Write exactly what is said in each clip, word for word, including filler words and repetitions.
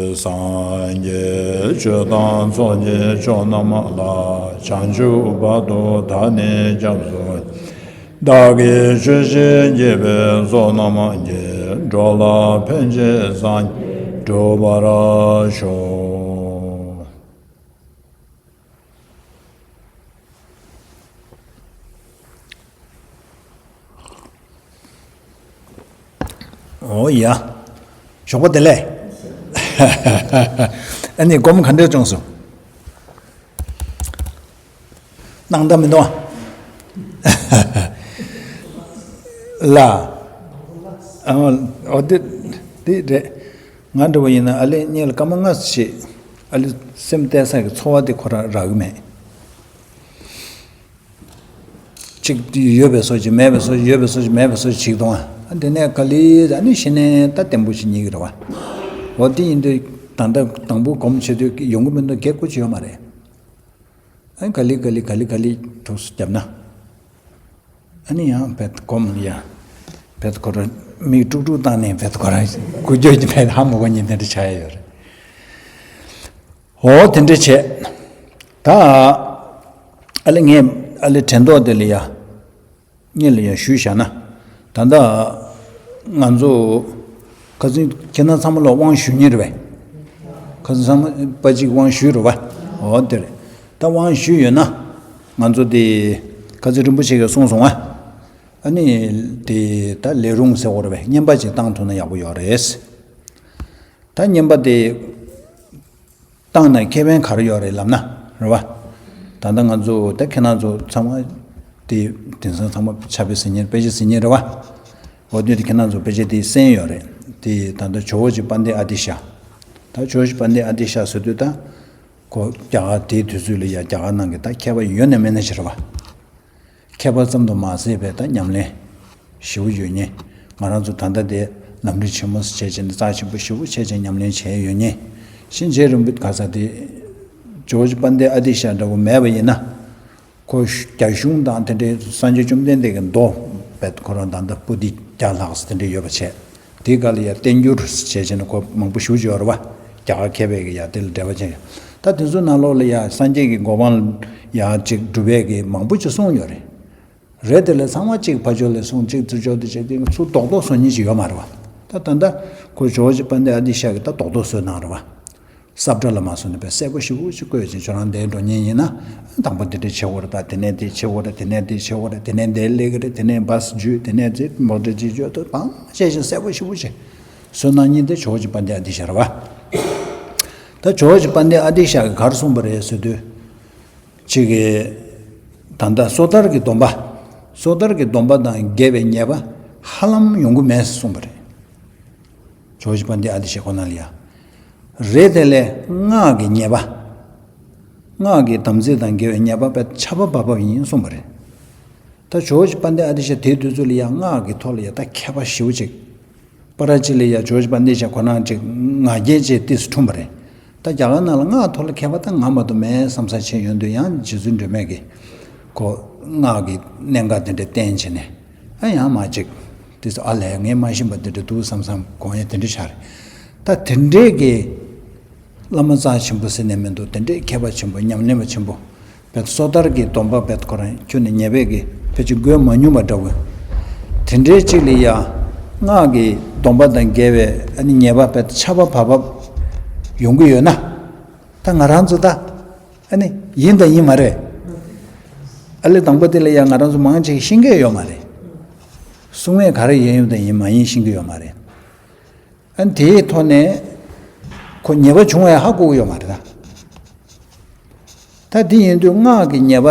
སངས་རྒྱས་ཆོས་དང་ཚོགས་ཀྱི་མཆོག་རྣམས་ལ། བྱང་ཆུབ་བར་དུ་བདག་ནི་སྐྱབས་སུ། བདག་གིས་ཆོས་བཞིན་བགྱིས་པའི་ཚོགས་རྣམས་ཀྱིས། འགྲོ་ལ་ཕན་ཕྱིར་སངས་རྒྱས་འགྲུབ་པར་ཤོག། ཨོ་ཡ། ཞོགས་པ་བདེ་ལེགས། ཨ་ནི་སྒོམ་ག་འདྲས་བྱུང་སོང་། སྣང་དག་མི་འདུག་ཨ། ལ། ཨ། ཨོ་དེ། དེ་རེད། ང་འདྲ་བོ་ཡིན་ན་ཨ་ལས་གཉིད་ལ་སྐར་མ་ལྔ་ཙམ་ཞིག་ཨ་ལས་སེམས་གཏད་ས་གི་ཚོར་བ་དེ་ཁོ་རང་རག་གི་མེད། གཅིག་ཡོད་པའི་བཟོ་ཅིག་མེད་པའི་བཟོ་ཅིག་ཡོད་པའི་བཟོ་ཅིག་མེད་པའི་བཟོ་ཅིག་བྱེད་ཀྱི་འདུག་ཨ། དེ་ནས་ག་ལེ་ཨ་ནི་གཞི་ནས་ད་བརྟན་པོ་ཞིག་རྙེད་ཀྱི་རེད་བ། འོ་དེ་ཡིན་དུས་ད་ལྟ་དང་པོ་སྒོམ་བྱེད་དུས་ཡོང་གི་མི་འདུག་གེ་ཀུ་ཅི་ཡོད་མ་རེད། ཨ་ནི་ག་ལེ་ག་ལེ་ག་ལེ་ག་ལེ་ཐུགས་སུ་བརྒྱབ་ན། ཨ་ནི་ཡང་བེད་སྒོམ་ཡ། བེད་ཁོ་ར་མིག་དཀྲུག་དཀྲུག་བཏང་ནས་བེད་ཁོ་ར་འགུལ་སྐྱོད་ཀྱི་བེད་ཧ་མ་གོ་ཉིན་དེ་འདྲ་ཆགས་ཡ་ཡོད་རེད། འོ་དེ་འདྲ་བྱས། ད་ཨ་ལེ་ངས་ཨ་ལེ་དྲན་ཐོག་དེ་ལ་ཡ། གཉིས་ལ་ཡང་ཞུས་བཞག་ན། ད་ལྟ་ང་ཚོ་ཁ་སང་ཁྱེད་རང་ཚང་མ་ལ་དབང་ཞུ་མཁན་རེད་པས། ཁ་སང་ཚང་མ་པ་གཅིག་དབང་ཞུས་རེད་པ། འོ་དེ་རེད། ད་དབང་ཞུས་ཡོད་ན། ང་ཚོ་དེ་ཁ་སང་རིན་པོ་ཆེ་གིས་གསུངས་སོང་ཨ། ཨ་ནི་དེ་ད་ལས་རུང་ཟེར་བ་རེད་པས། བསྙེན་པ་ཅིག་བཏང་ཐུབ་ན་ཡག་པོ་ཡོད་རེད། ད་བསྙེན་པ་དེ། བཏང་ན་ཁེ་ཕན་ག་རེ་ཡོད་རེད་ལབ་ན། རེད་བ། ད་ལྟ་ང་ཚོ་ད་ཁྱེད་རང་ཚོ་ཚང་མ་དེ་དེང་སང་ཚང་མ་ཕྱག་དཔེ་གཟིགས་མཁན་དཔེ་ཆ་གཟིགས་མཁན་རེད་བ། འོ་དེ་དུས་ཁྱེད་རང་ཚོ་དཔེ་ཆ་དེ་གསན་ཡོད་རེད། དེ་ད་ལྟ་ཇོ་བོ་རྗེ་དཔལ་ལྡན་ཨ་ཏི་ཤ། ད་ཇོ་བོ་རྗེ་དཔལ་ལྡན་ཨ་ཏི་ཤ་ཟེར་དུས་ད། ཁོ་རྒྱ་གར་དེའི་དུས་ཚོད་ལ་ཡ་རྒྱ་གར་ནང་གི་ད་མཁས་པ་ཡོད་ན་མེད་ན་ཞིག་རེད་བ། མཁས་པ་ཙམ་དུ་མ་ཟད་པའི་ད་ཉམས་ལེན་ཞེ་པོ་ཡོད་མཁན། ང་རང་ཚོ་ད་ལྟ་དེ་ལམ་རིམ་ཆེན་མོ་བྱས་བྱས་ནས་རྩ་ཆེན་པོ་ཞེ་པོ་བྱས་བྱས་ཉམས་ལེན་བྱས་ཡོད་མཁན། གཤིན་རྗེ་རིན་པོ་ག་ས་དེ་ཇོ་བོ་རྗེ་དཔལ་ལྡན་ཨ་ཏི་ཤ་འདྲ་བོ་མེད་པ་ཡིན་ན། ཁོ་རྒྱ་གཞུང་དང་དེ་འདྲའི་སངས་རྒྱས་བཅོམ་ལྡན་འདས་ཀྱི་མདོ་བེད་ཁོ་རང་ད་ལྟ་པོ་ཏི་བརྒྱ་ལྷག་ཙམ་དེ་འདྲའི་ཡོད་པ་བྱས། དེའི་སྒང་ལ་ཡང་བསྟན་འགྱུར་བྱས་བྱས་ནས་ཁོ་མང་པོ་ཞེ་པོ་ཅིག་ཡོད་རེད་བ། རྒྱ་གར་མཁས་པའི་གི་ཡང་དེ་ལ་འབྲེལ་བ་ཅན་ཡོད། ད་དེ་ཚོའི་ནང་ལོགས་ལ་ཡང་སངས་རྒྱས་ཀྱི་གོ་འཕང་ཡང་ཅིག་སྒྲུབ་པའི་གི་མང་པོ་ཅིག་གསུངས་ཡོད་རེད། རེད་དེ་ལས་ཚང་མ་གཅིག་ཕ་ཇོ་ལས་གསུངས། གཅིག་ཙི་ཇོ་དེ་བྱས་དེ་ཚུར་རྡོག་རྡོག་བཟོ་མཁན་ཅིག་ཡོད་མ་རེད་བ། ད་ད་ལྟ་ཁོ་ཇོ་བོ་རྗེ་དཔལ་ལྡན་ཨ་ཏི་ཤ་གིས་ད་རྡོག་རྡོག་བཟོས་གནང་རེད་བ། ས་བཀྲ་ལ་མ་སོང་ནས་པའི་གསལ་པོ་ཞེ་པོ་ཅིག་བཀོད་ཅིང་ཁྱོད་རང་འདིར་འགྲོ་མཁན་ཡིན་ན། དང་པོ་འདི་འདྲ་བྱེད་དགོས་རེད། ད་དེ་ནས་འདི་བྱེད་དགོས་རེད། དེ་ནས་འདི་བྱེད་དགོས་རེད། དེ་ནས་འདིར་སླེབས་ཀྱི་རེད། དེ་ནས་བཱས་འཇུས། དེ་ནས་འདི་མོ་ཊ་ཅིག་འཇུས། ད་བང་བྱས་ཤིང་གསལ་པོ་ཞེ་པོ་ཅིག་བཟོས་གནང་མཁན་དེ་ཇོ་བོ་རྗེ་དཔལ་ལྡན་ཨ་ཏི་ཤ་རེད་བ། ད་ཇོ་བོ་རྗེ་དཔལ་ལྡན་ཨ་ཏི་ཤ་གིས་ག་རེ་གསུངས་པ་རེད་ཟེར་དུས། གཅིག་གིས་ད་ལྟ་སོ་ཐར་གྱི་སྡོམ་པ། སོ་ཐར་གྱི་སྡོམ་པ་དང་འགལ་བའི་ཉེས་པ་ཧ་ལམ་ཡོང་གི་མེད་ཟེར་གསུངས་པ་རེད། ཇོ་བོ་རྗེ་དཔལ་ལྡན་ཨ་ཏི་ཤ་ཁོ་ན་ལ་ཡ། རེད་དེ་ལས་སྔགས་ཀྱི་ཉེས་པ། སྔགས་ཀྱི་དམ་ཚིག་དང་འགལ་བའི་ཉེས་པ་དཔེ་ཆ་བབ་བབ་ཡིན་གསུངས་པ་རེད། ད་ཇོ་བོ་རྗེ་དཔལ་ལྡན་ཨ་ཏི་ཤ་དེའི་དུས་ཚོད་ལ་ཡང་སྔགས་ཀྱི་ཐོག་ལ་ཡང་ད་མཁས་པ་ཞེ་པོ་ཅིག་པ་ར་ཅི་ལ་ཡ་ཇོ་བོ་རྗེ་དཔལ་ལྡན་ཨ་ཏི་ཤ་ཁོ་རང་ཅིག་ང་རྒྱལ་ཅིག་ཏོག་ཙམ་འཁྲུངས་པ་རེད། ད་རྒྱ་གར་ནང་ལ་སྔགས་ཐོག་ལ་མཁས་པ་ད་ང་མ་གཏོགས་མེད་བསམ་བསམ་བྱས་ཡོང་དུས་ཡང་རྗེ་བཙུན་སྒྲོལ་མས་ཀྱིས་ཁོ་སྔགས་ཀྱི་གནད་འགག་དེ་འདྲ་བསྟན་བྱས་ནས། ཨ་ཡང་མ་ཅིག་དེ་ཚོ་ཨ་ལས་ངས་མ་ཤེས་པ་དེ་འདྲ་འདུག་བསམ་བསམ་དགོངས་ཡ་དེ་འདྲ་ཤར། ད་དེ་འདྲས་ཀྱི་བླ་མ་རྩ་ཆེན་པོ་ཟེར་ནས་མི་འདུག་དེ་འདྲས་མཁས་པ་ཆེན་པོ་ཉམས་ལེན་པ་ཆེན་པོ་བེད་སོ་ཐར་གྱི་སྡོམ་པ་བེད་ཁོ་རང་ཁྱོན་ནས་ཉེས་པའི་གི་ཕལ་ཆེར་འགོས་མ་མྱོང་བ་འདྲ་བོ། དེ་འདྲས་ཅིག་ལ་ཡ་སྔགས་ཀྱི་སྡོམ་པ་དང་འགལ་བའི་ཨ་ནི་ཉེས་པ་བེད་ཆ་བབ་བབ་ཡོང་གི་ཡོད་ན། ད་ང་རང་ཚོ་ད། ཨ་ནི་ཡིན་དང་ཡིན་མ་རེད། ཨ་ལེ་དང་པོ་དེ་ལ་ཡང་ང་རང་ཚོ་མང་ཆེ་ཤེས་ཀྱི་ཡོད་མ་རེད། གསུང་ངས་ག་རེ་ཡིན་ཡོད་དང་ཡིན་མ་ཡིན་ཤེས་ཀྱི་ཡོད་མ་རེད། ཨ་ནི་དེའི་ཐོག་ནས་ཁོ་ཉེས་པ་བྱུང་བས་ཧ་གོ་གི་ཡོད་མ་རེད་ད། ད་དེ་ཡིན་དུས་སྔགས་ཀྱི་ཉེས་པ་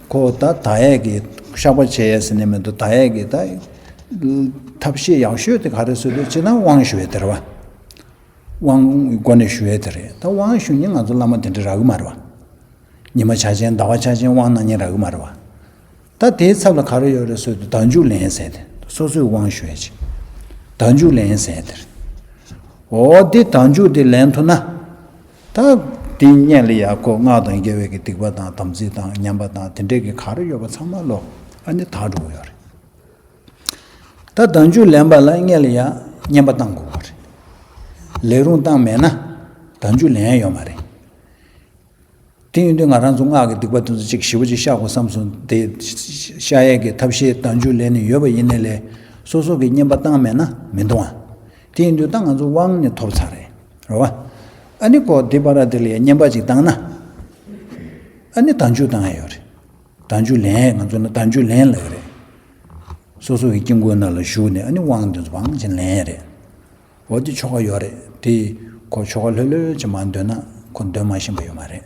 ཁོ་ད་དག་ཡས་ཀྱི་བཤགས་པ་བྱས་ཡས་ཟེར་ནས་མི་འདུག་དག་ཡས་ཀྱི་ད་ཐབས་ཤེས་ཡག་ཤོས་དེ་ག་རེ་ཟེར་དུས་ཕྱི་ནང་དབང་ཞུ་ཡས་དེ་རེད་བ། དབང་སྒོ་ནས་ཞུ་ཡས་དེ་རེད། ད་དབང་ཞུ་མཁན་ང་ཚོ་བླ་མ་དེ་འདྲ་རག་གི་མ་རེད་བ། ཉི་མ་ཆ་ཅན་ཟླ་བ་ཆ་ཅན་དབང་གནང་མཁན་རག་གི་མ་རེད་བ། ད་དེའི་ཚབ་ལ་ག་རེ་ཡོད་རེད་ཟེར་དུས་བདག་འཇུག་ལེན་ཟེར་ཏེ་སོ་སོའི་དབང་ཞུ་ཡས་ཅིག་བདག་འཇུག་ལེན་ཟེར་དེ་རེད། འོ་དེ་བདག་འཇུག་དེ་ལེན་ཐུབ་ན། ད་དེ་སྔོན་ལ་ཡ་ཁོ་སྔགས་དང་འགལ་བའི་གི་སྡིག་པ་དང་དམ་ཚིག་དང་ཉམས་པ་དང་དེ་འདྲས་ཀྱི་ག་རེ་ཡོད་པ་ཚང་མ་ལོག་ཨ་ནི་དག་འགྲོ་གི་ཡོད་རེད། ད་བདག་འཇུག་ལེན་པ་ལ་སྔོན་ལ་ཡང་བསྙེན་པ་བཏང་དགོས་པ་རེད། ལས་རུང་བཏང་མེད་ན། དང་རྒྱུ་ལེན་ཡ་ཡོད་མ་རེད། དེ་ཡིན་དུས་ང་རང་ཚོ་སྔགས་ཀྱི་སྡིག་པ་དེ་ཚོ་ཅིག་ཞེ་པོ་ཅིག་བཤགས་དགོས་བསམ་སོང་། དེ་བཤགས་ཡས་ཀྱི་ཐབས་ཤེས་དང་རྒྱུ་ལེན་ནས་ཡོད་པ་ཡིན་ནའི་ལས་སོ་སོ་གིས་བསྙེན་པ་བཏང་མེད་ན་མི་འདུག་ཨ། དེ་ཡིན་དུས་ད་ང་ཚོ་དབང་ནི་ཐོབ་ཚར་རེད། རེད་བ། ཨ་ནི་ཁོ་དེ་བར་དེ་ལ་ཡ་བསྙེན་པ་ཅིག་བཏང་ན། ཨ་ནི་དང་རྒྱུ་བཏང་ཡ་ཡོད་རེད། དང་རྒྱུ་ལེན་ང་ཚོ་ནི་དང་རྒྱུ་ལེན་ལབ་ཀྱི་རེད། སོ་སོ་གི་དཀྱིལ་འཁོར་ནང་ལ་བཞུགས་ནས་ཨ་ནི་དབང་དེ་ཚོ་བང་ཅིག་ལེན་ཡ་རེད། འོ་དེ་ཆོ་ག་ཡོད་རེད། དེ་ཁོ་ཆོ་ག་ལྷོད་ལྷོད་ཅིག་མ་འདོན་ན་ཁོ་འདོན་མ་ཤེས་པ་ཡོད་མ་རེད།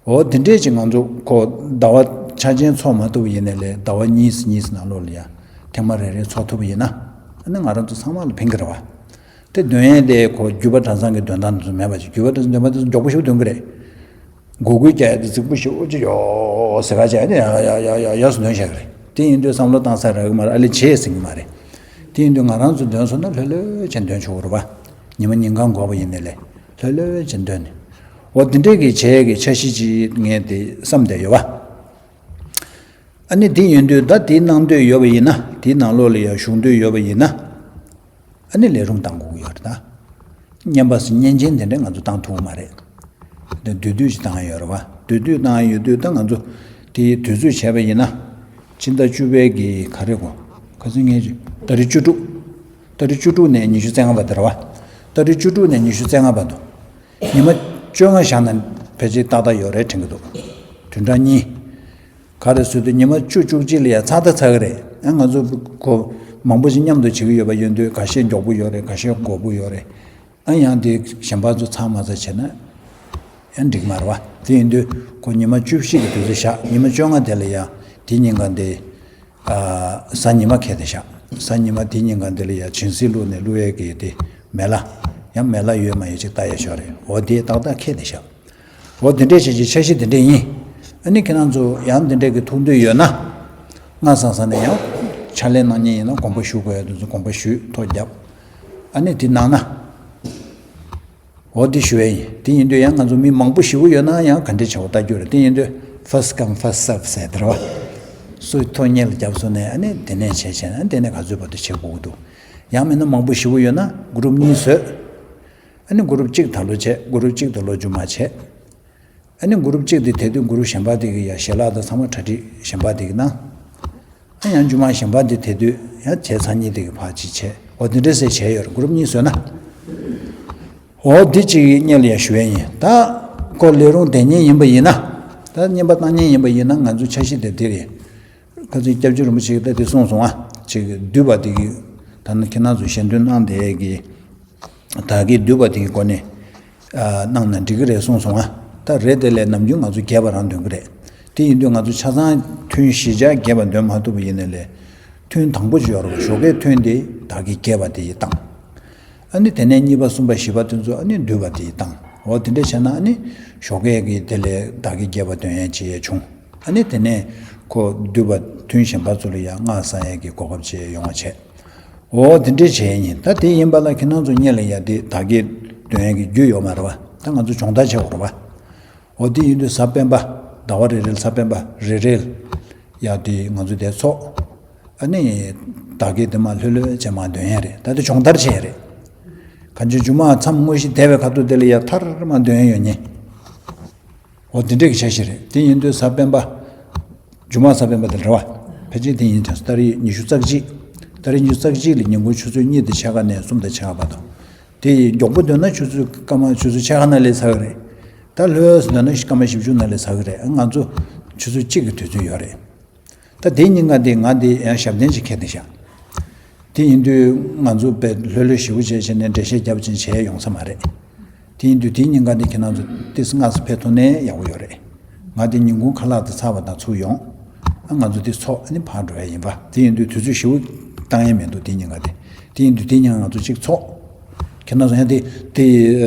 འོ་དེ་འདྲས་ཅིག་ང་ཚོ་ཁོ་ཟླ་བ་ཆ་ཆེན་ཚོགས་མ་ཐུབ་པ་ཡིན་ནའི་ལས་ཟླ་བ་གཉིས་གཉིས་ནང་ལོགས་ལ་ཡ་ཐེངས་མ་རེ་རེ་ཚོགས་ཐུབ་པ་ཡིན་ན་ཨ་ནི་ང་རང་ཚོ་ཚང་མ་ལ་ཕན་གྱི་རེད་བ། དེ་འདོན་ཡས་དེ་ཁོ་རྒྱུད་པ་གྲྭ་ཚང་གི་འདོན་སྟངས་དེ་ཚོ་མེད་པ་ཅིག་རྒྱུད་པ་གྲྭ་ཚང་འདོན་པ་དེ་ཚོ་མགྱོགས་པོ་ཞིག་འདོན་གྱི་རེད། མགོ་སྐོར་རྒྱག་ཡ་དེ་རྫིག་པོ་ཞེ་པོ་ཅིག་ཡོ་ཟེར་ག་བྱས་ཏེ་ཡ་ཡ་ཡ་ཡ་ཡ་ཡ་སུ་འདོན་བཞག་གི་རེད། དེ་ཡིན་དུས་བསམ་བློ་བཏང་ས་རག་གི་མ་རེད། ཨ་ལེ་བྱས་ཟིན་གི་མ་རེད། དེ་ཡིན་དུས་ང་རང་ཚོ་འདོན་སོང་ན་ལྷོད་ལྷོད་བྱས་འདོན་ཆོག་གི་རེད་པ། ཉི་མ་ཉིན་གང་འགོར་བ་ཡིན་ནའི་ལས་ལྷོད་ལྷོད་བྱས་འདོན་ནས། འོ་དེ་འདྲས་ཀྱི་བྱས་ཀྱི་འཆར་གཞི་ཅིག་ངས་དེ་བསམ་བསྡད་ཡོད་པ། ཨ་ནི་དེ་ཡིན་དུས་ད་དེ་གནང་འདོད་ཡོད་པ་ཡིན་ན་དེའི་ནང་ལོགས་ལ་ཡ་ཞུགས་འདོད་ཡོད་པ་ཡིན་ན། ཨ་ནི་ལས་རུང་བཏང་དགོས་ཀྱི་ཡོད་རེད་ད། བསྙེན་པ་སུ་བསྙེན་ཆེན་དེ་འདྲ་ང་ཚོ་བཏང་ཐུབ་ཀྱི་མ་རེད། འདི་བསྡུས་བསྡུས་ཅིག་བཏང་ཡ་ཡོད་རེད་བ། བསྡུས་བསྡུས་བཏང་ཡ་ཡོད་དུས་ད་ང་ཚོ་དེའི་དུས་ཚོད་བྱས་པ་ཡིན་ན། ཕྱི་ཟླ་བཅུ་པའི་གི་ག་རེ་གོ། ག་ཚོད་ངས་ཀྱི་ཏ་རིག་བཅུ་དྲུག་ཏ་རིག་བཅུ་དྲུག་ནས་ཉི་ཤུ་རྩ་ལྔ་བར་དུ་རེད་བ། ཏ་རིག་བཅུ་དྲུག་ནས་ཉི་ཤུ་རྩ་ལྔ་བར་དུ། ཉི་མ་བཅོ་ལྔ་བཞག་ན་ཕལ་ཆེར་ཏག་ཏག་ཡོད་རེད་དྲན་གྱི་འདུག་དོན་དག་གཉིས། ག་རེ་ཟེར་དུས་ཉི་མ་བཅུ་བཅུ་གཅིག་ལ་ཡ་ཚར་ད་ཚར་གི་རེད། ཨ་ང་ཚོ་གོ་མང་པོ་ཞིག་མཉམ་དུ་བྱེད་ཀྱི་ཡོད་པ་ཡིན་དུས་ཁ་ཤས་མགྱོགས་པོ་ཡོད་རེད། ཁ་ཤས་འགོར་པོ་ཡོད་རེད། ཨ་ཡང་དེ་གཞན་པ་ཚོ་ཚར་མ་ཚར་བྱས་ན་ཡང་འགྲིག་མ་རེད་བ། དེ་ཡིན་དུས་ཁོ་ཉི་མ་བཅུ་བཞི་གི་དུས་ཚོད་བཞག་ཉི་མ་བཅོ་ལྔ་དེ་ལ་ཡ་དེ་ཉིན་གང་དེ། ཨ་གཟའ་ཉི་མ་ཁེལ་ཏེ་བཞག་གཟའ་ཉི་མ་དེ་ཉིན་གང་དེ་ལ་ཡ་སྦྱིན་སྲེག་བླུགས་ནས་བླུགས་ཡས་ཀྱི་དེ་མེ་ལ། ཡང་མེ་ལ་ཡོད་མ་ཡོད་ཅིག་ལྟ་ཡས་ཞོར་རེད། འོ་དེ་ཏག་ཏག་ཁེལ་ཏེ་བཞག་འོ་དེ་འདྲས་བྱས་ཀྱི་འཆར་གཞི་དེ་འདྲས་ཡིན། ཨ་ནི་ཁྱེད་རང་ཚོ་ཡང་དེ་འདྲས་ཀྱི་ཐུགས་འདོད་ཡོད་ན། སྔ་སང་སང་ནས་ཡང་ཕྱག་ལས་གནང་མཁན་ཡིན་ན་དགོངས་པ་ཞུ་དགོས་ཡ་དེ་ཚོ་དགོངས་པ་ཞུས་ཐོ་བརྒྱབ། ཨ་ནི་དེ་གནང་ན། འོ་དེ་ཞུ་ཡ་ཡིན། དེ་ཡིན་དུས་ཡང་ང་ཚོ་མི་མང་པོ་ཞེ་པོ་ཡོད་ན་ཡང་ག་འདྲས་བྱ་བ་ལྟ་རྒྱུ་རེད། དེ་ཡིན་དུས་first come first serve ཟེར་དེ་རེད་བ། སུ་ཐོ་སྙེག་ལ་བརྒྱབ་སོང་ནས་ཨ་ནི་དེ་ནས་བྱས་བྱས་ན་དེ་ནས་ག་ཚོད་བར་དུ་བྱེད་དགོས་ཀྱི་འདུག་ཡང་མིན་ན་མང་པོ་ཞེ་པོ་ཡོད་ན་གུ་རུབ་གཉིས་བཟོས། ཨ་ནི་གུ་རུབ་གཅིག་ད་ལོ་བྱས། གུ་རུབ་གཅིག་ད་ལོ་རྒྱུ་མ་བྱས། ཨ་ནི་གུ་རུབ་གཅིག་དེ་དེ་དུས་གུ་རུབ་གཞན་པ་དེ་གི་ཡ་ཞལ་ལག་དང་ཚང་མ་གྲ་སྒྲིག་གཞན་པ་དེ་གི་གནང་། ཨ་ཡང་རྒྱུ་མ་གཞན་པ་དེ་དེ་དུས་ཡང་བྱས་ཚར་གཉིས་དེ་གི་ཕར་གཅིག་བྱས། འོ་དེ་འདྲ་ཟེར་བྱས་ཡོད་རེད། གུ་རུབ་གཉིས་བཟོས་ན། འོ་དེ་གཅིག་སྔོན་ལ་ཡ་ཞུ་ཡ་ཡིན། ད་ཁོ་ལས་རུང་དེ་ཉིན་ཡིན་པ་ཡིན་ན། ད་བསྙེན་པ་བཏང་ཉིན་ཡིན་པ་ཡིན་ན་ང་ཚོ་འཆར་གཞི་དེ་དེ་རེད། ཁ་སང་སྐྱབས་རྗེ་རིན་པོ་ཆེ་གིས་ད་དེ་གསུངས་སོང་ཨ། ཅིག་འདུས་པ་དེ་གི་ད་ནི་ཁྱེད་རང་ཚོ་ཞལ་འདོན་གནང་བསྡད་ཀྱི། བདག་གིས་འདུས་པ་དེ་གི་སྒོ་ནས། ཨ་གནང་ན་འགྲིག་གི་རེད་གསུངས་སོང་ཨ། ད་རེད་དེ་ལས་ནམ་རྒྱུན་ང་ཚོ་རྒྱས་པ་རང་འདོན་གི་རེད། དེ་ཡིན་དུས་ང་ཚོ་ཆ་ཚང་ཐུན་བཞི་ཆ་རྒྱས་པ་འདོན་མ་ཐུབ་པ་ཡིན་ནའི་ལས། ཐུན་དང་པོ་ཅིག་ཡོད་རེད་བ། ཞོགས་ཀའི་ཐུན་དེ་བདག་གིས་རྒྱས་པ་དེ་ཡི་བཏང་། ཨ་ནི་དེ་ནས་གཉིས་པ་གསུམ་པ་བཞི་པ་དེ་ཚོ་ཨ་ནི་འདུས་པ་དེ་ཡི་བཏང་། འོ་དེ་འདྲ་བྱས་ན་ཨ་ནི་ཞོགས་ཀའི་གི་དེ་ལས་བདག་གིས་རྒྱས་པ་འདོན་ཡས་ཅིག་ཡས་བྱུང་། ཨ་ནི་དེ་ནས་ཁོ་འདུས་པ་ཐུན་གཞན་པ་ཚོ་ལ་ཡང་སྔགས་བསག་ཡས་ཀྱི་གོ་སྐབས་ཅིག་ཡོང་བ་བྱས། འོ་དེ་འདྲས་བྱས་ཡིན། ད་དེ་ཡིན་པ་ལ་ཁྱེད་རང་ཚོ་སྔོན་ལ་ཡ་དེ་བདག་གིས་འདོན་ཡས་ཀྱི་རྒྱུ་ཡོད་མ་རེད་བ། ད་ང་ཚོ་སྦྱོང་བརྡར་བྱེད་དགོས་རེད་བ། འོ་དེ་ཡིན་དུས་གཟའ་སྤེན་པ། ཟླ་བ་རེ་རེ་ལ་གཟའ་སྤེན་པ་རེ་རེ་ལ་ཡ་དེ་ང་ཚོ་དེ་ཚོགས། ཨ་ནི་བདག་གིས་དེ་མར་ལྷོད་ལྷོད་བྱས་མར་འདོན་ཡས་རེད། ད་དེ་སྦྱོང་བརྡར་བྱས་རེད། གང་ཅི་རྒྱུ་མ་མཚམས་དངོས་གཞི་བསྡད་པའི་ཁ་ཐུག་དེ་ལ་ཡ་ཐར་མར་འདོན་ཡས་ཡོད་ཉེ། འོ་དེ་འདྲས་ཀྱི་འཆར་གཞི་རེད། དེ་ཡིན་དུས་གཟའ་སྤེན་པ། རྒྱུ་མ་གཟའ་སྤེན་པ་དེ་རེད་བ། ཕལ་ཆེར་དེ་ཡིན་ཀྱང་ཏ་རིག་ཉི་ཤུ་རྩ་གཅིག་ཏ་རིག་ཉི་ཤུ་རྩ་གཅིག་ལ་ཉིན་གུང་ཆུ་ཚོད་གཉིས་དང་ཕྱེད་ཀ་ནས་གསུམ་དང་ཕྱེད་ཀ་བར་དུ། དེ་ཡི་མགྱོགས་པོ་འདོན་ན་ཆུ་ཚོད་སྐར་མ་ཆུ་ཚོད་ཕྱེད་ཀ་ནང་ལས་ཚར་གི་རེད། ད་ལྷོད་ལྷོད་འདོན་ན་སྐར་མ་བཞི་བཅུ་ནང་ལས་ཚར་གི་རེད། ང་ཚོ་ཆུ་ཚོད་གཅིག་གི་དུས་ཚོད་ཡོད་རེད། ད་དེ་ཉིན་ག་དེ་ང་དེ་ཡང་ཞབས་བརྟན་ཅིག་འཁྱེར་ཏེ་བཞག་དེ་ཡིན་དུས་ང་ཚོ་དཔེ་ལྷོད་ལྷོད་ཞེ་པོ་བྱས་བྱས་ནས་འགྲེལ་བཤད་རྒྱབ་ཅིང་བྱས་ཡོང་ས་མ་རེད། དེ་ཡིན་དུས་དེ་ཉིན་ག་དེ་ཁྱེད་རང་ཚོ་ཏིས་སྔ་སེ་ཕེབས་ཐུབ་ནའི་ཡག་པོ་ཡོད་རེད། ང་དེ་ཉིན་གུང་ཁ་ལག་དེ་ཚར་བ་དང་ཚུར་ཡོང་། ཨ་ང་ཚོ་དེ་ཚོགས་ཨ་ནི་ཕར་འགྲོ་ཡ་ཡིན་པ། དེ་ཡིན་དུས་དུས་ཚོད་ཞེ་པོ་བཏང་ཡ་མི་འདུག་དེ་ཉིན་ག་དེ། དེ་ཡིན་དུས་དེ་ཉིན་ང་ཚོ་གཅིག་ཚོགས། ཁྱེད་རང་ཚོ་ཡང་དེ་དེ་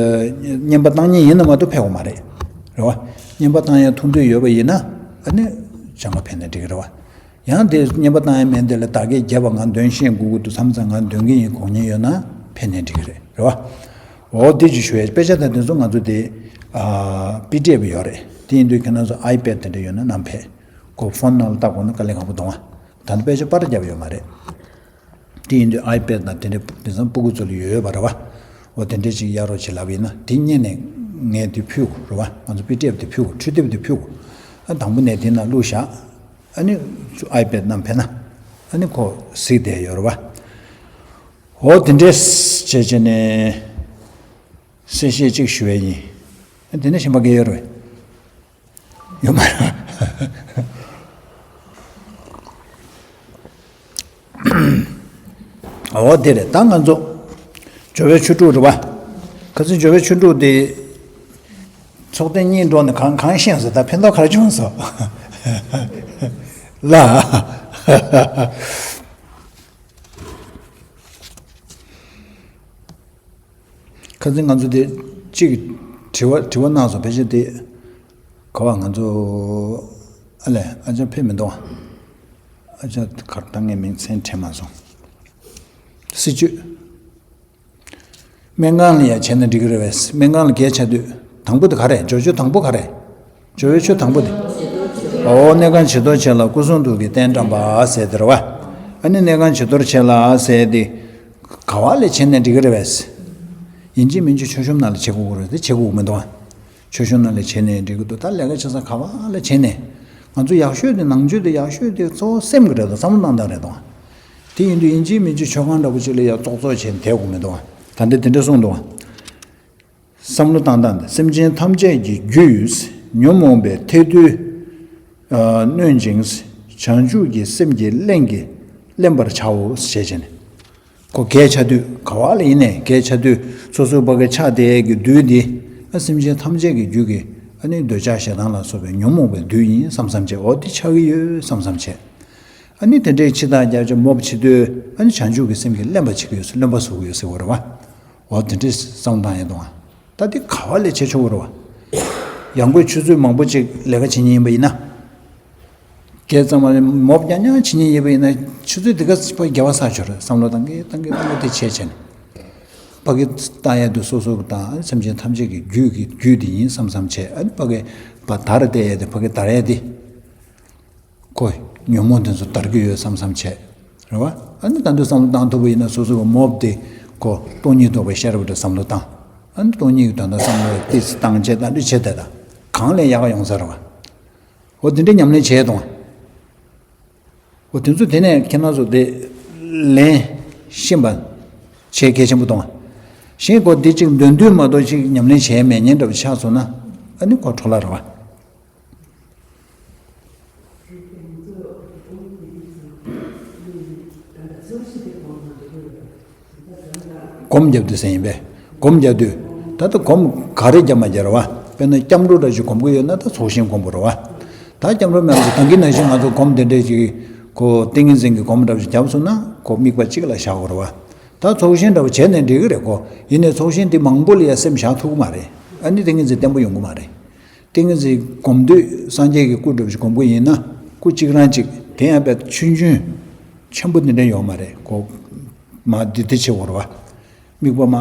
བསྙེན་པ་བཏང་མཁན་ཡིན་ན་མ་གཏོགས་ཕེབས་དགོས་མ་རེད། རེད་བ། བསྙེན་པ་བཏང་ཡ་ཐུགས་འདོད་ཡོད་པ་ཡིན་ན་ཨ་ནི་བྱང་ཁ་ཕེབས་ན་འགྲིག་གི་རེད་བ། ཡང་དེ་བསྙེན་པ་བཏང་ཡ་མེད་འདི་ལ་བདག་གིས་རྒྱས་པ་ང་འདོན་ཤེས་དགོས་ཀྱི་འདུག་བསམ་ཙང་ང་འདོན་གྱི་ཡིན་དགོངས་མཁན་ཡོད་ན་ཕེབས་ནའི་འགྲིག་གི་རེད། རེད་བ། འོ་དེ་ཅིག་ཞུ་ཡ། དཔེ་ཆ་དང་དེ་ཚོ་ང་ཚོ་དེ་ཨ་པི་ཌི་ཨེཕ་ཡོད་རེད། དེ་ཡིན་དུས་ཁྱེད་རང་ཚོ་ཨའི་པེཌ་དེ་འདྲ་ཡོད་ན་ནང་ཕེབས། ཁོ་ཕོན་ནང་ལ་བཏགས་དགོས་ན་དཀའ་ལས་ཁག་པོ་འདུག་ཨ། ད་ནི་དཔེ་ཆ་པར་རྒྱབ་ཡོད་མ་རེད། དེ་ཡིན་དུས་ཨའི་པེཌ་དང་དེ་འདྲའི་དེང་སང་སྤུ་གུ་ཚོ་ལ་ཡོད་ཡོད་པ་རེད་བ། འོ་དེ་འདྲའི་ཅིག་གཡར་རོགས་བྱེད་ལབ་ཡིན་ན་དེ་སྔོན་ནས་ ངས་དེ་ཕུལ་དགོས་རེད་བ། ང་ཚོ་པི་ཌི་ཨེཕ་དེ་ཕུལ་དགོས། འཕྲུལ་དེབ་དེ་ཕུལ་དགོས། ཨ་དང་པོ་ནས་དེ་ནང་བླུགས་བཞག་ཨ་ནི་ཨའི་པེ་ཌི་ནང་ཕེབས་ན་ཨ་ནི་ཁོ་གཟིགས་བསྡད་ཡོད་རེད་བ། འོ་དེ་འདྲས་བྱས་བྱས་ནས་གསལ་བཤད་ཅིག་ཞུ་བ་ཡིན། ཨ་དེ་ནས་གཞན་པ་ག་ཡོད་རེད། ཡོད་མ་རེད། འོ་དེ་རེད། ད་ང་ཚོ་སྦྱོར་བའི་ཆོས་དྲུག་རེད་བ། ཁ་སང་སྦྱོར་བའི་ཆོས་དྲུག་དེ་ཚོགས་ཐེངས་གཉིས་འགྲོ་ནས་གང་གང་ཤེས་སོང་། ད་ཕན་ཐོགས་ག་རེ་བྱུང་སོང་ལ། ཁ་སང་ང་ཚོ་དེ་གཅིག་དྲི་བ་དྲི་བ་གནང་སོང་། ཕལ་ཆེར་དེ་ག་བ་ང་ཚོ་ཨ་ལས་ཨ་ཅག་ཕེབས་མི་འདུག་ཨ་ཅག་གར་ད་ངས་མིང་མཚན་དྲན་མ་སོང་། སྲིད་ཇུས། སྨན་ཁང་ལ་ཡང་བྱས་ན་འགྲིག་གི་རེད་པས། སྨན་ཁང་ལ་གས་ཆ་དུས་དང་པོ་དེ་ག་རེད། སྦྱོར་ཆོས་དང་པོ་ག་རེད། སྦྱོར་བའི་ཆོས་དང་པོ་དེ། འོ་གནས་ཁང་བྱི་དོར་བྱས་ལ་སྐུ་གསུང་ཐུགས་ཀྱི་རྟེན་བཀྲམ་པ་ཟེར་དེ་རེད་བ། ཨ་ནི་གནས་ཁང་བྱི་དོར་བྱས་ལ་ཟེར་དེ་ག་བ་ལས་བྱས་ནས་འགྲིག་གི་རེད་པས། ཡིན་གཅིག་མིན་གཅིག་མཆོད་གཤོམ་ནང་ལ་བྱེད་དགོས་ཀྱི་རེད་དེ། བྱེད་དགོས་མི་འདུག་ཨ། མཆོད་གཤོམ་ནང་ལ་བྱས་ནས་འགྲིག་གི་འདུག་ད་ལས་ཀ་བྱེད་ས་ག་བ་ལ་བྱས་ནས། ང་ཚོ་ཡག་ཤོས་དེ་ནང་ཆོས་དེ་ཡག་ཤོས་དེ་གཙོ་བོ་སེམས་ཀྱི་རེད་དོ། བསམ་བློ་བཏང་སྟངས་རེད་དོ། དེ་ཡིན་དུས་ཡིན་གཅིག་མིན་གཅིག་མཆོད་ཁང་འདྲ་པོ་ཅིག་ལ་ཡ་ཙོག་ཙོག་བྱས་ནས་བསྡད་དགོས་མི་འདུག་ད་འདི་དེ་འདྲ་གསུངས་འདུག་བསམ་བློ་བཏང་སྟངས་དེ། སེམས་ཅན་ཐམས་ཅད་ཀྱི་རྒྱུ་ཡིས་ཉོན་མོངས་པའི་ཐལ་རྡུལ་གནོན་ཅིང་། བྱང་ཆུབ་ཀྱི་སེམས་ཀྱིས་བརླན་གྱི་བརླན་པར་བྱའོ་ཞེས་བྱས་ནས། ཁོ་གས་ཆ་དུས་ག་བ་ལ་ཡིན་ནས་གས་ཆ་དུས་སོ་སོའི་ཕ་གི་ཆགས་དེ་གི་རྡུལ་འདི་ཨ་སེམས་ཅན་ཐམས་ཅད་ཀྱི་རྒྱུད་ཀྱི་ཨ་ནི་འདོད་ཆགས་ཞེ་སྡང་ལ་སོགས་པའི་ཉོན་མོངས་པའི་རྡུལ་ཡིན་བསམ་བསམ་བྱས། འོ་འདི་ཆགས་ཀྱི་ཡོད་བསམ་བསམ་བྱས། ཨ་ནི་དེ་འདྲའི་ཕྱི་ཐག་རྒྱབ་ཅིག་མོབ་བྱེད་དུས་ཨ་ནི་བྱང་ཆུབ་ཀྱི་སེམས་ཀྱིས་བརླན་པ་བྱེད་ཀྱི་ཡོད་ཟེར། རློན་པ་བཟོ་གི་ཡོད་ཟེར་བ་རེད་བ། འོ་དེ་འདྲའི་བསམ་བཏང་ཡོད་དོ། ད་འདི་ག་བ་ལས་བྱེད་ཆོག་གི་རེད་བ། ཡང་སྒོས་ཆུ་ཚོད་མང་པོ་ཅིག་ལས་ཀ་བྱེད་མཁན་ཡིན་པ་ཡིན་ན། སྐད་གཙང་མ་མོབ་རྐྱང་རྐྱང་བྱེད་མཁན་ཡིན་པ་ཡིན་ན་ཆུ་ཚོད་འདི་ག་ཕར་བརྒལ་བ་ས་ཆོག་རེད། བསམ་བློ་བཏང་གི་བཏང་གི་བཏང་གི་དེ་བྱས་བྱས་ནས། ཕ་གི་ལྟ་ཡ་དེ་སོ་སོ་གི་དང་སེམས་ཅན་ཐམས་ཅད་ཀྱི་རྒྱུད་ཀྱི་རྒྱུད་དེ་ཡིན་བསམ་བསམ་བྱས། ཨ་ནི་ཕ་གི་བ་དར་བལྟ་ཡ་དེ་ཕ་གི་དར་ཡ་དེ། ཁོ་ཉོན་མོངས་དེ་ཚོ་དར་གྱི་ཡོད་བསམ་བསམ་བྱས། རེད་བ། ཨ་ནི་ད་དུང་བསམ་བློ་བཏང་ཐུབ་པ་ཡིན་ན་སོ་སོ་གི་མོབ་དེ་ཁོ་སྟོང་ཉིད་རྟོགས་པའི་ཤེས་རབ་དེ་བསམ་བློ་བཏང་། ཨ་ནི་སྟོང་ཉིད་ཀྱི་དོན་དག་བསམ་བློ་ཏིས་བཏང་བྱས་ད་འདི་བྱས་དེ་ད་གང་ལས་ཡག་ཡོང་ས་རེད་བ། འོ་དེ་འདྲའི་ཉམས་ལེན་བྱས་དང་། འོ་དེ་ཚོ་དེ་ནས་ཁྱེད་རང་ཚོ་དེ་ལན་ཤེས་པ་བྱས་གལ་ཆེན་པོ་དང་། གཞན་ཁོ་འདི་གཅིག་འདོན་འདོན་མ་གཏོགས་ཅིག་ཉམས་ལེན་བྱས་མེད་མཁན་འདྲ་པོ་ཆགས་སོང་ན་ཨ་ནི་ཁོ་འཕྲོ་བརླག་རེད་བ། སྒོམ་རྒྱབ་དུས་ཟེར་ཡིན་པས། སྒོམ་རྒྱབ་དུས་ད་ལྟ་སྒོམ་ག་རེ་རྒྱབ་མ་རྒྱབ་རེད་བ། དཔེར་ན་སྐྱབས་འགྲོ་འདྲ་ཞིག་སྒོམ་གི་ཡོད་ན་ད་ཚོགས་ཞིང་སྒོམ་དགོས་རེད་བ། ད་སྐྱབས་འགྲོ་མེད་པ་ཞིག་ད་གིན་ནང་བཞིན་ང་ཚོ་སྒོམ་དེ་འདྲས་ཅིག་ཁོ་ཏིང་ངེ་འཛིན་གྱི་སྒོམ་འདྲ་ཞིག་བརྒྱབ་སོང་ན་ཁོ་དམིགས་པ་གཅིག་ལ་བཞག་དགོས་རེད་བ། ད་ཚོགས་ཞིང་འདྲ་པོ་བྱས་ནས་འགྲིག་གི་རེད་ཁོ། ཡིན་ནའི་ཚོགས་ཞིང་དེ་མང་པོ་ལ་ཡ་སེམས་བཞག་ཐུབ་ཀྱི་མ་རེད། ཨ་ནི་ཏིང་ངེ་འཛིན་བརྟན་པོ་ཡོང་གི་མ་རེད། ཏིང་ངེ་འཛིན་སྒོམ་དུས་སངས་རྒྱས་ཀྱི་སྐུ་འདྲ་པོ་ཞིག་སྒོམ་གི་ཡིན་ན་སྐུ་གཅིག་རང་གཅིག་དེ་ཡང་དཔེ་ཆུང་ཆུང་ཆེན་པོ་འདི་འདྲ་ཡོད་མ་རེད་ཁོ། མ་འདི་འདི་བྱེད་དགོས་རེད་བ། དམིགས་པ་མ་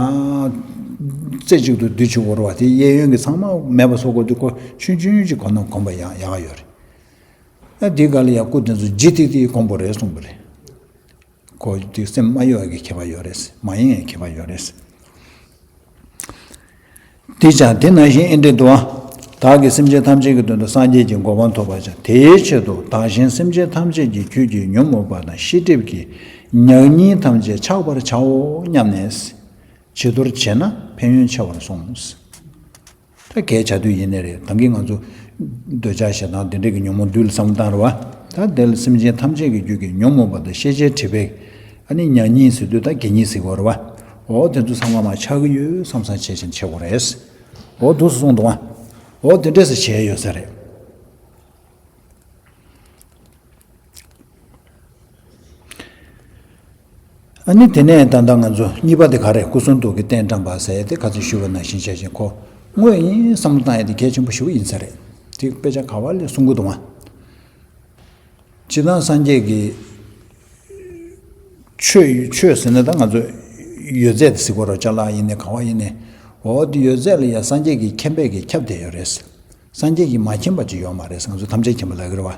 རྩེ་གཅིག་ཏུ་འདི་བྱེད་དགོས་རེད་བ། དེ་གཡས་གཡོན་གྱི་ཚང་མ་མེད་པ་བཟོ་དགོས་དུས་ཁོ་ཆུང་ཆུང་ཅིག་ཁོ་ན་སྒོམ་པ་ཡང་ཡག་ཡོད་རེད། ཨ་འདི་ག་ལ་ཡང་སྐུ་དེ་ཚོ་ལྗིད་ཏིག་ཏིག་སྒོམ་དགོས་རེད་གསུངས་པ་རེད། ཁོ་དེ་སེམས་མ་གཡོ་བའི་ཁྱད་པར་ཡོད་རེད། མ་ཡེངས་པའི་ཁྱད་པར་ཡོད་རེད། དེ་ཀྱང་དེ་ནང་བཞིན་ཨེ་འདྲས་འདུག་ཨ། བདག་གིས་སེམས་ཅན་ཐམས་ཅད་ཀྱི་དོན་དུ་སངས་རྒྱས་ཀྱི་གོ་འཕང་ཐོབ་པར་བྱ། དེའི་ཆེད་དུ་བདག་གཞན་སེམས་ཅན་ཐམས་ཅད་ཀྱི་རྒྱུད་ཀྱི་ཉོན་མོངས་པ་དང་ཤེས་སྒྲིབ་ཀྱི་ཉག་ཉིལ་ཐམས་ཅད་འཆག་པར་བྱའོ་སྙམ་ནས། བྱི་དོར་བྱས་ན་ཕན་ཡོན་ཆེ་བར་གསུངས། ད་གས་བྱ་དུས་ཡིན་ནའི་རེད། ད་གིན་ང་ཚོ་འདོད་ཆགས་ཞེ་སྡང་དེ་འདྲས་ཀྱི་ཉོན་མོངས་བདུད་ལ་བསམ་བློ་བཏང་རེད་བ། ད་དེ་ལ་སེམས་ཅན་ཐམས་ཅད་ཀྱི་རྒྱུད་ཀྱི་ཉོན་མོངས་པ་དང་ཤེས་བྱའི་སྒྲིབ་པའི་ཨ་ནི་ཉག་ཉིལ་ཟེར་དུས་ད་གད་སྙིགས་ཟེར་དགོས་རེད་བ། འོ་དེ་ཚོ་ཚང་མ་མར་ཆག་གི་ཡོད་བསམ་བསམ་བྱས་བྱས་བྱེད་དགོས་རེད། འོ་འདུག་སེ་གསུངས་འདུག་བ། འོ་དེ་འདྲས་སེ་བྱས་ཡོད་ས་རེད། ཨ་ནི་དེ་ནས་ད་ལྟ་ང་ཚོ་གཉིས་པ་དེ་ག་རེ་སྐུ་གསུང་ཐུགས་ཀྱི་རྟེན་བཀྲམ་པ་ཟེར་དེ་ཁ་སང་ཞུས་པ་ནང་བཞིན་བྱས་བྱས་ཁོ་དངོས་ཡིན་བསམ་བློ་བཏང་ཡ་དེ་གལ་ཆེན་པོ་ཞེ་པོ་ཡིན་ས་རེད། དེ་དཔེ་ཆ་ག་བ་ལས་གསུང་གི་འདུག་བ། སྤྱིར་བཏང་སངས་རྒྱས་ཀྱི་ཆོས་ཆོས་ཟེར་ན་ད་ང་ཚོ་ཡོད་ཚད་དེ་ཟེར་དགོས་རེད། ཅ་ལག་ཡིན་ནའི་ག་བ་ཡིན་ནའི་འོ་དེ་ཡོད་ཚད་ལ་ཡ་སངས་རྒྱས་ཀྱི་མཁྱེན་པས་ཀྱིས་ཁྱབ་བསྡད་ཡོད་རེད། སངས་རྒྱས་ཀྱིས་མ་མཁྱེན་པ་ཅིག་ཡོད་མ་རེད། ང་ཚོ་ཐམས་ཅད་མཁྱེན་པ་ལབ་ཀྱི་རེད་བ།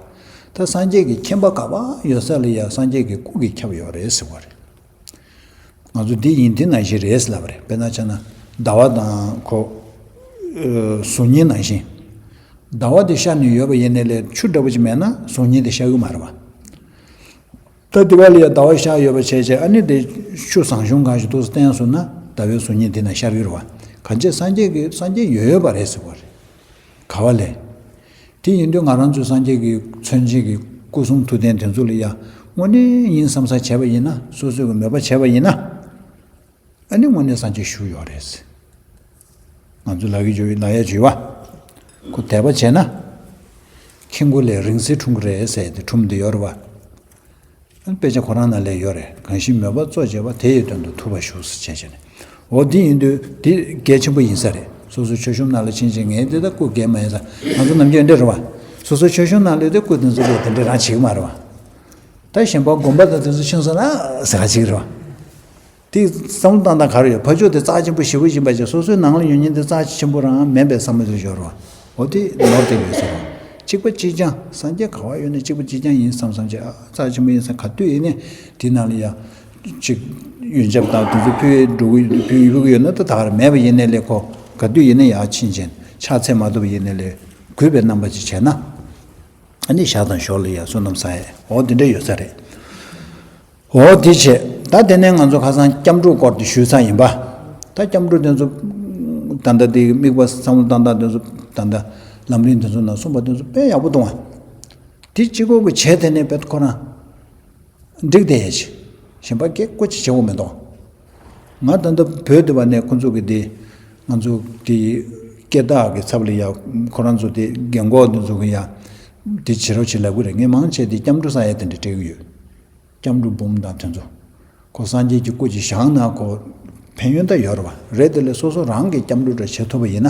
ད་སངས་རྒྱས་ཀྱི་མཁྱེན་པ་ག་བ་ཡོད་ས་ལ་ཡ་སངས་རྒྱས་ཀྱི་སྐུ་གིས་ཁྱབ་ཡོད་རེད་ཟེར་བ་རེད། ང་ཚོ་འདི་ཡིན་འདི་ནང་བཞིན་རེད་ལབ་པ་རེད། དཔེར་ན་ཆ་ན་ཟླ་བ་དང་ཁོ་ གཟུགས་བརྙན་ནང་བཞིན། ཟླ་བ་དེ་ཤར་ནས་ཡོད་པ་ཡིན་ནའི་ལས་ཆུ་འདྲ་པོ་ཅིག་མེད་ན་གཟུགས་བརྙན་དེ་ཤར་གི་མ་རེད་བ། ད་དེ་བ་ལ་ཡ་ཟླ་བ་ཤར་ཡོད་པ་བྱས་བྱས་ཨ་ནི་དེ་ཆུ་ཟངས་གཞོང་གང་ཞིག་ཏོག་ཙམ་བསྟན་སོང་ན་ཟླ་བའི་གཟུགས་བརྙན་དེ་ན་ཤར་གི་རེད་བ། གང་བྱས་སངས་རྒྱས་ཀྱི་སངས་རྒྱས་ཡོད་ཡོད་པ་རེད་ཟེར་བ་རེད། ག་བ་ལས། དེ་ཡིན་དུས་ང་རང་ཚོའི་སངས་རྒྱས་ཀྱི་མཚན་བྱེད་ཀྱི་སྐུ་གསུང་ཐུགས་རྟེན་དེ་ཚོ་ལ་ཡ་དངོས་གནས་ཡིན་བསམ་བསམ་བྱས་པ་ཡིན་ན་སོ་སོས་ཀྱི་མོས་པ་བྱས་པ་ཡིན་ན། ཨ་ནི་དངོས་གནས་སངས་རྒྱས་བཞུགས་ཡོད་རེད། ང་ཚོ་ལབ་ཀྱི་བརྗོད་ལབ་ཡ་བརྗོད་བ། ཁོ་དད་པ་བྱས་ན། ཁྱི་མགོ་ལས་རིང་བསྲེལ་འཁྲུངས་ཀྱི་རེད་ཟེར་ཏེ་འཁྲུངས་བསྡད་ཡོད་རེད་བ། ཨ་ནི་དཔེ་ཆ་ཁོ་རང་ནང་ལ་ཡོད་རེད། གང་ཞིག་མོས་པ་གཙོ་བྱས་པ་དེ་ཡི་དོན་དུ་ཐུབ་པ་བཞུགས་ཟེར་བྱས་བྱས་ནས། འོ་འདི་ཡིན་དུས་འདི་གལ་ཆེན་པོ་ཡིན་ས་རེད། སོ་སོའི་མཆོད་གཤོམ་ནང་ལ་ཕྱིན་ཕྱིན་ངས་འདི་ལྟ་སྐུ་གལ་མ་ཡིན་ས་ང་ཚོ་ནམ་རྒྱུན་འདྲ་རེད་བ། སོ་སོའི་མཆོད་གཤོམ་ནང་ལ་དེ་སྐུ་དེ་ཚོ་ལས་དེ་འདྲ་རང་བྱེད་ཀྱི་མ་རེད་བ། ད་གཞན་པ་དགོན་པ་དང་དེ་ཚོ་ཕྱིན་སོང་ན་ཟེར་ག་ཅིག་རེད་བ། དེ་བསམ་བློ་བཏང་སྟངས་ག་རེ་ཡོད། ཕ་ཕྱོགས་དེ་རྩ་ཆེན་པོ་ཞེ་པོ་ཡིན་པ་བྱས་སོ་སོའི་ནང་ལ་ཡོད་མཁན་དེ་རྩ་ཆེན་པོ་རང་མིན་པའི་བསམ་བློ་དེ་ཡོད་རེད་བ། འོ་དེ་ནོར་བསྡད་ཡོད་ཟེར་བ། གཅིག་པ་གཅིག་རྐྱང་སངས་རྒྱས་ག་བ་ཡོད་ན་གཅིག་པ་གཅིག་རྐྱང་ཡིན་བསམ་བསམ་བྱས་ཨ་རྩ་ཆེན་པོ་ཡིན་བསམ་ག་དུས་ཡིན་ནའི་དེ་ནང་ལ་ཡ། གཅིག་ཡོན་ཆབ་དང་དེ་ཚོ་ཕུལ་འགྲོ་གི་ཕུལ་ཡོད་ཀྱི་ཡོད་ན་ད་ད་ག་རེ་མེད་པ་ཡིན་ནའི་ལས་ཁོ་ག་དུས་ཡིན་ན་ཡ་ཕྱིན་ཆད་ཕྱག་འཚལ་མ་ཐུབ་པ་ཡིན་ནའི་ལས་གུས་པའི་རྣམ་པ་ཅིག་བྱས་ན། ཨ་ནི་ཞག་དང་ཞོར་ལ་ཡ་བསོད་ནམས་བསགས་ཡས་འོ་དེ་འདྲ་ཡོད་ས་རེད། འོ་དེ་བྱས་ད་དེ་ནས་ང་ཚོ་ཁ་སང་སྐྱབས་འགྲོའི་སྐོར་དེ་ཞུས་ཚར་ཡིན་པ། ད་སྐྱབས་འགྲོ་དེ་ཚོ་ད་ལྟ་དེ་དམིགས་པ་བསམ་བློ་བཏང་སྟངས་དེ་ཚོ་ད་ལྟ་ལམ་རིམ་དེ་ཚོ་ནང་གསུངས་པ་དེ་ཚོ་དཔེ་ཡག་པོ་འདུག་ཨ། དེ་གཅིག་པོ་གི་བྱས་དེ་ནས་དཔེ་ཁོ་རང་འགྲིག་བསྡད་ཡས་ཆེ། གཞན་པ་སྐད་ཀོ་ཅིག་བྱེད་དགོས་མི་འདུག་ང་ད་ལྟ་བོད་དེ་བ་ནས་ཁོ་ཚོ་གི་དེ་ང་ཚོ་དེ་སྐད་བརྡ་གི་ཚབ་ལ་ཡ་ཁོ་རང་ཚོ་དེ་རྒན་གོག་དེ་ཚོ་གི་ཡ་དེ་བྱེད་རོགས་བྱེད་ལབ་གི་རེད། ངས་མང་ཆེ་དེ་སྐྱབས་འགྲོ་བསགས་ཡས་དེ་འདྲ་སྤྲད་གི་ཡོད། སྐྱབས་འགྲོ་འབུམ་དང་དེ་ཚོ། ཁོ་སངས་རྒྱས་ཀྱི་སྐུ་ཅིག་བཞེངས་ན་ཁོ་ཕན་ཡོན་ད་ཡོད་རེད་བ། རེད་དེ་ལས་སོ་སོ་རང་གིས་སྐྱབས་འགྲོ་འདྲ་བྱེད་ཐུབ་པ་ཡིན་ན།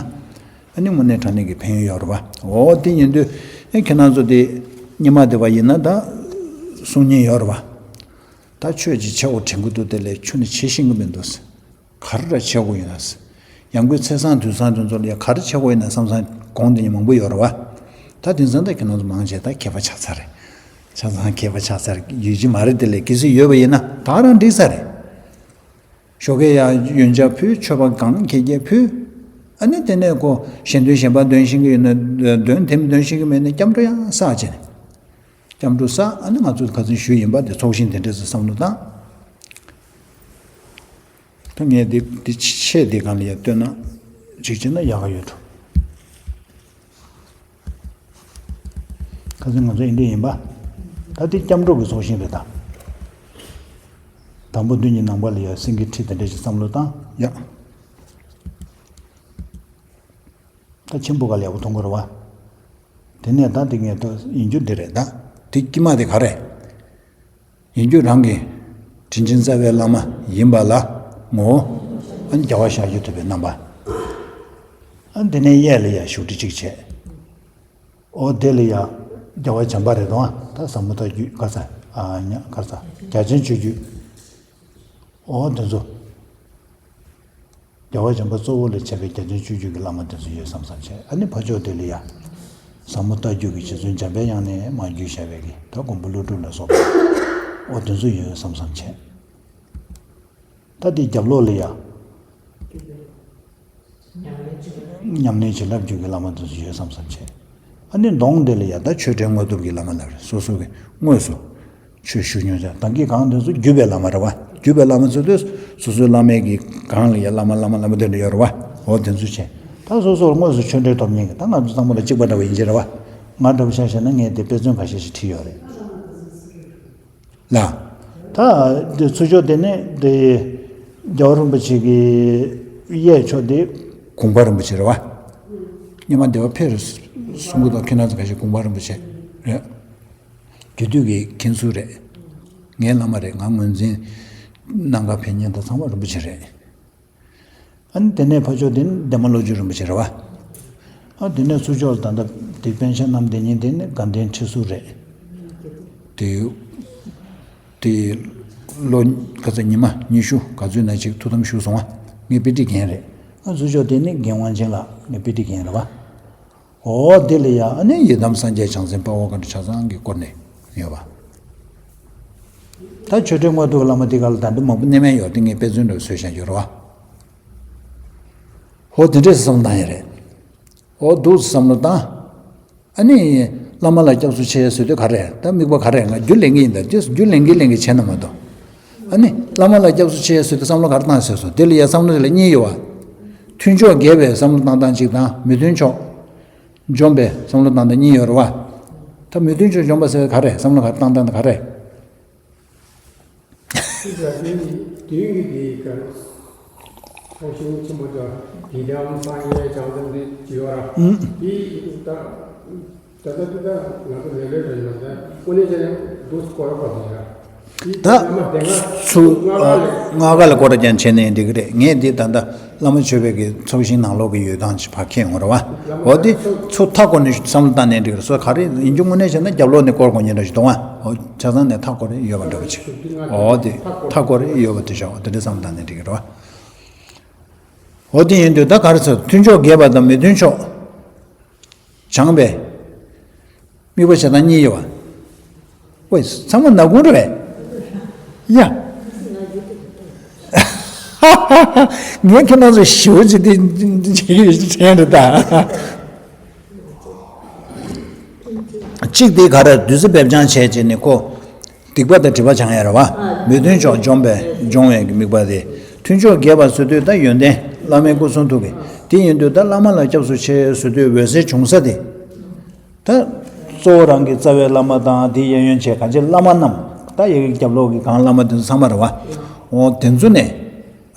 ཨ་ནི་དངོས་གནས་དྲང་གནས་ཀྱི་ཕན་ཡོན་ཡོད་རེད་བ། འོ་དེ་ཡིན་དུས་ཨེ་ཁྱེད་རང་ཚོ་དེ་སྙེ་མ་དེ་བ་ཡིན་ན་ད་གསུང་ཉན་ཡོད་རེད་བ། ད་ཆོས་ཀྱི་ཆེ་བོ་དྲན་གི་འདུག་དེ་ལས་ཆུ་ནི་ཆེ་ཤེས་གི་མི་འདུག་ག་རེ་འདྲ་བྱེད་དགོས་ཡིན་ན། ཡང་སྒོས་ཚེས་བཟང་དུས་བཟང་དེ་ཚོ་ལ་ཡ་ག་རེ་བྱེད་དགོས་ཡིན་ན་བསམ་བསམ་དགོངས་དེ་ཉིད་མང་པོ་ཡོད་རེད་བ། ད་དེང་སང་ད་ཁྱེད་རང་ཚོ་མང་ཆེ་ད་མཁས་པ་ཆགས་ཚར་རེད། ཆ་ཚང་མཁས་པ་ཆགས་ཚར་ཡོད་ཀྱི་མ་རེད། དེ་ལས་གལ་སྲིད་ཡོད་པ་ཡིན་ན་ད་རང་འགྲིག་ས་རེད། ཞོགས་ཀས་ཡ་ཡོན་ཆབ་ཕུལ། མཆོད་པ་གང་ཁྱེད་ཀྱིས་ཕུལ། ཨ་ནི་དེ་ནས་ཁོ་གཞན་དོན་གཞན་པ་འདོན་ཤེས་ཀྱི་ཡོད་ན་འདོན། དེ་མི་འདོན་ཤེས་ཀྱི་མེད་ན་སྐྱབས་འགྲོ་ཡང་བསགས་བྱས་ནས། སྐྱབས་འགྲོ་བསགས། ཨ་ནི་ང་ཚོ་ཁ་སང་ཞུས་ཡིན་པ་དེ་ཚོགས་ཞིང་དེ་འདྲས་སུ་བསམ་བློ་བཏང་། ད་ངས་འདི་འདི་ཆེད་འདི་གང་ལ་ཡ་ལྟོས་ན་གཅིག་བྱས་ན་ཡག་ག་ཡོད་འགྲོ། ཁ་སང་ང་ཚོ་ཡིན་འདི་ཡིན་པ། ད་འདི་སྐྱབས་འགྲོ་གི་ཚོགས་ཞིང་རེད་ད། དང་པོ་མདུན་གྱི་ནང་པ་ལ་ཡ་སེང་གེ་ཁྲི་དེ་འདྲས་ཞིག་བསམ་བློ་བཏང་ཡ། ད་ཆེན་པོ་ག་ལ་ཡག་པོ་མཐོང་གི་རེད་བ། དེ་ནས་ད་འདི་ངས་ད་ཡིན་རྒྱུ་འདི་རེད་ད། འདི་དཀྱིལ་མ་དེ་ག་རེད། ཡིན་རྒྱུ་རང་གི་དྲིན་ཅན་རྩ་བའི་བླ་མ་ཡིན་པ་ལ་ངོ་བོ། ཨ་ནི་རྒྱལ་བ་ཤཱཀྱ་ཐུབ་པའི་རྣམ་པ། ཨ་ནི་དེ་ནས་གཡས་ལ་ཡ་བཞུགས་ཁྲི་གཅིག་བྱས། ཨོ་དེ་ལ་ཡ་རྒྱལ་བ་བྱམས་པ་རེད་དོ། ཨ་ད་ཟབ་མོ་ལྟ་རྒྱུད་ག་ས་ཨ་ཉ་ག་ས་རྒྱ་ཆེན་སྤྱོད་རྒྱུད། ཨོ་དེ་ཚོ། རྒྱལ་བ་བྱམས་པ་གཙོ་བོ་ལ་བྱས་པའི་རྒྱ་ཆེན་སྤྱོད་རྒྱུད་ཀྱི་བླ་མ་དེ་ཚོ་ཡོད་བསམ་བསམ་བྱས། ཨ་ནི་ཕ་ཕྱོགས་དེ་ལ་ཡ། ཟབ་མོ་ལྟ་རྒྱུད་ཀྱི་རྗེ་བཙུན་འཇམ་པའི་དབྱངས་ནས་མར་བརྒྱུད་བཞག་པའི་གི་ད་མགོན་པོ་ཀླུ་སྒྲུབ་ལ་སོགས་པ། ཨོ་དེ་ཚོ་ཡོད་བསམ་བསམ་བྱས། ད་དེའི་རྒྱབ་ལོགས་ལ་ཡ། ཉམས་ལེན་བྱིན་རླབས་རྒྱུད་ཀྱི་བླ་མ་དེ་ཚོ་ཡོད་བསམ་བསམ་བྱས། ཨ་ནི་གདོང་དེ་ལ་ཡ་ད་ཆོས་སྒྲོན་དངོས་གྲུབ་ཀྱི་བླ་མ་ལ་རེད། སོ་སོ་གི་དངོས་སུ་ཆོས་ཞུ་མྱོང་ཅག་དང་གི་གང་དེ་ཚོ་བརྒྱུད་པའི་བླ་མ་རེད་བ། བརྒྱུད་པའི་བླ་མ་ཚོ་དེ་སོ་སོའི་བླ་མའི་གི་གང་ལ་ཡ་བླ་མ་བླ་མ་བླ་མ་དེ་འདྲ་ཡོད་རེད་བ། འོ་དེ་ཚོ་བྱས། ད་སོ་སོར་དངོས་སུ་ཆོས་འབྲེལ་ཐོབ་མཁན་གི་ད་ང་ཚོ་ཚང་མ་ལ་གཅིག་པ་འདྲ་བ་ཡིན་གྱི་རེད་བ། ང་འདྲ་བོ་ཆ་བཞག་ན་ངས་དེ་དཔེ་མཚོན་ཁ་ཤས་ཤིག་བྲིས་ཡོད་རེད། ལ། ད་འདི་ཚུར་ཕྱོགས་དེ་ནི་འདི་རྒྱལ་བ་རིན་པོ་ཆེ་གི་གཡས་ཕྱོགས་དེ་གུང་པ་རིན་པོ་ཆེ་རེད་བ། སྙེ་མ་སྡེ་བ་ཕེབས་རེད་གསུང་གི་འདུག་ཁྱེད་རང་ཚོ་ག་ཤེད་གུང་པ་རིན་པོ་ཆེ་རེད། རྒྱུད་སྟོད་ཀྱི་མཁན་ཟུར་རེད། ངའི་བླ་མ་རེད། ང་ངོས་འཛིན་གནང་ག་ཕེབས་མཁན་དང་ཚང་མ་རིན་པོ་ཆེ་རེད། ཨ་ནི་དེ་ནས་ཕར་ཕྱོགས་དེ་ནི་འདན་མ་བློ་བརྒྱུད་རིན་པོ་ཆེ་རེད་བ། ཨ་དེ་ནས་ཚུར་ཕྱོགས་ད་ལྟ་དེ་པཎ་ཆེན་རྣམ་བདེན་གཉིས་དེ་ནི་དགའ་ལྡན་ཁྲི་ཟུར་རེད། དེ་དེ་ལོ་ག་ཚོད་ཉི་མ་ཉི་ཤུ་ག་ཚོད་ན་ཅིག་ཐུགས་དམ་བཞུགས་སོང་བ། ངའི་དཔེ་ཁྲིད་མཁན་རེད། ཨ་ཚུར་ཕྱོགས་དེ་ནི་རྒན་དབང་ཆེན་ལགས། ངའི་དཔེ་ཁྲིད་མཁན་རེད་བ། འོ་དེ་ལ་ཡ་ཨ་ནི་ཡི་དམ་སངས་རྒྱས་བྱང་སེམས་དཔའ་བོ་ག་འདྲ་ཆ་ཚང་གི་སྐོར་ནས་ཡོད་བ། ད་ཆོས་སྒྲོན་དངོས་གྲུབ་བླ་མ་དེ་ག་ལ་ད་འདི་མང་པོ་གནས་མལ་ཡོད་དེ་ངས་དཔེ་མཚོན་འདྲ་བཟོས་བཞག་ཡོད་རེད་བ། ཧོ་དེ་འདྲས་སེ་གསུང་བཏང་ཡ་རེད། འོ་འདུག་བསམ་བློ་བཏང་། ཨ་ནི། བླ་མ་ལ་སྐྱབས་སུ་མཆི་ཟེར་དུས་ག་རེ་ད་དམིགས་པ་ག་རེ་ང་རྒྱུ་ལེན་གྱི་ཡིན་ད་དེ་རྒྱུ་ལེན་གྱི་ལེན་གྱི་བྱས་ན་མ་གཏོགས། ཨ་ནི། བླ་མ་ལ་སྐྱབས་སུ་མཆི་ཟེར་དུས་བསམ་བློ་ག་རེ་བཏང་ཟེར་སོང་དེ་ལ་ཡ་བསམ་བློ་དེ་ལ་གཉིས་ཡོད་བ། མཐུན་ཕྱོགས་རྒྱས་པའི་བསམ་བློ་བཏང་སྟངས་གཅིག་དང་མི་མཐུན་ཕྱོགས། འཇོམས་པའི་བསམ་བློ་བཏང་སྟངས་གཉིས་ཡོད་རེད་བ། ད་མི་མཐུན་ཕྱོགས་འཇོམས་པ་ཟེར་བ་ག་རེ་བསམ་བློ་ག་རེ་བཏང་སྟངས་དེ་ག་རེ། ཤེས་བྱ་དེ་ནི་དུས་ཀྱི་དེའི་སྐབས་ཚོགས་ཞིང་ཆེན་པོ་དང་དགེ་ལྡན་སངས་རྒྱས་བྱང་སེམས་དེ་བྱེད་ཡོད་ར། ཨུམ། དེ་ད་ད་ལྟ་དེ་ད་ང་ཚོ་ལས་ལས་རེད་མ་ཟད་དངོས་གནས་བྱས་ན་འདུག་སྐོར་བ་གོ་ཟེར་ཡ། དེ་ད་བླ་མ་སྡེ་ལྔ་ཚུ་ལྔ་ཀ་ལ་ལྔ་ཀ་ལ་སྐོར་ར་ཀྱང་བྱས་ནས་འགྲིག་གི་རེད། ངས་འདི་ད་ལྟ་བླ་མ་མཆོད་པའི་གི་ཚོགས་ཞིང་ནང་ལོགས་ཀྱི་ཡོད་སྟངས་ཅིག་ཕར་ཁྱེར་ཡོང་ར་བ། འོ་དེ་ཚུ་མཐའ་སྐོར་ནས་བསམ་བློ་བཏང་ནས་འགྲིག་གི་རེད། སོ་ག་རེ་ཡིན་རྒྱུ་དངོས་གནས་བྱས་ན་རྒྱབ་ལོགས་ནས་སྐོར་དགོས་ཉེན་འདྲ་ཞིག་འདུག་ཨ། འོ་ཆ་ཚང་ནས་མཐའ་སྐོར་ཡོད་པ་འདྲ་པོ་ཅིག་འོ་དེ་མཐའ་སྐོར་ཡོད་པ་དེ་ཤོག་དེ་འདྲ་བསམ་བཏང་ནས་འགྲིག་གི་རེད་བ། འོ་དེ་ཡིན་དུས་ད་ག་རེ་ཟེར་མཐུན་ཕྱོགས་རྒྱས་པ་དང་མི་མཐུན་ཕྱོགས། བྱང་བའི་དམིགས་པ་བྱེད་སྟངས་གཉིས་ཡོད་པ། ཝེ་ཚང་མ་ནག་ཁུང་རེད་པས། ཡ། ངས་ཁྱེད་རང་ཚོ་ཞེ་པོ་ཅིག་དེ་བྱེད་ཀྱི་ཡོད་དྲན་རེད་ད། གཅིག་དེ་ག་རེ་བདུད་རྩི་སྦས་སྦྱང་བྱས་བྱས་ནས་ཁོ། སྡིག་པ་དང་སྒྲིབ་པ་སྦྱང་ཡ་རེད་བ། མི་མཐུན་ཕྱོགས་འཇོམས་པའི་སྦྱོང་བའི་དམིགས་པ་དེ། མཐུན་ཕྱོགས་རྒྱས་པ་ཟེར་དུས་ད་ཡོན་ཏན་བླ་མའི་སྐུ་གསུང་ཐུགས་ཀྱི། དེ་ཡིན་དུས་ད་བླ་མ་ལ་སྐྱབས་སུ་མཆི་ཟེར་དུས་འོད་གསལ་བྱུང་ས་དེ། ད་གཙོ་བོ་རང་གི་རྩ་བའི་བླ་མ་དང་དེའི་གཡས་གཡོན་བྱས་གང་ཅི་བླ་མ་རྣམས་ད་ཡ་གི་རྒྱབ་ལོགས་ཀྱི་གང་བླ་མ་དེ་ཚོ་ཚང་མ་རེད་བ། འོ་དེ་ཚོ་ནས་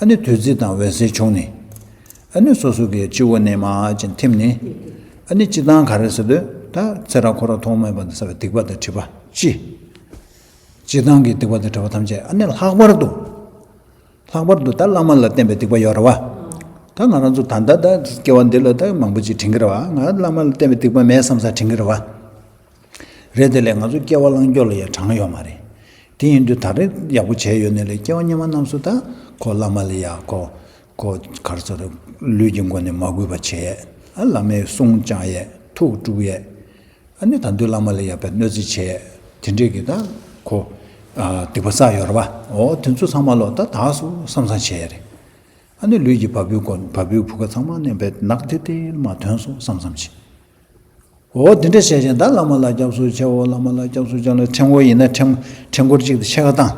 ཨ་ནི་བདུད་རྩི་དང་འོད་གསལ་བྱུང་ནས། ཨ་ནི་སོ་སོ་གི་སྤྱི་བོ་ནས་མར་ཅིག་ཐིམ་ནས། ཨ་ནི་སྤྱི་བཏང་ག་རེ་ཟེར་དུས་ད་ཚེ་རབས་འཁོར་བ་ཐོག་མེད་པ་ནས་བསགས་པའི་སྡིག་པ་དང་སྒྲིབ་པ་ཅི། སྤྱི་བཏང་གི་སྡིག་པ་དང་སྒྲིབ་པ་ཐམས་ཅད་ཨ་ནི་ལྷག་པར་དུ། ལྷག་པར་དུ་ད་བླ་མ་ལ་བརྟེན་པའི་སྡིག་པ་ཡོད་རེད་བ། ད་ང་རང་ཚོ་ད་ལྟ་ད་སྐྱེ་བ་འདི་ལ་ད་མང་པོ་ཅིག་དྲན་གི་རེད་བ། ང་བླ་མ་ལ་བརྟེན་པའི་སྡིག་པ་མེད་བསམ་ས་དྲན་གི་རེད་བ། རེད་དེ་ལས་ང་ཚོ་སྐྱེ་བ་བླང་རྒྱུ་ལ་ཡང་གྲངས་ཡོད་མ་རེད། དེ་ཡིན་དུས་ད་རེས་ཡག་པོ་བྱས་ཡོད་ནའི་ལས་སྐྱེ་བ་སྔོན་མ་རྣམས་སུ་ད་ཁོ་བླ་མ་ལ་ཡ་ཁོ་ཁོ་ག་རེ་ཟེར་ལུས་ཀྱི་སྒོ་ནས་མ་གུས་པ་བྱས། ཨ་བླ་མའི་གསུང་བཅངས་ཡས་ཐུགས་དཀྲུགས་ཡས། ཨ་ནི་ད་དུང་བླ་མ་ལ་ཡ་པའི་གནོད་འཚེ་བྱས། དེ་འདྲས་ཀྱི་ད་ཁོ་ཨ་སྡིག་པ་བསགས་ཡོད་རེད་བ། འོ་དེ་ཚོ་ཚང་མ་ལོ་ད་དག་སོང་བསམ་བསམ་བྱས་ཡས་རེད། ཨ་ནི་ལུས་ཀྱི་བ་སྤུའི་སྒོ་བ་སྤུའི་བུ་ག་ཚང་མ་མནན་པས་ནག་ཐིལ་ཐིལ་མ་ཐོན་སོང་བསམ་བསམ་བྱས། འོ་དེ་འདྲ་བྱས་ཤིང་ད་བླ་མ་ལ་སྐྱབས་སུ་མཆིའོ། བླ་མ་ལ་སྐྱབས་སུ་མཆིའོ་ལ་ཕྲེང་བ་ཡིན་ན་ཕྲེང་ཕྲེང་སྐོར་གཅིག་ཏུ་ཕྱེད་ཀ་བཏང་།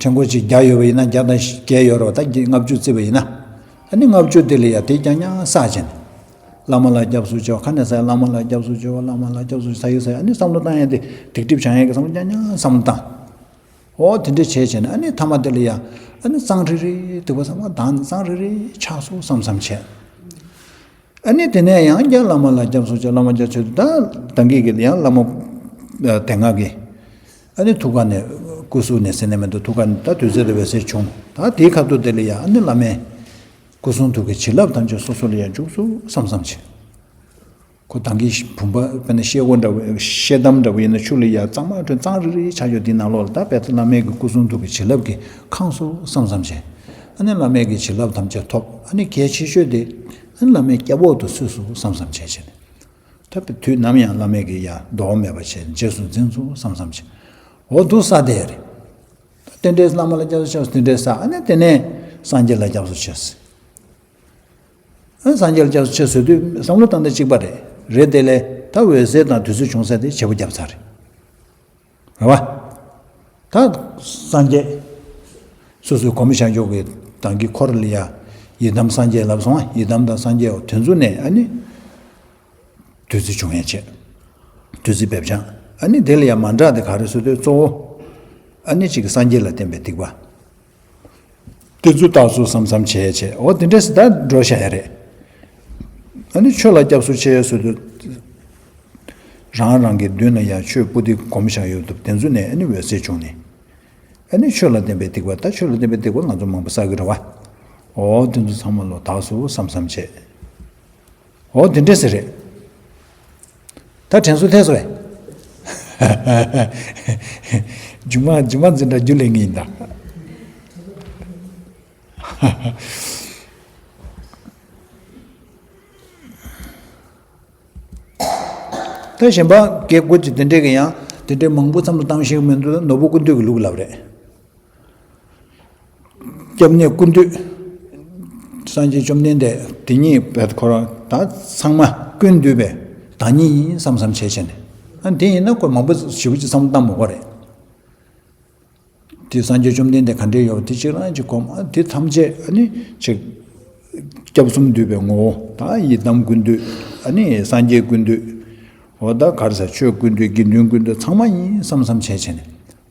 ཕྲེང་སྐོར་གཅིག་བརྒྱ་ཡོད་པ་ཡིན་ན་བརྒྱ་དང་བརྒྱད་ཡོད་རེད་བ། ད་ལྔ་བཅུ་བརྩིས་པ་ཡིན་ན། ཨ་ནི་ལྔ་བཅུ་དེ་ལ་ཡ་དེ་རྐྱང་རྐྱང་བསགས་བྱས་ནས། བླ་མ་ལ་སྐྱབས་སུ་མཆིའོ་ཁ་ནས་ཟེར། བླ་མ་ལ་སྐྱབས་སུ་མཆིའོ། བླ་མ་ལ་སྐྱབས་སུ་ཟེར་ཡོད་ཟེར། ཨ་ནི་བསམ་བློ་བཏང་ཡ་དེ་སྡིག་སྒྲིབ་སྦྱང་ཡ་གི་བསམ་བློ་རྐྱང་རྐྱང་བསམ་བློ་བཏང་། འོ་དེ་འདྲ་བྱས་བྱས་ནས་ཨ་ནི་ཐ་མ་དེ་ལ་ཡ། ཨ་ནི་གཙང་རི་རི་སྡིག་པ་ཚང་མ་དག་ནས་གཙང་རི་རི་ཆགས་སོང་བསམ་བསམ་བྱས། ཨ་ནི་དེ་ནས་ཡང་བསྐྱར་བླ་མ་ལ་སྐྱབས་སུ་མཆི། བླ་མ་སྐྱབས་སུ་མཆི། ད་ད་གིན་གྱི་ཡང་བླ་མ་སྡེ་ལྔ་གི་ཨ་ནི་ཐུགས་ཀ་ནས་སྐུ་གཟུགས་ནས་ཟེར་ནས་མི་འདུག་ཐུགས་ཀ་ནས་ད་བདུད་རྩི་དང་འོད་ཟེར་བྱུང་། ད་དེའི་ཁ་ཐུག་དེ་ལ་ཡང་ཨ་ནི་བླ་མའི་སྐུ་གསུང་ཐུགས་ཀྱི་བྱིན་རླབས་ཐམས་ཅད་སོ་སོ་ལ་ཡང་འཇུག་ཚུལ་བསམ་བསམ་བྱས། ཁོ་ད་གིན་བུམ་པ་དཔེར་ན་ཤེལ་སྒོ་འདྲ་བོ་ཤེལ་དམ་འདྲ་བོ་ཡིན་ན་ཆུ་ལ་ཡ་གཙང་མ་བཀྲུས་གཙང་རི་རི་ཆགས་ཡོད་དེའི་ནང་ལོགས་ལ་ད་དཔེ་ད་བླ་མའི་གི་སྐུ་གསུང་ཐུགས་ཀྱི་བྱིན་རླབས་ཀྱིས་ཁེངས་སོང་བསམ་བསམ་བྱས། ཨ་ནི་བླ་མའི་གི་བྱིན་རླབས་ཐམས་ཅད་ཐོབ། ཨ་ནི་གལ་ཆེ་ཤོས་དེ་ཨ་ནི་བླ་མའི་སྐྱབས་འོག་ཏུ་ཚུད་སོང་བསམ་བསམ་བྱས་བྱས་ནས། ད་དུས་ནམ་ཡང་བླ་མའི་གི་ཡ་ལྡོག་མེད་པ་བྱས་རྗེས་སུ་འཛིན་སོང་བསམ་བསམ་བྱས། འོ་འདུག་ས་དེ་རེད། ད་རྟེན་འབྲེལ་བླ་མ་ལ་སྐྱབས་སུ་མཆིའོ་རྟེན་འབྲེལ་བསགས། ཨ་ནི་དེ་ནས་སངས་རྒྱས་ལ་སྐྱབས་སུ་མཆི། ཨ་སངས་རྒྱས་ལ་སྐྱབས་སུ་མཆི་ཟེར་དུས་བསམ་བློ་བཏང་སྟངས་གཅིག་པ་རེད། རེད་དེ་ལས་ད་འོད་ཟེར་དང་བདུད་རྩི་བྱུང་ས་དེ་བྱེད་པོ་བརྒྱབ་ཚར་རེད། རེད་བ། ད་སངས་རྒྱས་སོ་སོའི་གོམས་བཞག་འཇོག་གི་དང་གི་འཁོར་ལ་ཡ་ཡི་དམ་སངས་རྒྱས་ལབ་སོང་ཨ། ཡི་དམ་དང་སངས་རྒྱས་འོ་དེ་ཚོ་ནས་ཨ་ནི། བདུད་རྩི་བྱུང་ཡན་ཆད། བདུད་རྩི་འབེབས་སྦྱང་། ཨ་ནི་དེ་ལ་ཡང་མ་འདྲ་དེ་ག་རེ་ཟེར་དུས་གཙོ་བོ། ཨ་ནི་གཅིག་གི་སངས་རྒྱས་ལ་བརྟེན་པའི་སྡིག་པ། དེ་ཚོ་དག་སོང་བསམ་བསམ་བྱས་བྱས་འོ་དེ་འདྲས་སེ་ད་འགྲོ་བཞག་ཡ་རེད། ཨ་ནི་ཆོས་ལ་སྐྱབས་སུ་མཆི་ཟེར་དུས། རང་རང་གི་མདུན་ལ་ཡང་ཆོས་པོ་ཏི་སྒོམ་བཞག་ཡོད་དུས་དེ་ཚོ་ནས་ཨ་ནི་འོད་གསལ་བྱུང་ནས། ཨ་ནི་ཆོས་ལ་བརྟེན་པའི་སྡིག་པ་ད་ཆོས་ལ་བརྟེན་པའི་སྡིག་པ་ང་ཚོ་མང་པོ་བསགས་ཀྱི་རེད་བ། འོ་དེ་ཚོ་ཚང་མ་ལོ་དག་སོང་བསམ་བསམ་བྱས། འོ་དེ་འདྲས་སེ་རེད། ད་དྲན་གསོ་ཐེབས་སོང་བས། རྒྱུ་མ་རྒྱུ་མ་འཛིན་གྲྭ་རྒྱུ་ལས་ངེས་ཡིན་ད། ད་གཞན་པ་སྐད་དགུ་ཅིག་དེ་འདྲས་ཀྱི་ཡང་དེ་འདྲས་མང་པོ་བསམ་བློ་བཏང་ཤེས་ཀྱི་མི་འདུག་ད་ནོར་བུ་ཀུན་བཏུས་ཀྱི་ལུགས་ལབ་རེད། སྐྱབས་གནས་ཀུན་བཏུས། སངས་རྒྱས་བཅོམ་ལྡན་འདས་དེ་ཉིད་བས་ཁོ་རང་ད་ཚང་མ་ཀུན་འདུས་པའི་བདག་ཉིད་ཡིན་བསམ་བསམ་བྱས་བྱས་ནས། ཨ་དེ་ཡིན་ན་ཁོ་མང་པོ་ཞེ་པོ་ཅིག་བསམ་བློ་བཏང་མི་དགོས་རེད། དེ་སངས་རྒྱས་བཅོམ་ལྡན་འདས་ག་འདྲས་ཡོད་པ་དེ་གཅིག་རང་གཅིག་གོམས། ཨ་དེ་ཐམས་ཅད་ཨ་ནི་ཅིག་སྐྱབས་གསུམ་འདུས་པའི་ངོ་བོ་དང་ཡི་དམ་ཀུན་འདུས། ཨ་ནི་སངས་རྒྱས་ཀུན་འདུས། འོ་ད་ག་རེ་ཟེར། ཆོས་ཀུན་འདུས། དགེ་འདུན་ཀུན་འདུས། ཚང་མ་ཡིན་བསམ་བསམ་བྱས་བྱས་ནས།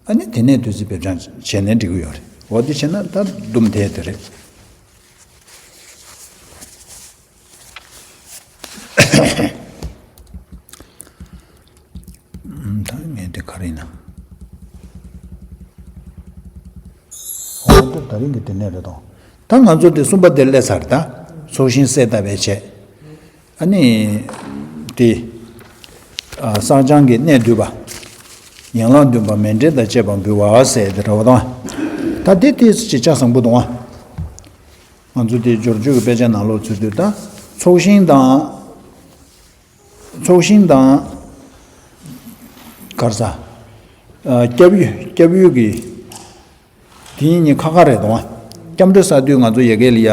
ཨ་ནི་དེ་ནས་བདུད་རྩི་འབེབས་སྦྱང་བྱས་ནས་འགྲིག་གི་ཡོད་རེད། འོ་དེ་བྱས་ན་ད་སྡུམ་ཐལ་དེ་རེད། ད་ངས་དེ་ག་རེ་ཡིན་ན། འོ་ད་ད་རིང་གི་དེ་ནས་རེད་དོ། ད་ང་ཚོ་དེ་གསུམ་པ་དེ་སླེབས་ཚར། ད་ཚོགས་ཞིང་གསལ་བཏབ་པའི་བྱས། ཨ་ནི། དེ། ཨ་བསགས་སྦྱང་གི་གནད་བསྡུས་པ། ཡན་ལག་བདུན་པ་མཎྜལ་དང་བཅས་པ་འབུལ་བ་ཟེར་དེ་རེད་པ་དང་། ད་དེ་དེ་ཅིག་ཆ་བཟང་པོ་འདུག་ཨ། ང་ཚོ་དེ་སྦྱོར་བརྗོད་ཀྱི་དཔེ་ཆ་ནང་ལོགས་ཚུད་དུས་ད། ཚོགས་ཞིང་དང་། ཚོགས་ཞིང་དང་། ག་རེ་ཟ། ཨ་སྐྱབས་ཡུལ། སྐྱབས་ཡུལ་གྱི། དེ་གཉིས་ཁ་ཁ་རེད་དོ། སྐྱབས་འགྲོ་བསགས་དུས་ང་ཚོ་ཡ་གི་ལ་ཡ།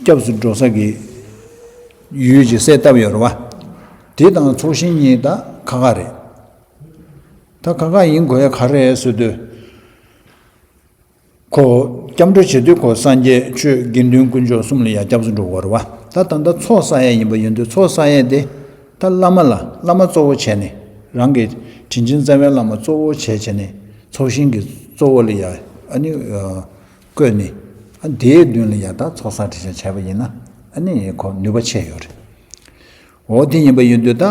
སྐྱབས་སུ་འགྲོ་ས་གི་ཡུལ་གྱི་གསལ་བཏབ་ཡོད་རེད་པ། དེ་དང་ཚོགས་ཞིང་གཉིས་ད་ཁ་ཁ་རེད། ད་ཁ་ཁ་ཡིན་དགོས་ཡ་ག་རེ་རེད་ཟེར་དུས། ཁོ་སྐྱབས་འགྲོ་བྱེད་དུས་ཁོ་སངས་རྒྱས་ཆོས་དགེ་འདུན་དཀོན་མཆོག་གསུམ་ལ་ཡ་སྐྱབས་སུ་འགྲོ་དགོས་རེད་པ། ད་ད་ལྟ་ཚོགས་བསགས་ཡ་ཡིན་པ་ཡིན་དུས་ཚོགས་བསགས་ཡ་དེ། ད་བླ་མ་ལ་བླ་མ་གཙོ་བོ་བྱས་ནས། རང་གི་དྲིན་ཅན་རྩ་བའི་བླ་མ་གཙོ་བོ་བྱས་བྱས་ནས་ཚོགས་ཞིང་གི་གཙོ་བོ་ལ་ཡ་ཨ་ནི་ཨ་བསྐོས་ནས། ཨ་དེའི་མདུན་ལ་ཡ་ད་ཚོགས་བསགས་སྒྲིབ་སྦྱང་བྱས་པ་ཡིན་ན་ཨ་ནི་ཁོ་ནུས་པ་ཆེ་ཡོད་རེད། འོ་དེ་ཡིན་པ་ཡིན་དུས་ད།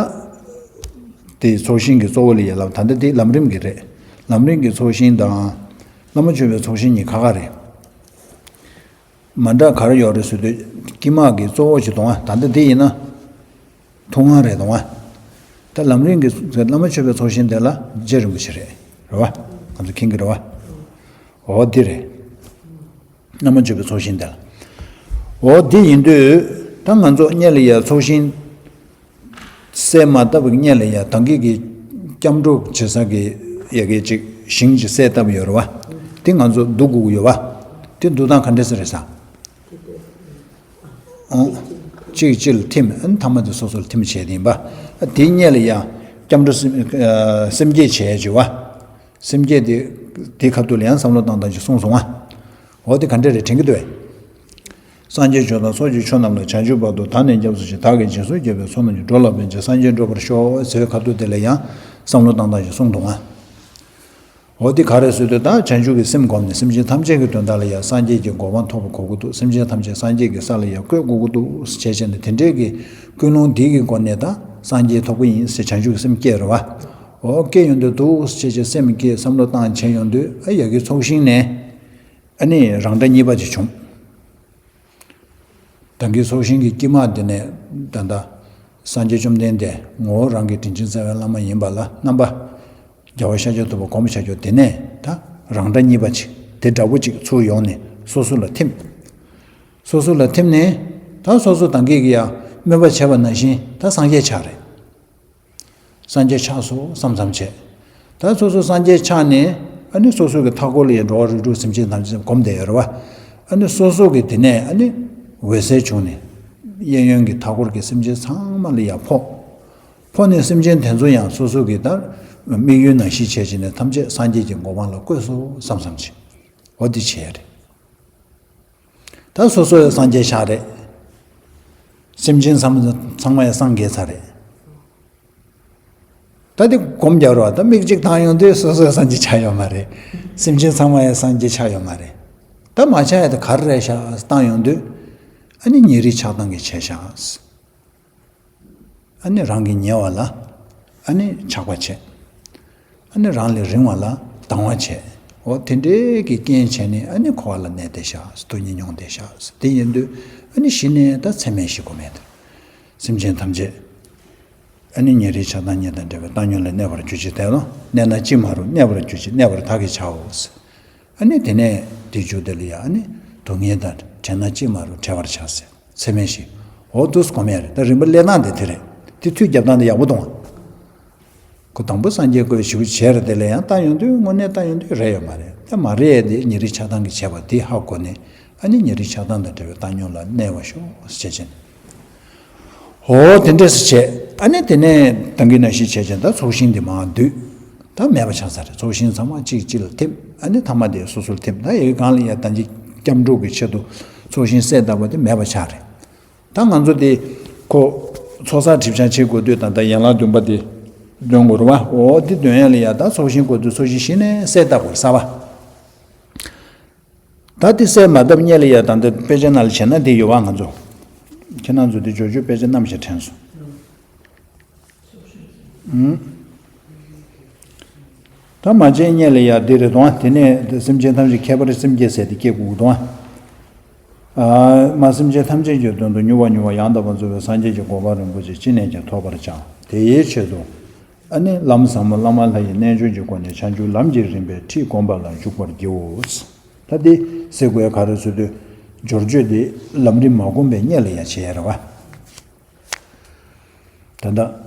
དེ་ཚོགས་ཞིང་གི་གཙོ་བོ་ལ་ཡ་ལབ། ད་ལྟ་དེ་ལམ་རིམ་གྱི་རེད། ལམ་རིམ་གྱི་ཚོགས་ཞིང་དང་། བླ་མ་མཆོད་པའི་ཚོགས་ཞིང་གཉིས་ཁ་ཁ་རེད། མ་འདྲ་ག་རེ་ཡོད་རེད་ཟེར་དུས། དཀྱིལ་མ་གི་གཙོ་བོ་ཞིག་དང་། ད་ལྟ་དེ་ཡིན་ན། ཐུབ་དབང་རེད་དང་། ད་ལམ་རིམ་གྱི་བླ་མ་མཆོད་པའི་ཚོགས་ཞིང་དེ་ལ་རྗེ་རིན་པོ་ཆེ་རེད། རེད་པ། ང་ཚོ་མཁྱེན་གྱི་རེད་པ། འོ་འདི་རེད། བླ་མ་མཆོད་པའི་ཚོགས་ཞིང་དེ་ལ། འོ་འདི་ཡིན་དུས། ད་ང་ཚོ་སྔོན་ལ་ཡ་ཚོགས་ཞིང་གསལ་མ་བཏབ་པའི་སྔོན་ལ་ཡ་ད་གིན་གྱི་སྐྱབས་འགྲོ་བྱེད་ས་གི་ཡ་གི་ཅིག་ཞིང་ཅིག་གསལ་བཏབ་ཡོད་རེད་པ། དེ་ང་ཚོ་བསྡུ་དགོས་ཀྱི་ཡོད་པ། དེ་བསྡུ་སྟངས་ག་འདྲས་སེ་རེད་ཟེར། ཨང་། གཅིག་གཅིག་ལ་ཐིམ། ཨ་ནི་ཐ་མ་དེ་སོ་སོ་ལ་ཐིམ་བྱས་དེ་ཡིན་པ། དེའི་སྔོན་ལ་ཡ་སྐྱབས་འགྲོ་སེམས་ཨ་སེམས་བསྐྱེད་བྱས་བྱས་པ། སེམས་བསྐྱེད་དེ། དེ་ཁ་ཐུག་ལ་ཡང་བསམ་བློ་བཏང་སྟངས་ཅིག་གསུངས་སོང་ང་། འོ་དེ་ག་འདྲ་རེད་དྲན་གྱི་འདུག་གས། སངས་རྒྱས་ཆོས་དང་ཚོགས་ཀྱི་མཆོག་རྣམས་ལ། བྱང་ཆུབ་བར་དུ་བདག་ནི་སྐྱབས་སུ་མཆི། བདག་གིས་སྦྱིན་སོགས་བགྱིས་པའི་ཚོགས་རྣམས་ཀྱིས། འགྲོ་ལ་ཕན་ཕྱིར་སངས་རྒྱས་འགྲུབ་པར་ཤོག་ཟེར་བའི་ཁ་ཐུག་དེ་ལ་ཡང་བསམ་བློ་བཏང་སྟངས་ཅིག་གསུངས་འདུག་ང་། འོ་དེ་ག་རེ་ཟེར་དུས། ད་བྱང་ཆུབ་ཀྱི་སེམས་བསྒོམས་ནས་སེམས་ཅན་ཐམས་ཅད་ཀྱི་དོན་དག་ལ་ཡང་སངས་རྒྱས་ཀྱི་གོ་འཕང་ཐོབ་པ་དགོས་ཀྱི་འདུག་སེམས་ཅན་ཐམས་ཅད་སངས་རྒྱས་ཀྱི་ས་ལ་ཡང་བཀོད་དགོས་ཀྱི་འདུག་ཟེར་བྱས་ནས། དེ་འདྲའི་གི་ཀུན་སློང་འདི་གི་སྒོ་ནས་ད་སངས་རྒྱས་ཐོབ་ཀྱི་ཡིན་ཟེར་བྱང་ཆུབ་ཀྱི་སེམས་སྐྱེས་རེད་པ། འོ་སྐྱེས་ཡོང་དུས་འདུག་ཟེར་བྱས་སེམས་སྐྱེས་བསམ་བློ་བཏང་བྱས་ཡོང་དུས། ཨ་ཡ་གི་ཚོགས་ཞིང་ནས་ཨ་ནི་རང་འདྲ་གཉིས་པ་ཅིག་བྱུང་། ད་གིན་ཚོགས་ཞིང་གི་དཀྱིལ་མ་དེ་ནས་ད་ལྟ་སངས་རྒྱས་བཅོམ་ལྡན་འདས་ངོ་བོ་རང་གི་དྲིན་ཅན་རྩ་བའི་བླ་མ་ཡིན་པ་ལ་རྣམ་པ་རྒྱལ་བ་ཤཱཀྱ་ཐུབ་པ་སྒོམ་བྱ་རྒྱུ་དེ་ནས་ད་རང་འདྲ་གཉིས་པ་ཅིག་དེ་འདྲ་པོ་ཅིག་ཚུར་ཡོང་ནས་སོ་སོ་ལ་ཐིམ། སོ་སོ་ལ་ཐིམ་ནས་ད་སོ་སོ་ད་གིན་གི་ཡ་སྨོན་པ་བྱས་པ་ནང་བཞིན་ད་སངས་རྒྱས་ཆགས་རེད། སངས་རྒྱས་ཆགས་སོང་བསམ་བསམ་བྱས། ད་སོ་སོ་སངས་རྒྱས་ཆགས་ནས། ཨ་ནི་སོ་སོ་གི་མཐའ་འཁོར་ལ་ཡ་འགྲོ་བ་རིགས་དྲུག་སེམས་ཅན་ཐམས་ཅད་སྒོམ་བསྡད་ཡོད་རེད་པ། ཨ་ནི་སོ་སོ་གི་དེ་ནས་ཨ་ནི་འོད་གསལ་བྱུང་ནས། གཡས་གཡོན་གྱི་མཐའ་འཁོར་གྱི་སེམས་ཅན་ཚང་མ་ལ་ཡ་ཕོག་ཕོག་ནས་སེམས་ཅན་དེ་ཚོ་ཡང་སོ་སོ་གི་ད་དམིགས་ཡུལ་ནང་བཞིན་བྱས་བྱས་ནས་ཐམས་ཅད་སངས་རྒྱས་ཀྱི་གོ་འཕང་ལ་བཀོད་སོང་བསམ་བསམ་བྱས། འོ་དེ་བྱས་རེད། ད་སོ་སོ་ཡང་སངས་རྒྱས་ཆགས་རེད། སེམས་ཅན་ཚང་མ་ཚང་མ་ཡང་སངས་རྒྱས་ཚར་རེད། ད་དེ་སྒོམ་རྒྱག་རོགས། ད་མིག་གཅིག་བཏང་ཡོང་དུས་སོ་སོ་སངས་རྒྱས་ཆགས་ཡོད་མ་རེད། སེམས་ཅན་ཚང་མ་ཡང་སངས་རྒྱས་ཆགས་ཡོད་མ་རེད། ད་མ་ཆགས་ཡ་དེ་ག་རེ་རེད་ཤག་བཏང་ཡོང་དུས། ཨ་ནི་ཉེ་རིང་ཆགས་སྡང་གིས་བྱས་ཤག་ཨ་ནི་རང་གི་ཉེ་བ་ལ་ཨ་ནི་ཆགས་པ་བྱས། ཨ་ནི་རང་ལས་རིང་བ་ལ་སྡང་བ་བྱས། འོ་དེ་འདྲའི་གི་རྐྱེན་བྱས་ནས་ཨ་ནི་འཁོར་བ་ལ་གནས་བསྡད་ཤག་སྡུག་བསྔལ་མྱོང་བསྡད་ཤག་དེ་ཡིན་དུས་ཨ་ནི་གཞི་ནས་ད་ཚད་མེད་བཞི་སྒོམ་ཡ་དེ། སེམས་ཅན་ཐམས་ཅད་ཨ་ནི་ཉེ་རིང་ཆགས་སྡང་གཉིས་དང་བྲལ་བའི་བཏང་སྙོམས་ལ་གནས་པར་གྱུར་ཅིག་དེ་ལ་གནས་ན་ཅི་མ་རུང་གནས་པར་གྱུར་ཅིག་གནས་པར་བདག་གིས་བྱའོ། ཨ་ནི་དེ་ནས་དེ་མཇུག་དེ་ལ་ཡ་ཨ་ནི་སྡུག་བསྔལ་དང་བྲལ་ན་ཅི་མ་རུང་བྲལ་བར་བྱ་ཟེར། ཚད་མེད་བཞི། འོ་འདུག་སེ་སྒོམ་ཡ་རེད། ད་རིམ་པ་སླེབས་སྟངས་དེ་དེ་རེད། དེ་མཐུད་རྒྱབ་སྟངས་དེ་ཡག་པོ་གཏོང་བ། ཁོ་དང་པོ་སངས་རྒྱས་བསྐོས་ཞེ་པོ་བྱས་རེད། དེ་ལ་ཡང་བཏང་ཡོང་དུས་དངོས་གནས་བཏང་ཡོང་དུས་རེད་ཡོད་མ་རེད། ད་མ་རེད་དེ་ཉེ་རིང་ཆགས་སྡང་གིས་བྱས་པ་དེ་ཧ་གོ་ནས། ཨ་ནི་ཉེ་རིང་ཆགས་སྡང་དང་བྲལ་བའི་བཏང་སྙོམས་ལ་གནས་པར་ཤོག་ཟེར་བྱས་ནས། འོ་དེ་འདྲས་སེ་བྱས། ཨ་ནི་དེ་ནས་ད་གིན་ནང་བཞིན་བྱས་བྱས་ད་ཚོགས་ཞིང་དེ་མར་བསྡུས། ད་མེད་པ་ཆགས་ས་རེད། ཚོགས་ཞིང་ཚང་མ་གཅིག་གཅིག་ལ་ཐིམ། ཨ་ནི་ཐ་མ་དེ་སོ་སོར་ཐིམ། ད་ཡི་གེ་གང་ལ་ཡ་ད་འཇིག་སྐྱབས་འགྲོ་གི་ཆེད་དུ་ཚོགས་ཞིང་གསལ་བཏབ་པ་དེ་མེད་པ་ཆགས་རེད། ད་ང་ཚོ་དེ་ཁོ་ཚོགས་བསགས་སྒྲིབ་སྦྱང་བྱེད་དགོས་དུས་ད་ལྟ་ཡན་ལག་བདུན་པ་དེ་འདོན་དགོས་རེད་བ། འོ་དེ་འདོན་ཡ་ལ་ཡ་ད་ཚོགས་ཞིང་དགོས་དུས་ཚོགས་ཞིང་གཞི་ནས་གསལ་བཏབ་དགོས་རེད་གསར་པ། ད་དེ་གསལ་མ་བཏབ་སྔོན་ལ་ཡ་ད་ལྟ་དཔེ་ཆ་ནང་ལ་བྱས་ན་དེ་ཡོད་བ་ང་ཚོ། ཁྱེད་རང་ཚོ་དེ་ཇོ་ཇོ་དཔེ་ཆ་རྣམས་ཤིག་དྲན་སོང་། ཨུམ། ད་མ་བྱས་སྔོན་ལ་ཡ་དེ་རེད་དོ། དེ་ནས་སེམས་ཅན་ཐམས་ཅད་ཁྱད་པར་སེམས་བསྐྱེད་ཟེར་དེ་སྐྱེ་དགོས་དོ། ཨ་མ་སེམས་ཅན་ཐམས་ཅད་ཀྱི་དོན་དུ་མྱུར་བ་མྱུར་བ་ཡང་དག་པར་རྫོགས་པའི་སངས་རྒྱས་ཀྱི་གོ་འཕང་རིན་པོ་ཆེ་ཅི་ནས་ཀྱང་ཐོབ་པར་བྱ། དེའི་ཆེད་དུ། ཨ་ནི་ལམ་ཟབ་མོ་བླ་མ་ལྷ་ཡི་རྣལ་འབྱོར་གྱི་སྒོ་ནས་བྱང་ཆུབ་ལམ་གྱི་རིམ་པའི་ཁྲིད་བསྒོམ་པ་ལ་འཇུག་པར་བགྱིའོ། ད་དེ་ཟེར་དགོས་ག་རེ་ཟེར་དུས། སྦྱོར་བརྗོད་དེ་ལམ་རིམ་མ་བསྒོམས་པའི་སྔོན་ལ་ཡ་བྱེད་ཡ་རེད་བ། ད་ལྟ་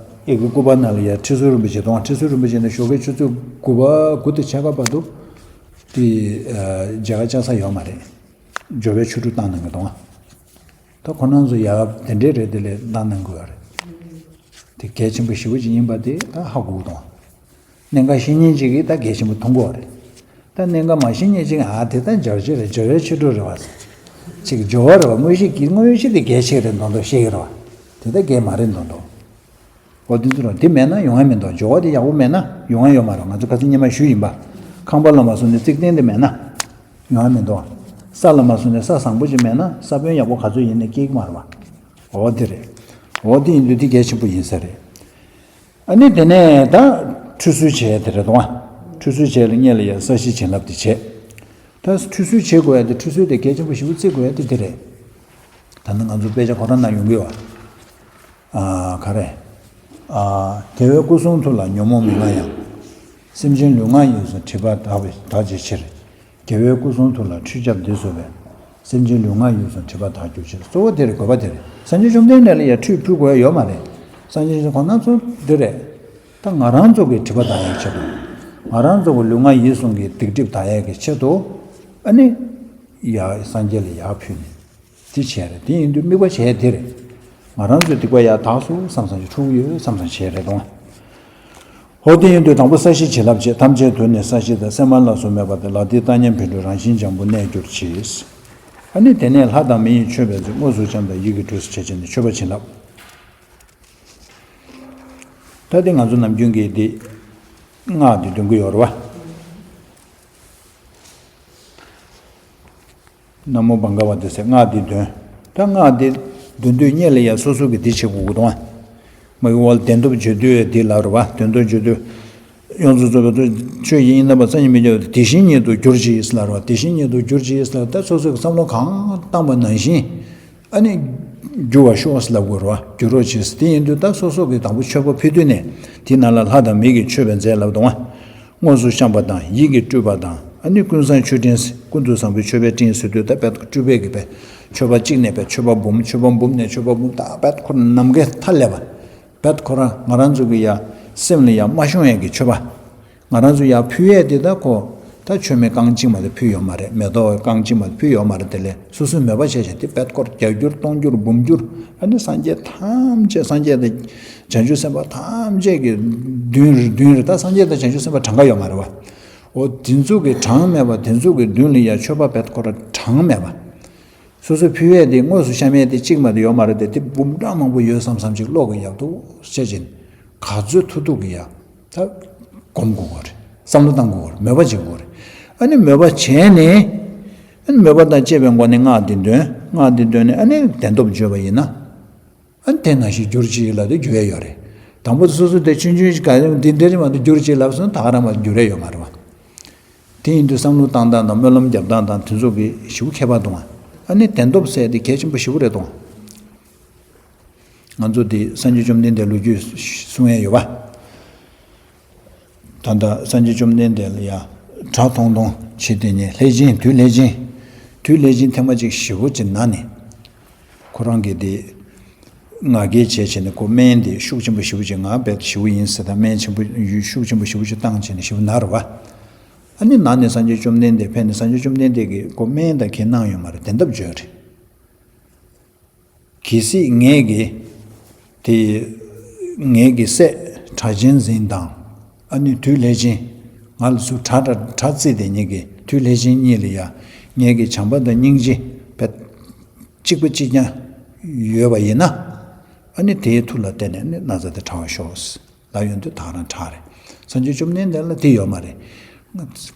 ཡི་གེ་སྐུ་པར་ནང་ལ་ཡ་ཁྲིད་ཟུར་རིན་པོ་ཆེ་དང་། ཁྲིད་ཟུར་རིན་པོ་ཆེ་ནི་ཞོགས་ཀའི་ཆུ་ཚོད་དགུ་པ་དགུ་དང་ཕྱེད་ཀ་བར་དུ་དེ་མཇལ་ཁ་བཅར་ས་ཡོད་མ་རེད། སྦྱོར་བའི་ཆོ་འཕྲུལ་བཏང་གནང་གི་དང་། ད་ཁོ་རང་ཚོ་ཡ་དེ་འདྲས་རེད། དེ་ལས་བཏང་གནང་དགོས་པ་རེད། དེ་གལ་ཆེན་པོ་ཞེ་པོ་ཅིག་ཡིན་པ་དེ་ད་ཧ་གོ་གི་དང་། གནད་འགག་ཤེས་མཁན་ཅིག་གིས་ད་གལ་ཆེན་པོ་མཐོང་གི་ཡོད་རེད། ད་གནད་འགག་མ་ཤེས་མཁན་ཅིག་གིས་ཨ་དེ་ད་སྦྱོར་བརྗོད་རེད། སྦྱོར་བའི་ཆོ་འཕྲུལ་རེད་བ། ཅིག་སྦྱོར་བ་རེད་བ། དངོས་གཞི་གི་དངོས་གཞི་དེ་གལ་ཆེ་རེད་མདོག་མདོག་བཤད་ཀྱི་རེད་བ། དེ་ད་གལ་མ་རེད་མདོག་མདོག་འོ་དེ་ཚོ་རང་དེ་མེད་ན་ཡོང་ཡ་མི་འདུག་སྦྱོར་བ་དེ་ཡག་པོ་མེད་ན་ཡོང་ཡ་ཡོད་མ་རེད། ང་ཚོ་ཁ་སང་སྔོན་མ་ཞུས་ཡིན་པ། ཁང་པ་ལ་མ་སོང་ནས་རྩིག་སྟེང་དེ་མེད་ན་ཡོང་ཡ་མི་འདུག་ས་ལ་མ་སོང་ནས་ས་བཟང་པོ་ཅིག་མེད་ན་ས་བོན་ཡག་པོ་ག་ཚོད་ཡིན་ནས་སྐྱེ་གི་མ་རེད་བ། འོ་དེ་རེད། འོ་དེ་ཡིན་དུས་དེ་གལ་ཆེན་པོ་ཡིན་ས་རེད། ཨ་ནི་དེ་ནས་ད་ཁྲུས་གསོལ་བྱས་དེ་རེད་དོ། ཁྲུས་གསོལ་བྱས་ལ་སྔོན་ལ་ཡ་ས་གཞི་བྱིན་རླབས་དེ་བྱས། ད་ཁྲུས་གསོལ་བྱེད་དགོས་ཡ་དེ་ཁྲུས་གསོལ་དེ་གལ་ཆེན་པོ་ཞེ་པོ་བརྩི་དགོས་ཡ་དེ་དེ་རེད། ད་ནི་ང་ཚོ་དཔེ་ཆ་ཁོ་རང་ན་ཡོང་གི་ཡོད་བ། ཨ་ག་རེ། ཨ་རྒྱལ་བའི་སྐུ་གསུང་ཐུགས་ལ་ཉོན་མོངས་མི་མངའ་ཡང་། སེམས་ཅན་ལུས་ངག་ཡིད་གསུམ་སྒྲིབ་པ་དག་པའི་དག་བྱའི་ཕྱིར། རྒྱལ་བའི་སྐུ་གསུང་ཐུགས་ལ་ཁྲུས་བརྒྱབ་འདི་གསོལ་བས། སེམས་ཅན་ལུས་ངག་ཡིད་གསུམ་སྒྲིབ་པ་དག་གྱུར་ཅིག་གཙོ་བོ་དེ་རེད། དགོས་པ་དེ་རེད། སངས་རྒྱས་བཅོམ་ལྡན་འདས་ལ་ཡ་ཁྲུས་ཕུལ་དགོས་ཡ་ཡོད་མ་རེད། སངས་རྒྱས་ཁོ་ན་ཚོ་འདི་རེད། ད་ང་རང་ཚོ་གི་སྒྲིབ་པ་དག་ཡའི་ཆེད་དུ། ང་རང་ཚོ་གི་ལུས་ངག་ཡིད་གསུམ་གྱི་སྡིག་སྒྲིབ་དག་ཡའི་གི་ཆེད་དུ། ཨ་ནི། ཡ་སངས་རྒྱས་ལ་ཡར་ཕུལ་ནས། དེ་བྱས་རེད། དེ་ཡིན་དུས་དམིགས་པ་བྱས་དེ་རེད། ང་རང་ཚོའི་སྡིག་པ་ཡར་དག་སོང་བསམ་བསམ་ཞིག་འཁྲུག་ཡོད་བསམ་བསམ་བྱས་རེད་དང་། ཧོ་དེ་ཡིན་དུས་དང་པོ་ས་གཞི་བྱིན་རླབས་བྱས། ཐམས་ཅད་དུ་ནི་ས་གཞི་དང་། སེམས་མ་ལགས་སུ་མེད་པ་དེ། ལག་མཐིལ་བཏང་སྙོམས་འཕེན་འགྲོས། རང་བཞིན་འཇམ་པོ་གནས་གྱུར་ཅིག་ཨ་ནི་དེ་ནས་ལྷ་དང་མི་ཡི་མཆོད་པའི་ཚིག་དངོས་སུ་བཤམས་དང་ཡི་གེ་བྲིས་སུ་བྱས་བྱས་ནས་མཆོད་པ་བྱིན་རླབས། ད་དེ་ང་ཚོ་ནམ་རྒྱུན་གྱི་དེ་སྔགས་དེ་འདོན་གྱི་ཡོད་རེད་བ། ན་མོ་བྷ་ག་ཝ་ཏི་ཟེར་སྔགས་འདི་འདོན། ད་སྔགས་འདི་འདོན་དུས་སྔོན་ལ་ཡ་སོ་སོ་གི་འདི་བྱེད་དགོས་ཀྱི་འདུག་ཨ། མ་གི་ཝལ་བདེན་སྟོབས་བརྗོད་དུས་འདི་ལ་རུ་བ་བདེན་སྟོབས་བརྗོད་དུས། ཡོངས་སུ་རྫོགས་པའི་ཆོས་ཀྱི་དབྱིངས་རྣམ་པར་གསལ་བར་མི་འགྱུར་བ་དེ་དེ་བཞིན་ཉིད་དུ་གྱུར་ཅིག་ལ་རུ་བ། དེ་བཞིན་ཉིད་དུ་གྱུར་ཅིག་ལ། ད་སོ་སོ་གི་བསམ་བློ་གང་བཏང་བ་ནང་བཞིན། ཨ་ནི། འགྱུར་བར་ཤོག་ལབ་དགོས་རུ་བ། འགྱུར་རོགས་བྱེད། དེ་ཡིན་དུས་ད་སོ་སོ་གི་དང་པོ་མཆོད་པ་ཕུལ་དུས་ནས་དེ་ནང་ལ་ལྷ་དང་མི་གི་མཆོད་པའི་རྫས་ལབ་དང་བ། དངོས་སུ་བཤམས་པ་དང་ཡིད་ཀྱིས་སྤྲུལ་པ་དང་། ཨ་ནི་ཀུན་བཟང་མཆོད་སྤྲིན། ཀུན་ཏུ་བཟང་པོའི་མཆོད་པའི་སྤྲིན་ཟེར་དུས་ད་དཔེ་སྤྲུལ་པའི་གི་དཔེ། མཆོད་པ་གཅིག་ནས་དཔེ་མཆོད་པ་འབུམ། མཆོད་པ་འབུམ་ནས་མཆོད་པ་འབུམ། ད་དཔེ་ཁོ་ནམ་མཁའི་མཐའ་ཀླས་པ། དཔེ་ཁོ་རང་ང་རང་ཚོ་གི་ཡ་སེམས་ལ་ཡ་མ་ཤོང་ཡ་གི་མཆོད་པ། ང་རང་ཚོ་ཡ་ཕུལ་ཡས་དེ་ད་ཁོ། ད་མཆོད་མེ་རྐང་གཅིག་མ་གཏོགས་ཕུལ་ཡོད་མ་རེད། མེ་ཏོག་རྐང་གཅིག་མ་གཏོགས་ཕུལ་ཡོད་མ་རེད། དེ་ལས་སོ་སོའི་མོས་པ་བྱས་བྱས་དེ་དཔེ་སྐོར་བརྒྱ་འགྱུར་སྟོང་འགྱུར་འབུམ་འགྱུར། ཨ་ནི་སངས་རྒྱས་ཐམས་ཅད་སངས་རྒྱས་དང་། བྱང་ཆུབ་སེམས་དཔའ་ཐམས་ཅད་ཀྱི་མདུན་རེ་མདུན་རེ། ད་སངས་རྒྱས་དང་བྱང་ཆུབ་སེམས་དཔའ་གྲངས་ཀ་ཡོད་མ་རེད་བ། འོ་དེ་ཚོ་གི་གྲངས་མེད་པ། དེ་ཚོ་གི་མདུན་ལ་ཡ་མཆོད་པ་དཔེ་ཁོ་ར་གྲངས་མེད་པ། སོ་སོ་ཕུལ་ཡས་དེ་དངོས་སུ་བཤམས་ཡས་དེ་གཅིག་མ་གཏོགས་ཡོད་མ་རེད་དེ། དེ་འབུམ་ཕྲག་མང་པོ་ཡོད་བསམ་བསམ་ཅིག་བློ་གི་ཡག་ཏུ་བཤད་ཅིང་། ག་ཚོད་ཐུབ་ཐུབ་ཀྱི་ཡ། ད་སྒོམ་དགོས་ཀྱི་རེད། བསམ་བློ་བཏང་དགོས་ཀྱི་རེད། མོས་པ་བྱེད་དགོས་ཀྱི་རེད། ཨ་ནི་མོས་པ་བྱས་ནས། ཨ་ནི་མོས་པ་དང་བཅས་པའི་སྒོ་ནས་སྔགས་འདི་འདོན། སྔགས་འདི་འདོན་ནས་ཨ་ནི་བདེན་སྟོབས་བརྗོད་པ་ཡིན་ན། ཨ་ནི་དེ་ནང་བཞིན་གྱུར་ཅིག་ལབ་དེ་འགྱུར་ཡས་ཡོད་རེད། དང་པོ་སོ་སོ་དེ་ཆུང་ཆུང་ཞིག་ག་རེ་འདི་འདྲ་མ་གཏོགས་གྱུར་ཅིག་ལབ་སོང་ད་ག་རང་མ་འགྱུར་ཡས་ཡོད་མ་རེད་བ། དེ་ཡིན་དུས་བསམ་བློ་བཏང་སྟངས་དང་སྨོན་ལམ་རྒྱབ་སྟངས་དང་དེ་ཚོ་གི་ཞེ་པོ་ཁྱད་པར་འདུག་ཨ། ཨ་ནི་བདེན་སྟོབས་ཟེར་དེ་གལ་ཆེན་པོ་ཞེ་པོ་རེད་འདུག་ཨ། ང་ཚོ་འདི་སངས་རྒྱས་བཅོམ་ལྡན་འདས་ལོ་རྒྱུས་གསུང་ཡས་ཡོད་པ། ད་ལྟ་སངས་རྒྱས་བཅོམ་ལྡན་འདས་ལ་ཡ་གྲྭ་མཐོང་མཐོང་བྱེད་དེ་ནས་ལྷས་བྱིན་དུས་ལྷས་བྱིན། དུས་ལྷས་བྱིན་ཐེངས་མ་གཅིག་ཞེ་པོ་ཅིག་ན་ནས། ཁོ་རང་གིས་དེ་ང་རྒྱལ་བྱས་བྱས་ནས་ཁོ་སྨན་དེ་ཤུགས་ཆེན་པོ་ཞེ་པོ་ཅིག་ང་རྦད་ཞེ་པོ་ཡིན་ཟེར། ད་སྨན་ཆེན་པོ་ཡོད་ཤུགས་ཆེན་པོ་ཞེ་པོ་ཅིག་བཏང་བྱས་ནས་ཞེ་པོ་ན་རུ་བ། ཨ་ནི་ནང་ནས་སངས་རྒྱས་བཅོམ་ལྡན་འདས་ཕེབས་ནས་སངས་རྒྱས་བཅོམ་ལྡན་འདས་ཀྱིས་ཁོ་སྨན་དང་ཁྱེད་གནང་ཡོད་མ་རེད། བདེན་ཐབས་བརྗོད་རེད། གལ་སྲིད་ངས་ཀྱིས་དེ་ངས་ཀྱི་སྲས་གྲགས་ཆེན་འཛིན་དང་ཨ་ནི་དུས་ལྷས་བྱིན། ང་ལ་སུ་གྲགས་གྲགས་གྲགས་བརྩིས་ཏེ་ངས་ཀྱི་དུས་ལྷས་བྱིན་གཉིས་ལ་ཡ་ངས་ཀྱི་བྱམས་པ་དང་སྙིང་རྗེ་བས་གཅིག་པ་གཅིག་རྐྱང་ཡོད་པ་ཡིན་ན། ཨ་ནི་དེའི་མཐུ་ལ་བརྟེན་ནས་ནི་ན་ཚ་དེ་དྲག་པར་ཤོག་ལབ་ཡོང་དུས་ད་ག་རང་དྲག་རེད། སངས་རྒྱས་བཅོམ་ལྡན་འདས་ལ་དེ་ཡོད་མ་རེད།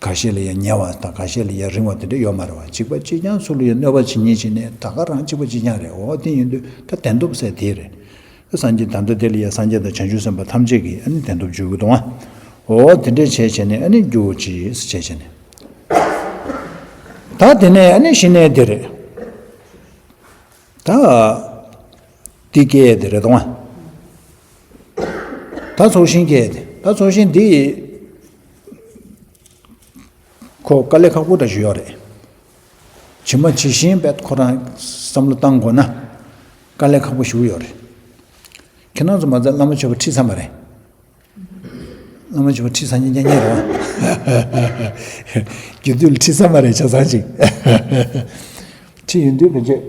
ཁ་ཤས་ལ་ཡང་ཉེ་བ་དང་ཁ་ཤས་ལ་ཡང་རིང་བ་དེ་འདྲ་ཡོད་མ་རེད་བ། གཅིག་པ་གཅིག་རྐྱང་སུ་ལ་ཡང་གནོད་པ་བྱེད་ཉེན་བྱེད་ནས་ད་ག་རང་གཅིག་པ་གཅིག་རྐྱང་རེད། འོ་དེ་ཡིན་དུས་ད་བདེན་སྟོབས་ཟེར་དེ་རེད། སངས་རྒྱས་ད་ལྟ་དེ་ལ་ཡང་སངས་རྒྱས་དང་བྱང་ཆུབ་སེམས་དཔའ་ཐམས་ཅད་ཀྱིས་ཨ་ནི་བདེན་སྟོབས་བརྗོད་ཀྱི་འདུག་ཨ། འོ་དེ་འདྲས་བྱས་བྱས་ནས་ཨ་ནི་རྒྱུ་ཅིག་བྱས་བྱས་ནས། ད་དེ་ནས་ཨ་ནི་གཞི་ནས་དེ་རེད། ད་འདི་སྐད་དེ་རེད་དང་། ད་ཚོགས་ཞིང་སྐད་དེ་ད་ཚོགས་ཞིང་འདི་ཁོ་དཀའ་ལས་ཁག་པོ་འདྲ་ཞིག་ཡོད་རེད། ཇི་མ་ཇི་བཞིན་བས་ཁོ་རང་བསམ་བློ་བཏང་དགོས་ན་དཀའ་ལས་ཁག་པོ་ཞིག་ཡོད་རེད། ཁྱེད་རང་ཚོ་མ་ཚད་བླ་མ་མཆོད་པ་ཁྲིད་ཚར་མ་རེད། བླ་མ་མཆོད་པ་ཁྲིད་ཚར་ཉན་ཉན་ཉན་རེད་བ། རྒྱུ་དུས་ལ་ཁྲིད་ཚར་མ་རེད་ཆ་ཚང་ཅིག་ཁྲིད་ཡོང་དུས་ཕལ་ཆེར།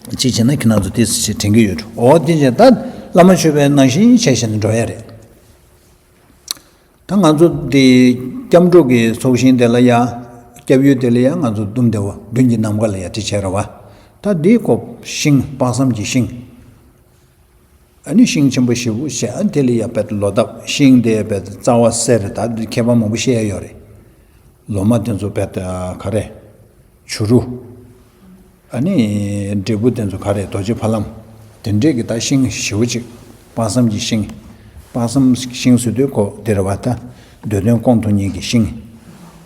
གཅིག་བྱས་ན་ཁྱེད་རང་ཚོ་ཏོག་ཙམ་ཞིག་དྲན་གྱི་ཡོད་འགྲོ། འོ་དེ་བྱས་ད་བླ་མ་མཆོད་པའི་ནང་བཞིན་བྱས་བྱས་ནས་འགྲོ་ཡ་རེད། ད་ང་ཚོ་འདི་སྐྱབས་འགྲོ་གི་ཚོགས་ཞིང་དེ་ལ་ཡ། སྐྱབས་ཡུལ་དེ་ལ་ཡ་ང་ཚོ་ཟླུམ་སྡེ་བ་མདུན་གྱི་ནམ་མཁའ་ལ་ཡ་དེ་བྱས་རེད་བ། ད་འདི་ཁོ་ཤིང་དཔག་བསམ་གྱི་ཤིང་། ཨ་ནི་ཤིང་ཆེན་པོ་ཞེ་པོ་ཞིག་ཨ་དེ་ལ་ཡ་བེད་ལོ་འདབ་ཤིང་དེ་བེད་རྩ་བ་གསེར་ད་འདི་ཁྱད་པར་མང་པོ་བཤད་ཡ་ཡོད་རེད། ལོ་མ་དེ་ཚོ་བེད་ག་རེ། བྱུ་རུ། ཨ་ནི་འབྲས་བུ་དེ་ཚོ་ག་རེ་རྡོ་རྗེ་ཕ་ལམ། དེ་འདྲས་ཀྱི་ད་ཤིང་ཞེ་པོ་ཅིག་དཔག་བསམ་གྱི་ཤིང་། དཔག་བསམ་ཤིང་ཟེར་དུས་ཁོ་དེ་རེད་བ་ད། འདོད་དོན་སྐོང་ཐུབ་མཁན་གྱི་ཤིང་།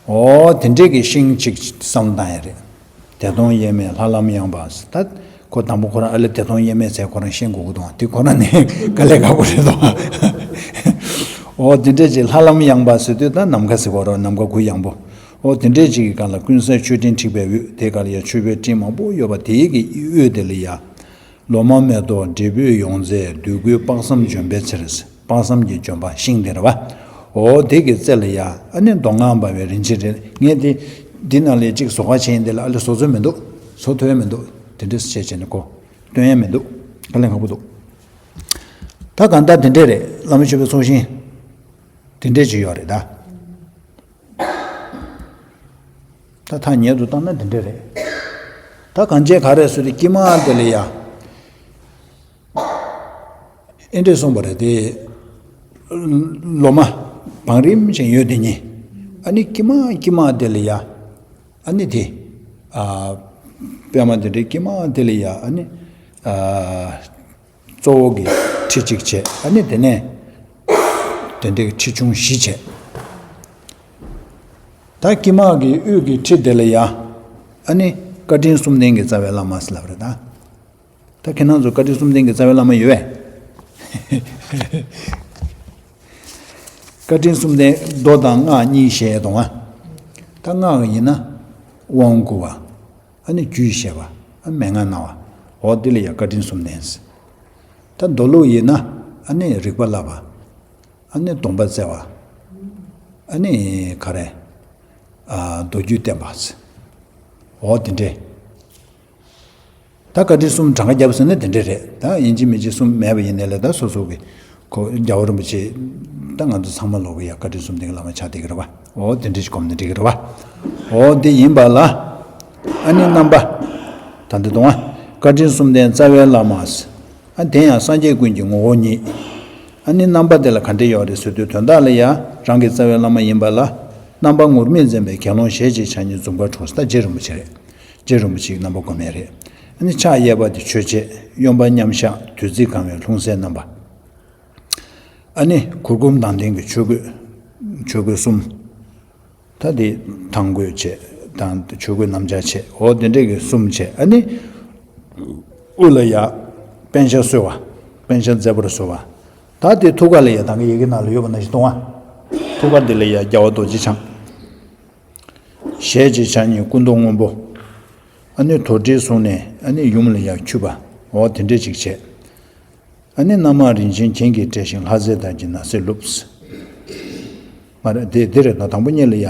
འོ་དེ་འདྲས་ཀྱི་ཤིང་ཅིག་བསམ་བཏང་ཡ་རེད། བདེ་སྟོང་དབྱེར་མེད་ལྷ་ལམ་ཡངས་པ་ཟེར་ད། ཁོ་དང་པོ་ཁོ་རང་ཨ་ལེ་བདེ་སྟོང་དབྱེར་མེད་ཟེར་ཁོ་རང་ཤེས་དགོས་ཀྱི་འདུག་དེ་ཁོ་རང་ནས་དཀའ་ལས་ཁག་པོ་རེད་འདུག་འོ་དེ་འདྲས་ཅིག་ལྷ་ལམ་ཡངས་པ་ཟེར་དུས་ད་ནམ་མཁའ་ཟེར་གོ་རོགས་ནམ་མཁའ་གུ་ཡངས་པོ། འོ་དེ་འདྲས་ཅིག་གི་སྒང་ལ་ཀུན་གསལ་མཆོད་སྤྲིན་འཁྲིགས་པའི་འོད་དེ་ག་ལ་ཡ་མཆོད་པའི་སྤྲིན་མང་པོ་ཡོད་པ་དེའི་གི་འོད་དེ་ལ་ཡ། ལོ་མ་མེ་ཏོག་འབྲས་བུས་ཡོངས་མཛེས་འདོད་དགུའི་དཔག་བསམ་ལྗོན་པའི་ཚལ། དཔག་བསམ་གྱི་ལྗོན་པ་ཤིང་དེ་རེད་བ། འོ་དེ་གི་རྩེ་ལ་ཡ་ཨ་ནི་མདོ་སྔགས་འབར་བའི་རིན་ཆེན་རི། ངས་དེ་འདི་ནང་ལས་གཅིག་བཟོ་ཁ་བྱས་ཡིན་དེ་ལ་ཨ་ལེ་བཟོ་ཚོད་མི་འདུག་བཟོ་ཐུབ་ཡ་མི་འདུག་དེ་འདྲས་བྱས་བྱས་ནས་གོ་སྟོན་ཡ་མི་འདུག་དཀའ་ལས་ཁག་པོ་འདུག་ད་གང་ལྟར་དེ་འདྲས་རེད། བླ་མ་མཆོད་པའི་ཚོགས་ཞིང་དེ་འདྲས་ཅིག་ཡོད་རེད་ད། ད་ཐག་ཉེ་དུ་བཏང་ན་འདི་འདྲ་རེད། ད་གང་བྱས་ག་རེ་ཟེར་དུས་དཀྱིལ་མ་དེ་ལ་ཡ། ཨེ་འདྲས་གསུངས་པ་རེད་དེ། ལོ་མ་བང་རིམ་ཅན་ཡོད་དེ་གཉིས། ཨ་ནི་དཀྱིལ་མ་དཀྱིལ་མ་དེ་ལ་ཡ། ཨ་ནི་དེ། ཨ། པད་མ་དེ་འདྲའི་དཀྱིལ་མ་དེ་ལ་ཡ་ཨ་ནི། ཨ། གཙོ་བོ་གི་ཁྲི་གཅིག་བྱས་ཨ་ནི་དེ་ནས་དེ་འདྲའི་ཁྲི་ཆུང་བཞི་བྱས། ད་དཀྱིལ་མ་གི་དབུས་ཀྱི་ཁྲི་དེ་ལ་ཡ་ཨ་ནི་བཀའ་དྲིན་གསུམ་ལྡན་གྱི་རྩ་བའི་བླ་མ་ཟེར་ལབ་རེད་ད། ད་ཁྱེད་རང་ཚོ་བཀའ་དྲིན་གསུམ་ལྡན་གྱི་རྩ་བའི་བླ་མ་ཡོད་པས། བཀའ་དྲིན་གསུམ་ལྡན་མདོ་དང་སྔགས་གཉིས་བཤད་དང་ང་། ད་སྔགས་ཡིན་ན་དབང་བསྐུར་བ། ཨ་ནི་རྒྱུད་བཤད་པ། ཨ་མན་ངག་གནང་བ། འོ་འདི་ལ་ཡ་བཀའ་དྲིན་གསུམ་ལྡན་ཟེར། ད་མདོ་ལུགས་ཡིན་ན་ཨ་ནི་རིག་པ་བསླབ་པ། ཨ་ནི་སྡོམ་པ་བསྩལ་བ། ཨ་ནི་ག་རེ། ཨ་མདོ་རྒྱུད་བསྟན་པ་ཟེར། འོ་དེ་འདྲས། ད་བཀའ་དྲིན་གསུམ་གྲངས་ཀ་བརྒྱབ་ཟེར་ན་དེ་འདྲས་རེད། ད་ཡིན་གཅིག་མིན་གཅིག་གསུམ་མེད་པ་ཡིན་ནའི་ལས་ད་སོ་སོ་གི་ཁོ་རྒྱལ་བ་རིན་པོ་ཆེ། ད་ང་ཚོ་ཚང་མ་ལོག་གི་ཡ་བཀའ་དྲིན་གསུམ་ལྡན་གྱི་བླ་མ་ཆགས་བསྡད་ཀྱི་རེད་བ། འོ་དེ་འདྲས་ཞིག་གོམས་ནས་འགྲིག་གི་རེད་བ། འོ་དེ་ཡིན་པ་ལ། ཨ་ནི་རྣམ་པ། ད་འདི་དང་བ། བཀའ་དྲིན་གསུམ་ལྡན་རྩ་བའི་བླ་མ། ཨ་དེ་ཡང་སངས་རྒྱས་ཀུན་གྱི་ངོ་བོ་ཉིད། ཨ་ནི་རྣམ་པ་དེ་ལ་ག་འདྲས་ཡོད་རེད་ཟེར་དུས་དོན་དག་ལ་ཡ། རང་གི་རྩ་བའི་བླ་མ་ཡིན་པ་ལ། རྣམ་པ་ངུར་སྨྲིག་འཛིན་པའི་དགེ་སློང་ཞེས་བྱའི་ཕྱག་གཉིས་འཛུམ་དཀར་འཁྲུངས། ད་རྗེ་རིན་པོ་ཆེ་རེད། རྗེ་རིན་པོ་ཆེའི་རྣམ་པ་གོ་མེད་རེད། ཨ་ནི་ཕྱག་གཡས་པ་དེ་ཆོས་འཆད། གཡོན་པ་མཉམ་བཞག་བདུད་རྩིས་གང་བའི་ལྷུང་བཟེད་བསྣམས་པ། ཨ་ནི་གུར་གུམ་མདངས་ལྡན་གྱི་ཆོས་གོས། ཆོས་གོས་གསུམ། ད་དེ་དང་གོས་བྱས། དང་ཆོས་གོས་སྣམ་སྦྱར་བྱས། འོ་དེ་འདྲས་ཀྱི་གསུམ་བྱས། ཨ་ནི་དབུ་ལ་ཡ་པཎ་ཞྭ་གསོལ་བ། པཎ་ཞྭ་མཛེས་པར་གསོལ་བ། ད་དེ་ཐུགས་ཀ་ལ་ཡ་ད་ག་ཡི་གེ་ནང་ལ་ཡོད་པ་ནང་བཞིན་གཏོང་བ། ཐུགས་ཀ་འདི་ལ་ཡ་རྒྱལ་བ་རྡོ་རྗེ་འཆང་། ཞལ་གཅིག་ཕྱག་གཉིས་སྐུ་མདོག་སྔོན་པོ། ཨ་ནི་དོར་དྲིལ་བཟུང་ནས་ཨ་ནི་ཡུམ་ལ་ཡ་འཁྱུད་པ། འོ་དེ་འདྲས་ཅིག་བྱས། ཨ་ནི་རྣམ་མང་རིན་ཆེན་གྱེན་གྱིས་སྤྲས་ཤིང་ལྷ་རྫས་དར་གྱི་ན་བཟས་བཀླུབས། མ་རེད། དེ་དེ་རེད་དང་། དང་པོ་གཉིས་ལ་ཡ་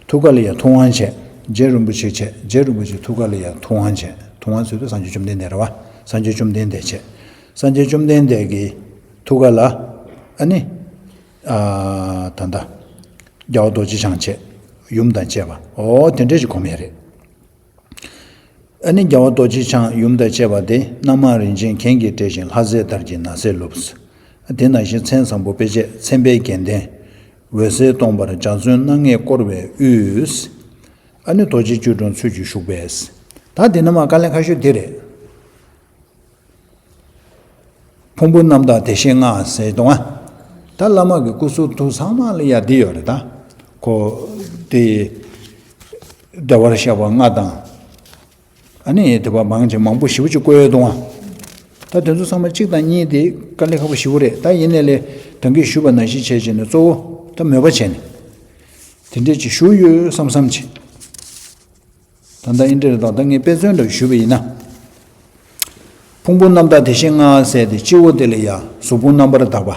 ཐུགས་ཀ་ལ་ཡ་ཐུབ་དབང་བྱས། རྗེ་རིན་པོ་ཆེ་བྱས། རྗེ་རིན་པོ་ཆེ་ཐུགས་ཀ་ལ་ཡ་ཐུབ་དབང་བྱས། ཐུབ་དབང་ཟེར་དུས་སངས་རྒྱས་བཅོམ་ལྡན་འདས་རེད་བ། སངས་རྒྱས་བཅོམ་ལྡན་འདས་བྱས། སངས་རྒྱས་བཅོམ་ལྡན་འདས་ཀྱི་ཐུགས་ཀ་ལ་ཨ་ནི་ཨ་ད་ལྟ་རྒྱལ་བ་རྡོ་རྗེ་འཆང་བྱས། ཡུམ་དང་བཅས་པ། འོ་དེ་འདྲས་ཅིག་གོམས་ཡས་རེད། ཨ་ནི་རྒྱལ་བ་རྡོ་རྗེ་འཆང་ཡུམ་དང་བཅས་པ་དེ། རྣམ་མང་རིན་ཆེན་གྱེན་གྱིས་སྤྲས་ཤིང་། ལྷ་རྫས་དར་གྱིས་ནགས་གསེབ་བཀླུབས། དེ་ནང་བཞིན་མཚན་བཟང་པོ་དཔེ་བྱད་མཚན་དཔེའི་རྒྱན་ལྡན། འོད་ཟེར་སྟོང་འབར་འཇའ་ཚོན་སྣ་ལྔས་བསྐོར་བའི་དབུས། ཨ་ནི་རྡོ་རྗེ་བཅུ་དྲུག་ཚུལ་གྱིས་བཞུགས་པས། ད་དེ་ནས་མར་དཀའ་ལས་ཁག་ཤོས་དེ་རེད། ཕུང་པོ་རྣམ་དག་བདེ་གཤེགས་ལྔ་ཟེར་དང་། ད་བླ་མ་གི་སྐུ་གཟུགས་ཐུགས་ཚང་མ་ལ་ཡ་འདི་ཡོད་རེད། ད་ཁོ་དེ་བདེ་བར་གཤེགས་པ་ལྔ་དང་། ཨ་ནི་དེ་བ་མང་ཆེ་མང་པོ་ཞེ་པོ་ཅིག་བཀོད་ཡོད་དང་། ད་དེ་ཚོ་ཚང་མ་གཅིག་དང་གཉིས་དེ་དཀའ་ལས་ཁག་པོ་ཞེ་པོ་རེད། ད་ཡིན་ནའི་ལས་ད་གིན་ཞུས་པ་ནང་བཞིན་བྱས་བྱས་ནས་གཙོ་བོ་ད་མོས་པ་བྱས་ནས་དེ་འདྲས་ཅིག་ཞུ་ཡོད་བསམ་བསམ་བྱས། ད་ལྟ་ཨིན་དྲི་རེད་དང་། ད་ངས་དཔེ་མཚོན་འདྲ་ཞུས་པ་ཡིན་ན། ཕུང་པོ་རྣམ་དག་བདེ་གཤེགས་ལྔ་ཟེར་དེ་སྤྱི་བོ་དེ་ལ་ཡ་གཟུགས་ཕུང་རྣམ་པར་དག་པ།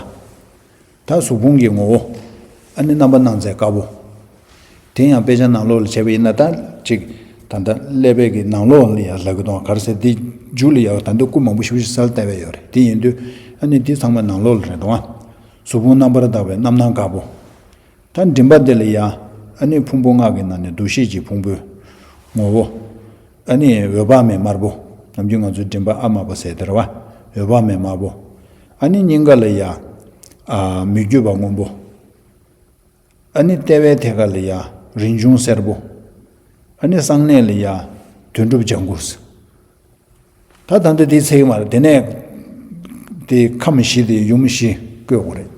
ད་གཟུགས་ཕུང་གི་ངོ་བོ། ཨ་ནི་རྣམ་པར་སྣང་མཛད་དཀར་པོ། དེ་ཡང་དཔེ་ཆ་ནང་ལོགས་ལ་བྱས་པ་ཡིན་ན། ད་ཅིག་ད་ལྟ་ཀླད་པའི་གི་ནང་ལོགས་ལ་ཡ་ལབ་གི་འདུག་ག་རེ་ཟེར། འདི་མཇུག་ལ་ཡ་ད་ལྟ་སྐུ་མང་པོ་ཞེ་པོ་ཞིག་གསལ་བཏབ་པ་ཡོད་རེད། དེ་ཡིན་དུས་ཨ་ནི་འདི་ཚང་མ་ནང་ལོགས་ལ་རེད་འདུག་ཨ། གཟུགས་ཕུང་རྣམ་པར་དག་པའི་རྣམ་སྣང་དཀར་པོ། ད་མགྲིན་པ་འདི་ལ་ཡ་ཨ་ནི་ཕུང་པོ་ལྔ་གི་ནང་ནས་འདུ་ཤེས་ཀྱི་ཕུང་པོའི་ངོ་བོ། ཨ་ནི་འོད་དཔག་མེད་དམར་པོ། ནམ་རྒྱུན་ང་ཚོའི་མགྲིན་པ་ཨ་དམར་པོ་ཟེར་དེ་རེད་བ། འོད་དཔག་མེད་དམར་པོ། ཨ་ནི་སྙིང་ག་ལ་ཡ་ཨ་མི་བསྐྱོད་པ་སྔོན་པོ། ཨ་ནི་ལྟེ་བའི་ཐད་ཀ་ལ་ཡ་རིན་འབྱུང་སེར་པོ། ཨ་ནི་གསང་གནས་ལ་ཡ་དོན་གྲུབ་ལྗང་གུ། ད་ད་ལྟ་དེའི་ཚེ་གི་མ་རེད། དེ་ནས་དེ་ཁམས་བཞི་དེ་ཡུམ་བཞི་བཀོད་དགོས་རེད།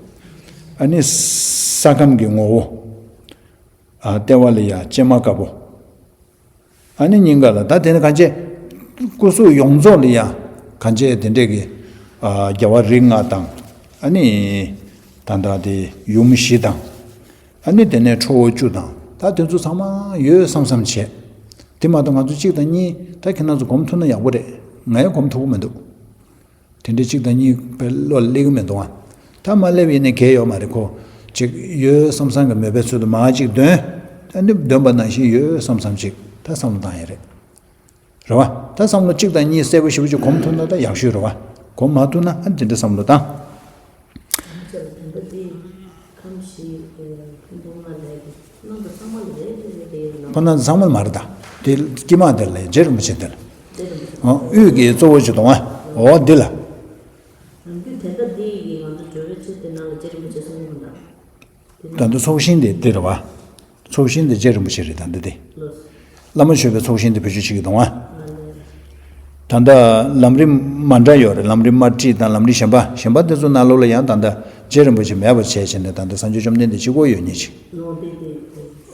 ཨ་ནི་ས་ཁམས་ཀྱི་ངོ་བོ། ཨ་ལྟེ་བ་ལ་ཡ་སྤྱན་མ་དཀར་པོ། ཨ་ནི་སྙིང་ག་ལ། ད་དེ་ནི་གང་བྱས་སྐུ་གཟུགས་ཡོངས་རྫོགས་ལ་ཡ་གང་བྱས་དེ་འདྲས་ཀྱི་ཨ་རྒྱལ་བ་རིགས་ལྔ་དང་། ཨ་ནི་ད་ལྟ་དེ་ཡུམ་བཞི་དང་། ཨ་ནི་དེ་ནས་ཁྲོ་བོ་བཅུ་དང་། ད་དེ་ཚོ་ཚང་མ་ཡོད་བསམ་བསམ་བྱས། དེ་མ་གཏོགས་ང་ཚོ་གཅིག་དང་གཉིས། ད་ཁྱེད་རང་ཚོ་སྒོམ་ཐུབ་ན་ཡག་པོ་རེད། ངས་སྒོམ་ཐུབ་ཀྱི་མི་འདུག་དེ་འདྲའི་གཅིག་དང་གཉིས་པའི་བློ་ལ་སླེབས་ཀྱི་མི་འདུག་ཨ། ད་མ་སླེབས་ཡིན་ནའི་གལ་ཡོད་མ་རེད། ཁོ་གཅིག་ཡོད་བསམ་བསམ་གྱི་མོས་པའི་ཚུལ་དུ་མར་གཅིག་འདོན། ཨ་ནི་འདོན་པ་ནང་བཞིན་ཡོད་བསམ་བསམ་གཅིག་ད་བསམ་བློ་བཏང་ཡ་རེད། རེད་བ། ད་བསམ་བློ་གཅིག་དང་གཉིས་གསལ་པོ་ཞེ་པོ་ཅིག་གོམས་ཐུབ་ན་ད་ཡག་ཤོས་རེད་བ། གོམས་མ་ཐུབ་ན་ཨ་འདི་འདྲ་བསམ་བློ་བཏང་། ཁམས་བཞི་ཕུང་པོ་ལྔ་ལས་ཀྱི་རྣམ་པ་ཚང་མ་ལ་རེད་དེ་རེད་དེ་ཡིན་ནོ། ཁོ་རྣམ་ཚང་མ་ལ་མ་རེད་ད། དེ་དཀྱིལ་མ་དེ་ལ་རྗེ་རིན་པོ་ཆེ་དེ་ལ། རྗེ་རིན་པོ་ཆེ། ཨོ་དབུས་ཀྱི་གཙོ་བོ་ཅིག་དང་བ། ཨོ་འདི་ལ། ནམ་རྒྱུན་དེ་འདྲ་འདི་ཡི་ང་ཚོ་སྒྲོལ་བའི་ཆེད་དེ་ནང་ལ་རྗེ་རིན་པོ་ཆེ་གསུང་གི་མི་འདུག་ད་ལྟ་ཚོགས་ཞིང་དེ་འདི་རེད་བ། ཚོགས་ཞིང་དེ་རྗེ་རིན་པོ་ཆེ་རེད། ད་འདི་དེ། བླ་མ་མཆོད་པའི་ཚོགས་ཞིང་དེ་བེད་སྤྱོད་བྱེད་ཀྱི་འདུག་ཨ། ད་ལྟ་ལམ་རིམ་མ་འདྲ་ཡོད་རེད། ལམ་རིམ་དམར་ཁྲིད་དང་ལམ་རིམ་གཞན་པ་གཞན་པ་དེ་ཚོ་ནང་ལོགས་ལ་ཡང་ད་ལྟ་རྗེ་རིན་པོ་ཆེ་མེད་པ་བྱས་བྱས་ནས། ད་ལྟ་སངས་རྒྱས་བཅོམ་ལྡན་འདས་གཅིག་པོ་ཡོད་ཉིད་ཅིག་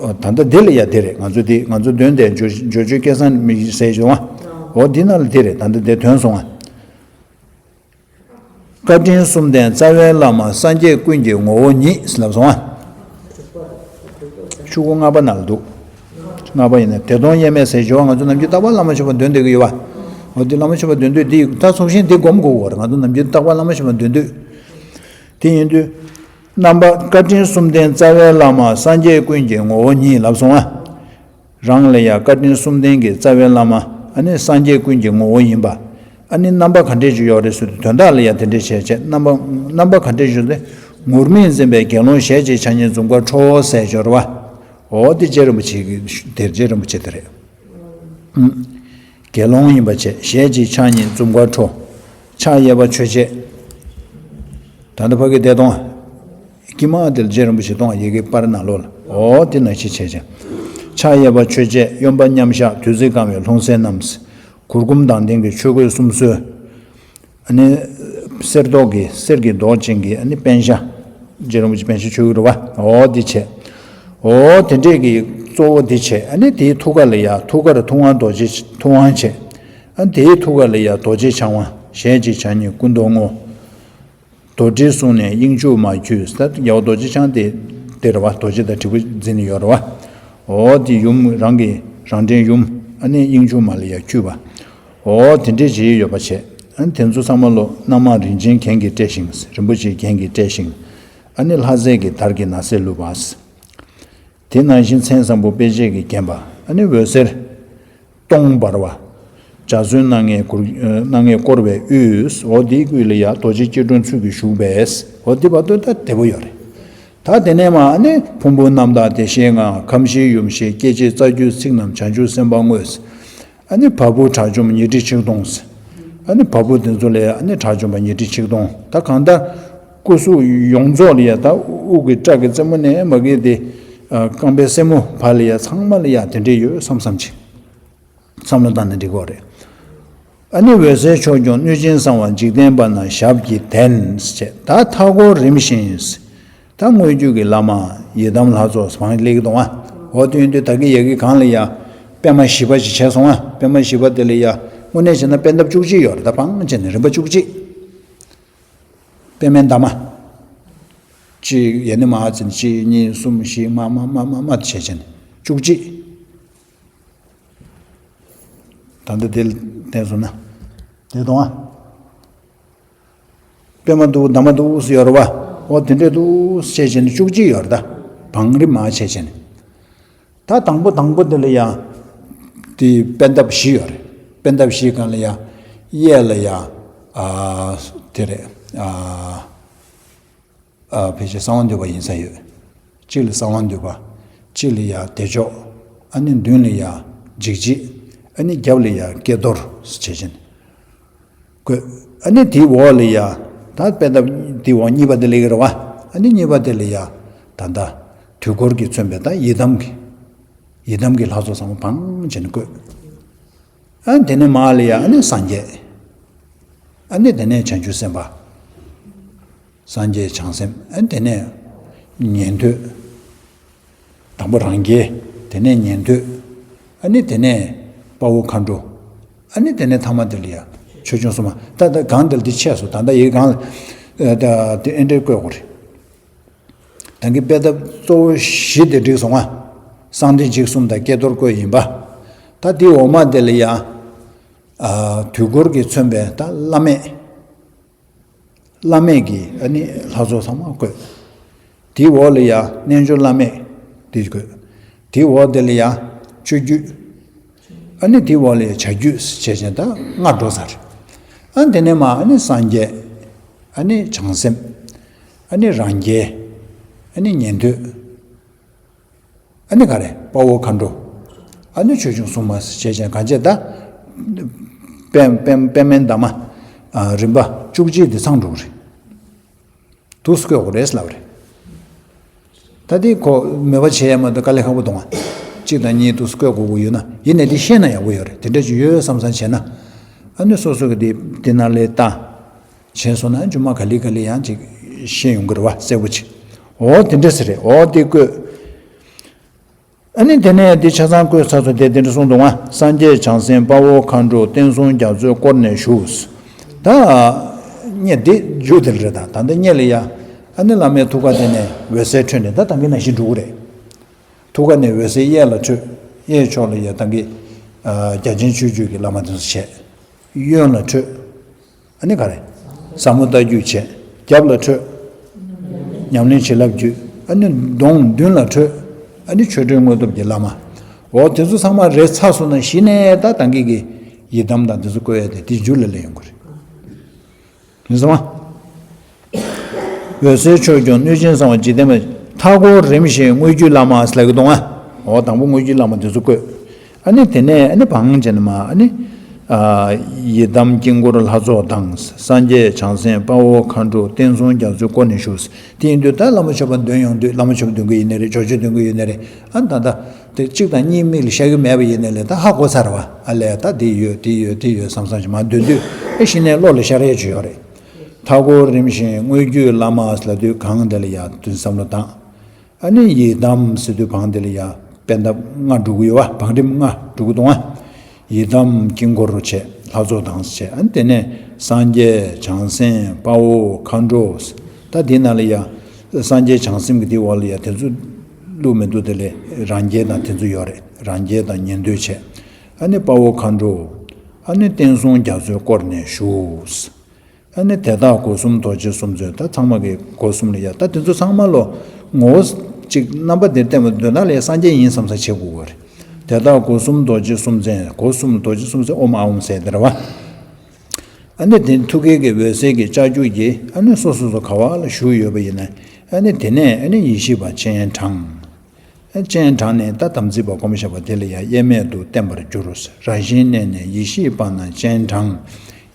ཨོ་ད་ལྟ་འདི་ལ་ཡ་དེ་རེད། ང་ཚོ་འདི་ང་ཚོ་འདོན་དེ་འཇོ་འཇོ་སྤྱོད་སྐལ་བཟང་མི་ཟེར་བྱུང་ཨ། ཨོ་འདི་ནང་ལ་དེ་རེད། ད་ལྟ་འདི་ཐོན་སོང་ཨ། བཀའ་དྲིན་གསུམ་ལྡན་རྩ་བའི་བླ་མ། སངས་རྒྱས་ཀུན་གྱི་ངོ་བོ་ཉིད། ལབ་སོང་ཨ། ཆུ་སྒོ་ལྔ་པ་ནང་ལ་འདུག་ལྔ་པ་ཡིན་ན་བདེ་སྟོང་དབྱེར་མེད་ཟེར་བྱས་པ། ང་ཚོ་ནམ་རྒྱུན་རྟག་པར་བླ་མ་མཆོད་པ་འདོན་སྡོད་ཀྱི་ཡོད་པ། འོ་དེ་བླ་མ་མཆོད་པ་འདོན་དུས་འདི་ད་ཚོགས་ཞིང་འདི་སྒོམ་དགོས་པ་རེད། ང་ཚོ་ནམ་རྒྱུན་རྟག་པར་བླ་མ་མཆོད་པ་འདོན་དུས། དེ་ཡིན་དུས། རྣམ་པ་བཀའ་དྲིན་གསུམ་ལྡན་རྩ་བའི་བླ་མ། སངས་རྒྱས་ཀུན་གྱི་ངོ་བོ་ཉིད། ལབ་སོང་ཨ། རང་ལ་ཡང་བཀའ་དྲིན་གསུམ་ལྡན་གྱི་རྩ་བའི་བླ་མ། ཨ་ནི་སངས་རྒྱས་ཀུན་གྱི་ངོ་བོ་ཡིན་པ། ཨ་ནི་རྣམ་པ་ག་འདྲས་ཅིག་ཡོད་རེད་ཟེར་དུས། དོན་དག་ལ་ཡང་དེ་འདྲས་བྱས་བྱས། རྣམ་པ་རྣམ་པ་ག་འདྲས་ཅིག་ཟེར། ངུར་སྨྲིག་འཛིན་པའི་དགེ་སློང་ཞལ་གཅིག་ཕྱག་གཉིས་འཛུམ་དཀར་ཁྲོ་ཟེར་སྦྱོར་བ། འོ་དེ་རྗེ་རིན་པོ་ཆེ་གི་དེ་རྗེ་རིན་པོ་ཆེ་དེ་རེད། དགེ་སློང་ཡིན་པ་བྱས། ཞལ་གཅིག་ཕྱག་གཉིས་འཛུམ་དཀར་ཁྲོ། ཕྱག་གཡས་པ་ཆོས་འཆད། ད་ལྟ་ཕ་གི་བདེ་སྟོང་། དཀྱིལ་མ་དེ་ལ་རྗེ་རིན་པོ་ཆེ་སྟོང་ཡི་གེ་སྤར་ནང་ལོགས་ལ། འོ་དེ་ནང་བཞིན་བྱས་བྱས། ཕྱག་གཡས་པ་ཆོས་འཆད། གཡོན་པ་མཉམ་བཞག་བདུད་རྩི་གང་བའི་ལྷུང་བཟེད་བསྣམས། གུར་གུམ་མདངས་ལྡན་གྱི་ཆོས་གོས་གསུམ་གསོལ། ཨ་ནི་གསེར་མདོག་གི་གསེར་གྱི་མདོག་ཅན་གྱི་ཨ་ནི་པཎ་ཞྭ། རྗེ་རིན་པོ་ཆེ་པཎ་ཞྭ་མཆོད་ཀྱི་རེད་བ། འོ་དེ་བྱས། འོ་དེ་འདྲས་ཀྱི་གཙོ་བོ་དེ་བྱས། ཨ་ནི་དེའི་ཐུགས་ཀ་ལ་ཡ་ཐུགས་ཀར་ཐུབ་དབང་རྡོ་རྗེ་ཐུབ་དབང་བྱས། ཨ་ནི་དེའི་ཐུགས་ཀ་ལ་ཡ་རྡོ་རྗེ་འཆང་དབང་། ཞལ་གཅིག་ཕྱག་གཉིས་སྐུ་མདོག་སྔོ། རྡོར་དྲིལ་བཟུང་ནས་དབྱིངས་ཕྱུག་མར་འཁྱུད། ད་རྒྱལ་བ་རྡོ་རྗེ་འཆང་དེ་དེ་རེད་བ། རྡོ་རྗེ་དང་དྲིལ་བུ་འཛིན་ནས་ཡོད་རེད་བ། འོ་དེ་ཡུམ་རང་གི་རང་འདྲེན་ཡུམ། ཨ་ནི་དབྱིངས་ཕྱུག་མ་ལ་ཡ་འཁྱུད་པ། འོ་དེ་འདྲས་བྱས་ཡོད་པ་བྱས། ཨ་ནི་དེ་ཚོ་ཚང་མ་ལོ་རྣམ་མང་རིན་ཆེན་གྱེན་གྱིས་སྤྲས་ཤིང་། རིན་པོ་ཆེའི་གྱེན་གྱིས་སྤྲས་ཤིང་། ཨ་ནི་ལྷ་རྫས་ཀྱི་དར་གྱིས་ནགས་གསེབ་བཀླུབས་པ། དེ་ནང་བཞིན་མཚན་བཟང་པོ་དཔེ་བྱད་ཀྱིས་བརྒྱན་པ། ཨ་ནི་འོད་ཟེར་སྟོང་འབར་བ། འཇའ་ཚོན་སྣ་ལྔས་བསྐོར་སྣ་ལྔས་བསྐོར་བའི་དབུས། འོ་དེའི་དབུས་ལ་ཡ་རྡོ་རྗེ་སྐྱིལ་ཀྲུང་ཚུལ་གྱིས་བཞུགས་པས། འོ་དེ་བར་དུ་ད་བདེ་པོ་ཡོད་རེད། ད་དེ་ནས་མ་ཨ་ནི་ཕུང་པོ་རྣམ་དག་བདེ་གཤེགས་ལྔ། ཁམས་བཞི་ཡུམ་བཞི་སྐྱེ་མཆེད་རྩ་རྒྱུད་ཚིག་རྣམས་བྱང་ཆུབ་སེམས་དཔའ་དངོས། ཨ་ནི་བ་སྤུ་དགྲ་བཅོམ་ཉི་ཁྲི་ཆིག་སྟོང་། ཨ་ནི་བ་སྤུ་དེ་ཚོ་ལས་ཨ་ནི་དགྲ་བཅོམ་པ་ཉི་ཁྲི་ཆིག་སྟོང་། ད་གང་ལྟར་སྐུ་གཟུགས་ཡོངས་རྫོགས་ལ་ཡ་ད་དབུ་གི་སྐྲ་གི་རྩེ་མོ་ནས་མ་གི་དེ་རྐང་པའི་སེན་མོ་བར་ལ་ཡ་ཚང་མ་ལ་ཡ་དེ་འདྲས་ཡོད་བསམ་བསམ་ཅིག་བསམ་བློ་བཏང་ནས་འགྲིག་གོ་རེད། ཨ་ནི་འོད་ཟེར་ཕྱོགས་སྐྱོང་གནོད་སྦྱིན་གསང་བ་འཇིག་རྟེན་པ་རྣམས་ཞབས་ཀྱིས་བརྟེན་ཅེས། ད་མཐའ་སྐོར་རིམ་བཞིན། ད་དངོས་བརྒྱུད་ཀྱི་བླ་མ་ཡི་དམ་ལྷ་ཚོགས་བང་སླེབས་ཀྱི་འདུག་ཨ། འོ་དེ་ཡིན་དུས་ད་གི་ཡ་གི་གང་ལ་ཡ་པད་མ་བཞི་པ་ཞིག་བྱས་སོང་ཨ། པད་མ་བཞི་པ་དེ་ལ་ཡ་དངོས་གནས་བྱས་ན་པད་འདབ་བཅུ་གཅིག་ཡོད་རེད། ད་བང་བྱས་ནས་རིམ་པ་བཅུ་གཅིག་པད་མའི་འདབ་མ། གཅིག་ཡ་ནི་མ་ཚིན་གཅིག་གཉིས་གསུམ་བཞི་མ་མ་མ་མ་མ་དེ་བྱས་བྱས་ནས་བཅུ་གཅིག་ད་ལྟ་དེ་ལ་བསྟན་སོང་ན། དེ་དང་། པད་མ་འདུག་འདབ་མ་འདུག་སུ་ཡོད་རེད་བ། འོ་དེ་འདྲས་འདུག་བྱས་བྱས་ནས་བཅུ་གཅིག་ཡོད་རེད་ད། བང་རིམ་མ་བྱས་བྱས་ནས། ད་དང་པོ་དང་པོ་དེ་ལ་ཡང་། དེ་པད་འདབ་བཞི་ཡོད་རེད། པད་འདབ་བཞི་སྒང་ལ་ཡང་། གཡས་ལ་ཡང་། ཨ། དེ་རེད། ཨ། ཨ། ཕལ་ཆེར་གསང་བ་འདུས་པ་ཡིན་ས་ཡོད། གཅིག་ལ་གསང་བ་འདུས་པ། གཅིག་ལ་ཡ་བདེ་མཆོག་ཨ་ནི་མདུན་ལ་ཡ་འཇིགས་བྱེད། ཨ་ནི་རྒྱབ་ལ་ཡ་ཀྱེ་རྡོར་བྱས་བྱས་ནས་བཀོད། ཨ་ནི་དེའི་འོག་ལ་ཡ་ད་པད་འདབ་དེའི་འོག་གཉིས་པ་དེ་ལ་ཡོད་རེད་བ། ཨ་ནི་གཉིས་པ་དེ་ལ་ཡ་ད་ལྟ་དུས་འཁོར་གྱིས་མཚོན་པའི་ད་ཡི་དམ་གྱི་ཡི་དམ་གྱི་ལྷ་ཚོགས་ཚང་མ་བང་བྱས་ནས་བཀོད། ཨ་ནི་དེ་ནས་མར་ལ་ཡ་ཨ་ནི་སངས་རྒྱས། ཨ་ནི་དེ་ནས་བྱང་ཆུབ་སེམས་དཔའ། སངས་རྒྱས་བྱང་སེམས། ཨ་ནི་དེ་ནས་ཉན་ཐོས། དང་པོ་རང་རྒྱལ། དེ་ནས་ཉན་ཐོས། ཨ་ནི་དེ་ནས་དཔའ་བོ་མཁའ་འགྲོ། ཨ་ནི་དེ་ནས་ཐ་མ་དེ་ལ་ཡ་ཆོས་སྐྱོང་སྲུང་མ། ད་ལྟ་གང་དེ་ལ་འདི་ཆད་སོང་། ད་ལྟ་ཡི་གང་ལ་ད་དེ་ཨེ་འདྲས་བཀོད་དགོས་རེད། ད་གིན་པད་འདབ་གཙོ་བོ་བཞི་དེ་འགྲིག་སོང་ང་། གསང་བདེ་འཇིགས་གསུམ་དང་ཀྱེ་རྡོར་བཀོད་ཡིན་པ། ད་དེའི་འོག་མ་དེ་ལ་ཡ། ཨ། དུས་འཁོར་གྱིས་མཚོན་པའི་ད་བླ་མེད། བླ་མེད་ཀྱི་ཨ་ནི་ལྷ་ཚོགས་ཚང་མ་བཀོད། དེའི་འོག་ལ་ཡ་རྣལ་འབྱོར་བླ་མེད་དེ་བཀོད། དེའི་འོག་དེ་ལ་ཡ་སྤྱོད་བརྒྱུད། ཨ་ནི་དེའི་འོག་ལ་ཡ་བྱ་རྒྱུད་བྱས་བྱས་ད་ལྔ་འགྲོ་ཚར། ཨ་ནི་དེ་ནས་མ་ཨ་ནི་སངས་རྒྱས། ཨ་ནི་བྱང་སེམས། ཨ་ནི་རང་རྒྱལ། ཨ་ནི་ཉན་ཐོས། ཨ་ནི་ག་རེ་དཔའ་བོ་མཁའ་འགྲོ། ཨ་ནི་ཆོས་སྐྱོང་སྲུང་མ་ཞེས་བྱ་གང་བྱས་ད། པད་པད་པད་མའི་འདབ་མ། ཨ། རིམ་པ་བཅུ་གཅིག་དེ་ཚང་འགྲོ་གི་རེད། དུས་སུ་བཀོད་དགོས་རེད་ལབ་རེད། ད་དེ་ཁོ་མོས་པ་བྱས་ཡ་མ་གཏོགས་དཀའ་ལས་ཁག་པོ་འདུག་ཨ། གཅིག་དང་གཉིས་དུས་སུ་བཀོད་དགོས་ཀྱི་ཡོད་ན་ཡིན་ནའི་དེ་ཤེས་ན་ཡག་པོ་ཡོད་རེད། དེ་འདྲ་ཅིག་ཡོད་བསམ་བསམ་བྱས་ན། ཨ་ནི་སོ་སོ་གི་དེ་དེ་ནང་ལས་ལྟ། བྱས་སོང་ན་རྗེས་མ་ག་ལེ་ག་ལེ་ཡང་ཅིག་ཤེས་ཡོང་གི་རེད་བ། གསལ་པོ་ཅིག་འོ་དེ་འདྲ་ཟེར་རེད། འོ་དེ་བཀོད། ཨ་ནི་དེ་ནས་དེ་ཆ་ཚང་བཀོད་ཚར་སོང་། དེ་དེ་འདྲ་གསུངས་འདུག་ང་། སངས་རྒྱས་བྱང་སེམས་དཔའ་བོ་མཁའ་འགྲོ་བསྟན་སྲུང་རྒྱ་མཚོའི་དཀོར་ནས་ཞུགས། ད་སྔོན་དེ་མཇུག་དེ་ལ་རེད། ད་ད་ལྟ་སྔོན་ལ་ཡ་ཨ་ནི་བླ་མའི་ཐུགས་ཀ་དེ་ནས་འོད་ཟེར་འཕྲོས་ནས་ད་ད་གིན་ནང་བཞིན་འགྲོ་གི་རེད། ཐུགས་ཀ་ནས་འོད་ཟེར་གཡས་ལ་འཕྲོས། གཡས་ཕྱོགས་ལ་ཡ་ད་གིན་རྒྱ་ཆེན་སྤྱོད་བརྒྱུད་ཀྱི་བླ་མ་དེ་ཚོ་བྱས། གཡོན་ལ་འཕྲོས། ཨ་ནི་ག་རེ། ཟབ་མོ་ལྟ་བརྒྱུད་བྱས། རྒྱབ་ལ་འཕྲོས། ཉམས་ལེན་བྱིན་རླབས་བརྒྱུད། ཨ་ནི་གདོང་མདུན་ལ་འཕྲོས། ཨ་ནི་ཆོ་འཕྲུལ་དངོས་སྟོབས་ཀྱི་བླ་མ། འོ་དེ་ཚོ་ཚང་མ་རེད་ཚར་སོང་ན་གཞི་ནས་ད་ད་གིན་གྱི་ཡི་དམ་དང་དེ་ཚོ་བཀོད་ཡ་དེ་དེ་མཇུག་ལ་སླེབས་ཡོང་གི་རེད། ཡིན་སོང་ང་། འོད་ཟེར་ཕྱོགས་སྐྱོང་གནོད་སྦྱིན་གསང་བ་འཇིག་རྟེན་པ། མཐའ་སྐོར་རིམ་བཞིན་དངོས་བརྒྱུད་བླ་མ་ཟེར་ལབ་ཀྱི་འདུག་ང་། འོ་དང་པོ་དངོས་བརྒྱུད་བླ་མ་དེ་ཚོ་བཀོད། ཨ་ནི་དེ་ནས་ཨ་ནི་བང་བྱས་ནས་མ་ཨ་ནི། ཨ། ཡི་དམ་དཀྱིལ་འཁོར་ལྷ་ཚོགས་དང་། སངས་རྒྱས་བྱང་སེམས་དཔའ་བོ་མཁའ་འགྲོ་བསྟན་སྲུང་རྒྱ་མཚོའི་དཀོར་ནས་ཞུགས། དེ་ཡིན་དུས་ད་བླ་མ་མཆོད་པ་འདོན་ཡོང་དུས་བླ་མ་མཆོད་པ་འདོན་གྱི་ཡིན་ནའི་རེད། ཇོ་ཇོ་འདོན་གྱི་ཡིན་ནའི་རེད། ཨ་ད་ལྟ་དེ་གཅིག་དང་གཉིས་མིག་ལ་ཤར་གྱི་མེད་པ་ཡིན་ནའི་ལས་ད་ཧ་གོ་ཚར་བ། ཨ་ལས་ད་དེ་ཡོད་དེ་ཡོད་དེ་ཡོད་བསམ་བསམ་ཞིག་མ་འདོན་དུས་ཨེ་གཞི་ནས་བློ་ལ་ཤར་ཡས་ཅིག་ཡོད་རེད། མཐའ་སྐོར་རིམ་བཞིན་དངོས་བརྒྱུད་བླ་མ་ལབ་དུས་གང་དེ་ལ་ཡ་དུས་བསམ་བློ་བཏང་། ཨ་ནི་ཡི་དམ་ཟེར་དུས་བང་དེ་ལ་ཡ་པད་འདབ་ལྔ་འགྲོ་གི་ཡོད་བ། བང་རིམ་ལྔ་འགྲོ་གི་འདུག་ཨ། ཡི་དམ་དཀྱིལ་འཁོར་བྱས་ལྷ་ཚོགས་དང་བྱས། ཨ་ནི་དེ་ནས་སངས་རྒྱས་བྱང་སེམས་དཔའ་བོ་མཁའ་འགྲོ། ད་དེ་ནང་ལ་ཡ་སངས་རྒྱས་བྱང་སེམས་ཀྱི་དེ་འོག་ལ་ཡ་དེ་ཚོ་བླུགས་མི་འདུག་དེ་ལས་རང་རྒྱལ་དང་དེ་ཚོ་ཡོད་རེད། རང་རྒྱལ་དང་ཉན་ཐོས་བྱས། ཨ་ནི་དཔའ་བོ་མཁའ་འགྲོ། ཨ་ནི་བསྟན་སྲུང་རྒྱ་མཚོའི་དཀོར་ནས་ཞུགས། ཨ་ནི་དེ་དག་སྒོ་གསུམ་རྡོ་རྗེ་གསུམ་མཚོན། ད་ཚང་མ་གི་སྒོ་གསུམ་ལ་ཡ་ད་དེ་ཚོ་ཚང་མ་ལོ་ངོ་བོ་ ཅིག་རྣམ་པ་འདིར་བསྟན་པ་དོན་དག་ལ་སངས་རྒྱས་ཡིན་བསམ་ས་བྱེད་དགོས་པ་རེད། དེ་དག་སྒོ་གསུམ་རྡོ་རྗེ་གསུམ་མཚན། སྒོ་གསུམ་རྡོ་རྗེ་གསུམ་མཚན་ཨོཾ་ཨཱཿཧཱུྃ་ཟེར་དེ་རེད་བ། ཨ་ནི་དེ་ཐུགས་ཀའི་གི་འོད་ཟེར་གྱི་ལྕགས་ཀྱུ་གིས་ཨ་ནི་སོ་སོ་སོ་ག་བ་ལ་ཞུགས་ཡོད་པ་ཡིན་ན། ཨ་ནི་དེ་ནས་ཨ་ནི་ཡེ་ཤེས་པ་སྤྱན་དྲངས། སྤྱན་དྲངས་ནས་ད་དམ་ཚིག་པ་སྒོམ་བཞག་པ་དེ་ལ་ཡང་དབྱེར་མེད་དུ་བརྟན་པར་གྱུར། རང་བཞིན་གནས་ནས་ཡེ་ཤེས་པ་རྣམས་སྤྱན་དྲངས།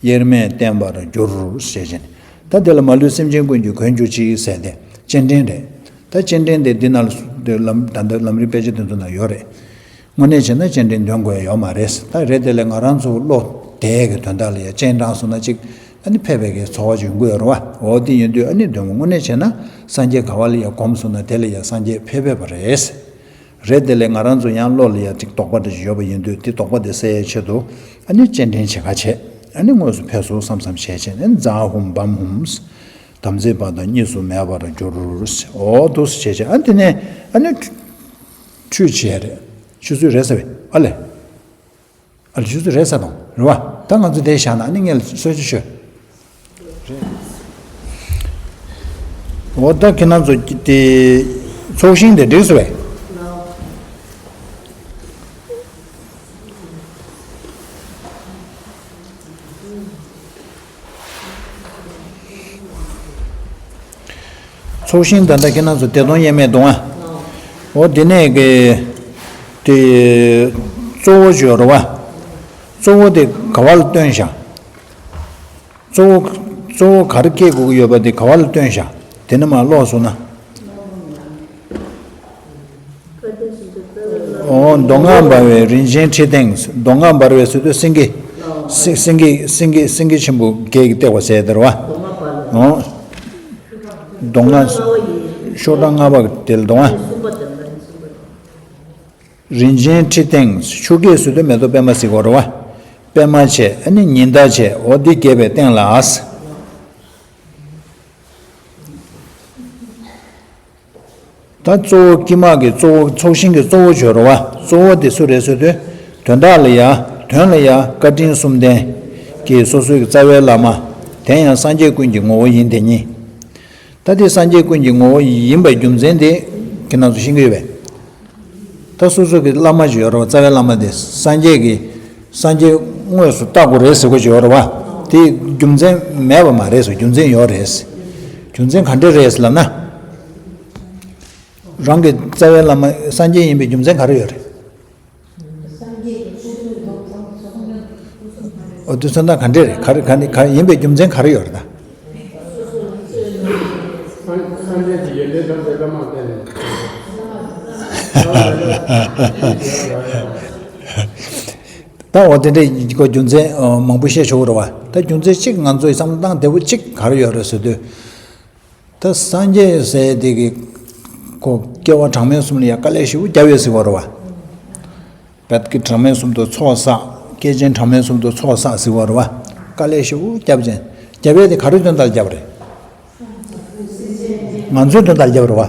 དབྱེར་མེད་བརྟན་པར་གྱུར་ཞེས་བྱས་ནས། ད་དེ་ལ་མ་ལུས་སེམས་ཅན་ཀུན་གྱི་མགོན་གྱུར་ཅིག་ཟེར་ཏེ་སྤྱན་འདྲེན་རེད། ད་སྤྱན་འདྲེན་དེ་འདི་ནང་ལ་ལམ་ད་ལྟ་ལམ་རིམ་དཔེ་ཆ་དེ་ཚོ་ན་ཡོད་རེད། དངོས་གནས་བྱས་ན་སྤྱན་འདྲེན་འདོན་དགོས་ཡ་ཡོད་མ་རེད། ད་རེད་དེ་ལས་ང་རང་ཚོ་བློ་དེ་གི་དོན་དག་ལ་ཡ་སྤྱན་དྲངས་སོང་ན་ཅིག་ཨ་ནི་ཕེབས་པའི་གི་ཚོར་བ་ཅིག་ཡོང་གི་ཡོད་རེད་བ། འོ་དེ་ཡིན་དུས་ཨ་ནི་འདོན་དགོས། དངོས་གནས་བྱས་ན་སངས་རྒྱས་ག་བ་ལ་ཡ་སྒོམ་སོང་ན་དེ་ལ་ཡ་སངས་རྒྱས་ཕེབས་ཕེབས་པ་རེད། རེད་དེ་ལས་ང་རང་ཚོ་ཡང་བློ་ལ་ཡ་ཅིག་དོགས་པ་འདྲ་ཞིག་ཡོད་པ་ཡིན་དུས་དེ་དོགས་པ་དེ་སེལ་ཡའི་ཆེད་དུ་ཨ་ནི་སྤྱན་འདྲེན་བྱེད་ཁ་བྱས། ཨ་ནི་དངོས་སུ་ཕེབས་སོང་བསམ་བསམ་བྱས་བྱས་ནས་ཛཿཧཱུྃ་བཾ་ཧཱུྃ། དམ་ཚིག་པ་དང་གཉིས་སུ་མེད་པར་གྱུར། འོ་འདུག་སེ་བྱས་བྱས་ཨ་ནི་དེ་ནས་ཨ་ནི་ཁྲུས་བྱས་རེད། ཆུ་ཚོད་རེད་ཟེར་བས་ཨ་ལས། ཨ་ལས་ཆུ་ཚོད་རེད་ཟེར་དང་རེད་བ། ད་ང་ཚོ་དེ་བཞག་ན་ཨ་ནི་ངས་གསོལ་ཇ་མཆོད། འོ་ད་ཁྱེད་རང་ཚོ་དེ་ཚོགས་ཞིང་དེ་འགྲིག་སོང་བས། ཚོགས་ཞིང་ད་ལྟ་ཁྱེད་རང་ཚོ་བདེ་སྟོང་དབྱེར་མེད་གཏོང་ཨ། འོ་དེ་ནས་གི་དེ་གཙོ་བོ་བརྗོད་རོ་བ། གཙོ་བོ་དེ་ག་བ་ལ་སྟོན་བཞག་གཙོ་བོ་གཙོ་བོ་ག་རེ་སྐྱེ་དགོས་ཀྱི་ཡོད་པ་དེ་ག་བ་ལ་སྟོན་བཞག་དེ་ནི་མ་ཀློག་སོང་ན། ཨོ་མདོ་སྔགས་འབར་བའི་རིན་ཆེན་ཁྲི་སྟེང་། མདོ་སྔགས་འབར་བའི་ཟེར་དུས་སེང་གེ། སེ་སེང་གེ་སེང་གེ་སེང་གེ་ཆེན་པོ་བརྒྱད་ཀྱིས་བཏེགས་པ་ཟེར་དེ་རེད་བ། ཨོ། མདོ་སྔགས་ཤོག་གྲངས་ལྔ་པ་དེ་ལ་མདོ་སྔགས། རིན་ཆེན་ཁྲི་སྟེང་། ཆུ་སྐྱེས་ཟེར་དུས་མེ་ཏོག་པད་མ་ཟེར་གོ་རེད་བ། པད་མ་བྱས་ཨ་ནི་ཉི་ཟླ་བྱས། འོ་འདི་རྒྱས་པའི་སྟེང་ལ། ད་གཙོ་བོ་དཀྱིལ་མ་གི་གཙོ་བོ་ཚོགས་ཞིང་གི་གཙོ་བོ་བརྗོད་རོ་བ། གཙོ་བོ་དེ་སུ་རེད་ཟེར་དུས། དོན་དག་ལ་ཡ། དོན་ལ་ཡ་བཀའ་དྲིན་གསུམ་ལྡན་གྱི་སོ་སོའི་རྩ་བའི་བླ་མ། དེ་ཡང་སངས་རྒྱས་ཀུན་གྱི་ངོ་བོ་ཡིན་དེ་ཉིད། ད་དེ་སངས་རྒྱས་ཀུན་གྱི་ངོ་བོ་ཡིན་པའི་རྒྱུ་མཚན་དེ་ཁྱེད་རང་ཚོ་ཤེས་ཀྱི་ཡོད་པས། ད་སོ་སོ་གི་བླ་མ་ཅིག་ཡོད་རེད་བ། རྩ་བའི་བླ་མ་དེ་སངས་རྒྱས་ཀྱི། སངས་རྒྱས་དངོས་སུ་བལྟ་དགོས་རེད་ཟེར་དགོས་ཅིག་ཡོད་རེད་བ། དེ་རྒྱུ་མཚན་མེད་པ་མ་རེད་ཟེར། རྒྱུ་མཚན་ཡོད་རེད། རྒྱུ་མཚན་ག་འདྲ་རེད་ཟེར་ལབ་ན། རང་གི་རྩ་བའི་བླ་མ་སངས་རྒྱས་ཡིན་པའི་རྒྱུ་མཚན་ག་རེ་ཡོད་རེད། འོ་དེ་མཚོན་རྟགས་ག་འདྲ་རེད། ག་རེ་ག་ནི་ག་ཡིན་པའི་རྒྱུ་མཚན་ག་རེ་ཡོད་རེད་ད། སངས་སངས་རྒྱས་ཀྱི་ཡོན་ཏན་ཐམས་ཅད་བླ་མར་བསྟན་ནས། ད་འོ་དེ་འདྲའི་ཁོ་རྒྱུ་མཚན་མང་པོ་བཤད་ཆོག་གི་རེད་བ། ད་རྒྱུ་མཚན་གཅིག་ང་ཚོས་བསམ་བློ་བཏང་བདེ་པོ་གཅིག་ག་རེ་ཡོད་རེད་ཟེར་དུས། ད་སངས་རྒྱས་ཟེར་དེ་གི་ཁོ་སྐྱེ་བ་གྲངས་མེད་གསུམ་ལ་ཡང་དཀའ་ལས་ཞེ་པོ་བརྒྱབ་ཡོད་ཟེར་བ་རེད་བ། བད་ཀྱི་གྲངས་མེད་གསུམ་དུ་ཚོགས་བསགས། སྐྱེས་ཆེན་གྲངས་མེད་གསུམ་དུ་ཚོགས་བསགས་ཟེར་བ་རེད་བ། དཀའ་ལས་ཞེ་པོ་བརྒྱབ་ཅན། བརྒྱབ་ཡས་དེ་ག་རེ་དོན་དག་བརྒྱབ་རེད། ང་ཚོའི་དོན་དག་བརྒྱབ་རེད་བ།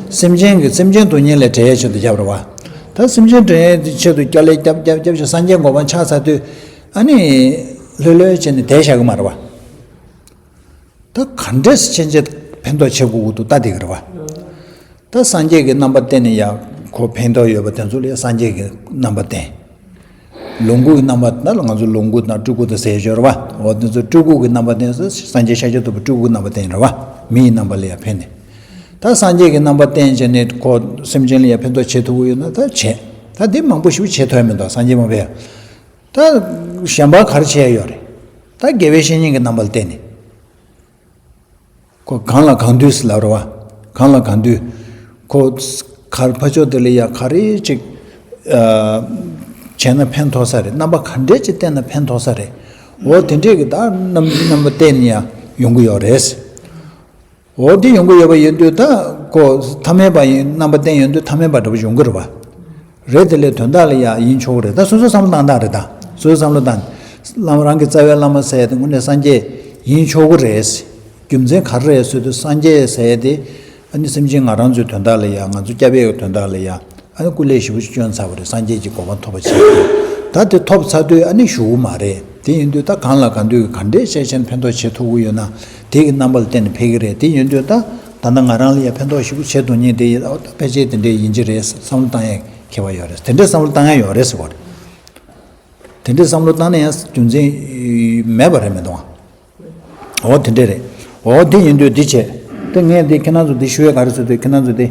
སེམས་ཅན་གྱི་སེམས་ཅན་སྡུག་བསྔལ་ལས་བསྒྲལ་ཡས་ཆེད་དུ་བརྒྱབ་རེད་བ། ད་སེམས་ཅན་བསྒྲལ་ཡས་དེ་ཆེད་དུ་དཀའ་ལས་བརྒྱབ་བརྒྱབ་བརྒྱབ་བྱས་སངས་རྒྱས་གོ་འཕང་ཆགས་ཚར་དུས། ཨ་ནི། ལྷོད་ལྷོད་བྱས་ནས་བསྡད་བཞག་གི་མ་རེད་བ། ད་ག་འདྲས་ཕྱིན་ཆད་ཕན་ཐོགས་བྱེད་དགོས་ཀྱི་འདུག་ལྟ་བསྡད་ཀྱི་རེད་བ། ད་སངས་རྒྱས་ཀྱི་རྣམ་པ་བསྟན་ནས་ཡ་ཁོ་ཕན་ཐོགས་ཡོད་པ་དེ་ཚོ་ལ་སངས་རྒྱས་ཀྱི་རྣམ་པ་བསྟན། ལོངས་སྐུ་གི་རྣམ་པ་ད་ལ་ང་ཚོ་ལོངས་སྐུ་དང་སྤྲུལ་སྐུ་དང་ཟེར་ཡོད་རེད་བ། འོ་དེ་ཚོ་སྤྲུལ་སྐུ་གི་རྣམ་པ་བསྟན་སོ་སངས་རྒྱས་ཤཱཀྱ་ཐུབ་པ་སྤྲུལ་སྐུ་རྣམ་པ་བསྟན་རེད་བ། མི་ཡི་རྣམ་པ་ལ་ཡ་ཕན་ནས། ད་སངས་རྒྱས་ཀྱི་རྣམ་པ་བསྟན་བྱས་ནས་ཁོ་སེམས་ཅན་ལ་ཡ་ཕན་ཐོགས་བྱེད་ཐུབ་ཀྱི་ཡོད་ན་ད་བྱས། ད་འདི་མང་པོ་ཞིག་བྱེད་ཐུབ་ཡ་མི་འདུག་སངས་རྒྱས་མ་ཕེབས། ད་གཞན་པ་ག་རེ་བྱས་ཡོད་རེད། ད་དགེ་བའི་བཤེས་གཉེན་གྱི་རྣམ་པ་ལ་བརྟེན་ནས། ཁོ་གང་ལ་གང་འདུལ་ཟེར་ལབ་རེད་བ། གང་ལ་གང་འདུལ། ཁོ་གར་ཕ་ཕྱོགས་དེ་ལ་ཡ་ག་རེ་ཅིག་ཨ། བྱས་ན་ཕན་ཐོགས་ས་རེད། རྣམ་པ་ག་འདྲས་ཅིག་བསྟན་ན་ཕན་ཐོགས་ས་རེད། འོ་དེ་འདྲས་ཀྱི་ད་རྣམ་རྣམ་པ་བསྟན་ནས་ཡང་ཡོང་གི་ཡོད་རེད། འོ་དེ་ཡོང་གི་ཡོད་པ་ཡིན་དུས་ད་ཁོ་ཐ་མལ་པ་ཡིན་རྣམ་པ་བསྟན་ཡོང་དུས་ཐ་མལ་པ་འདྲ་པོ་ཡོང་གི་རེད་བ། རེད་དེ་ལས་དོན་དག་ལ་ཡང་ཡིན་ཆོག་གི་རེད། ད་སོ་སོའི་བསམ་བློ་བཏང་སྟངས་རེད། ད་སོ་སོའི་བསམ་བློ་བཏང་། བླ་མ་རང་གི་རྩ་བའི་བླ་མ་ཟེར་ཡ་དེ་དངོས་གནས་སངས་རྒྱས་ཡིན་ཆོག་གི་རེད། རྒྱུ་མཚན་ག་རེ་རེད་ཟེར་དུས་སངས་རྒྱས་ཟེར་ཡ་དེ་ཨ་ནི་སེམས་ཅན་ང་རང་ཚོའི་དོན་དག་ལ་ཡང་ང་ཚོ་སྐྱབས་ཡས་ཀྱི་དོན་དག་ལ་ཡང་ཨ་ནི་སྐུ་ལས་ཞེ་པོ་ཅིག་བསྐྱོན་ཚར་བ་རེད། སངས་རྒྱས་ཀྱི་གོ་འཕང་ཐོབ་པ་བྱས། ད་དེ་ཐོབ་ཚར་དུས་ཨ་ནི་བཞུགས་གི་མ་རེད། དེ་ཡིན་དུས་ད་གང་ལ་གང་འདུལ་གྱི་ག་འདྲས་བྱས་བྱས་ནས་ཕན་ཐོགས་བྱེད་ཐུབ་ཀྱི་ཡོད་ན་དེ་གི་རྣམ་པ་ལ་བརྟེན་ནས་ཕེབས་ཀྱི་རེད། དེ་ཡིན་དུས་ད་ ད་ལྟ་ང་རང་ལ་ཡང་ཕན་ཐོགས་ཞེ་པོ་བྱེད་ཐུབ་མཁན་དེ་ཡིན། ཨོ་ད་ཕལ་ཆེར་དེ་འདྲས་ཡིན་གྱི་རེད་བསམ་བློ་བཏང་ཡས་ཁྱད་པར་ཡོད་རེད། དེ་འདྲས་བསམ་བློ་བཏང་ཡས་ཡོད་རེད་ཟེར་བ་རེད། དེ་འདྲས་བསམ་བློ་བཏང་ན་ཡང་རྒྱུ་མཚན་མེད་པ་རེད་མི་འདུག་ཨ། འོ་དེ་འདྲས་རེད། འོ་དེ་ཡིན་དུས་འདི་བྱས། དེ་ངས་འདི་ཁྱེད་རང་ཚོ་འདི་ཞུ་ཡས་ག་རེ་ཟེར་དུས་ཁྱེད་རང་ཚོ་འདི།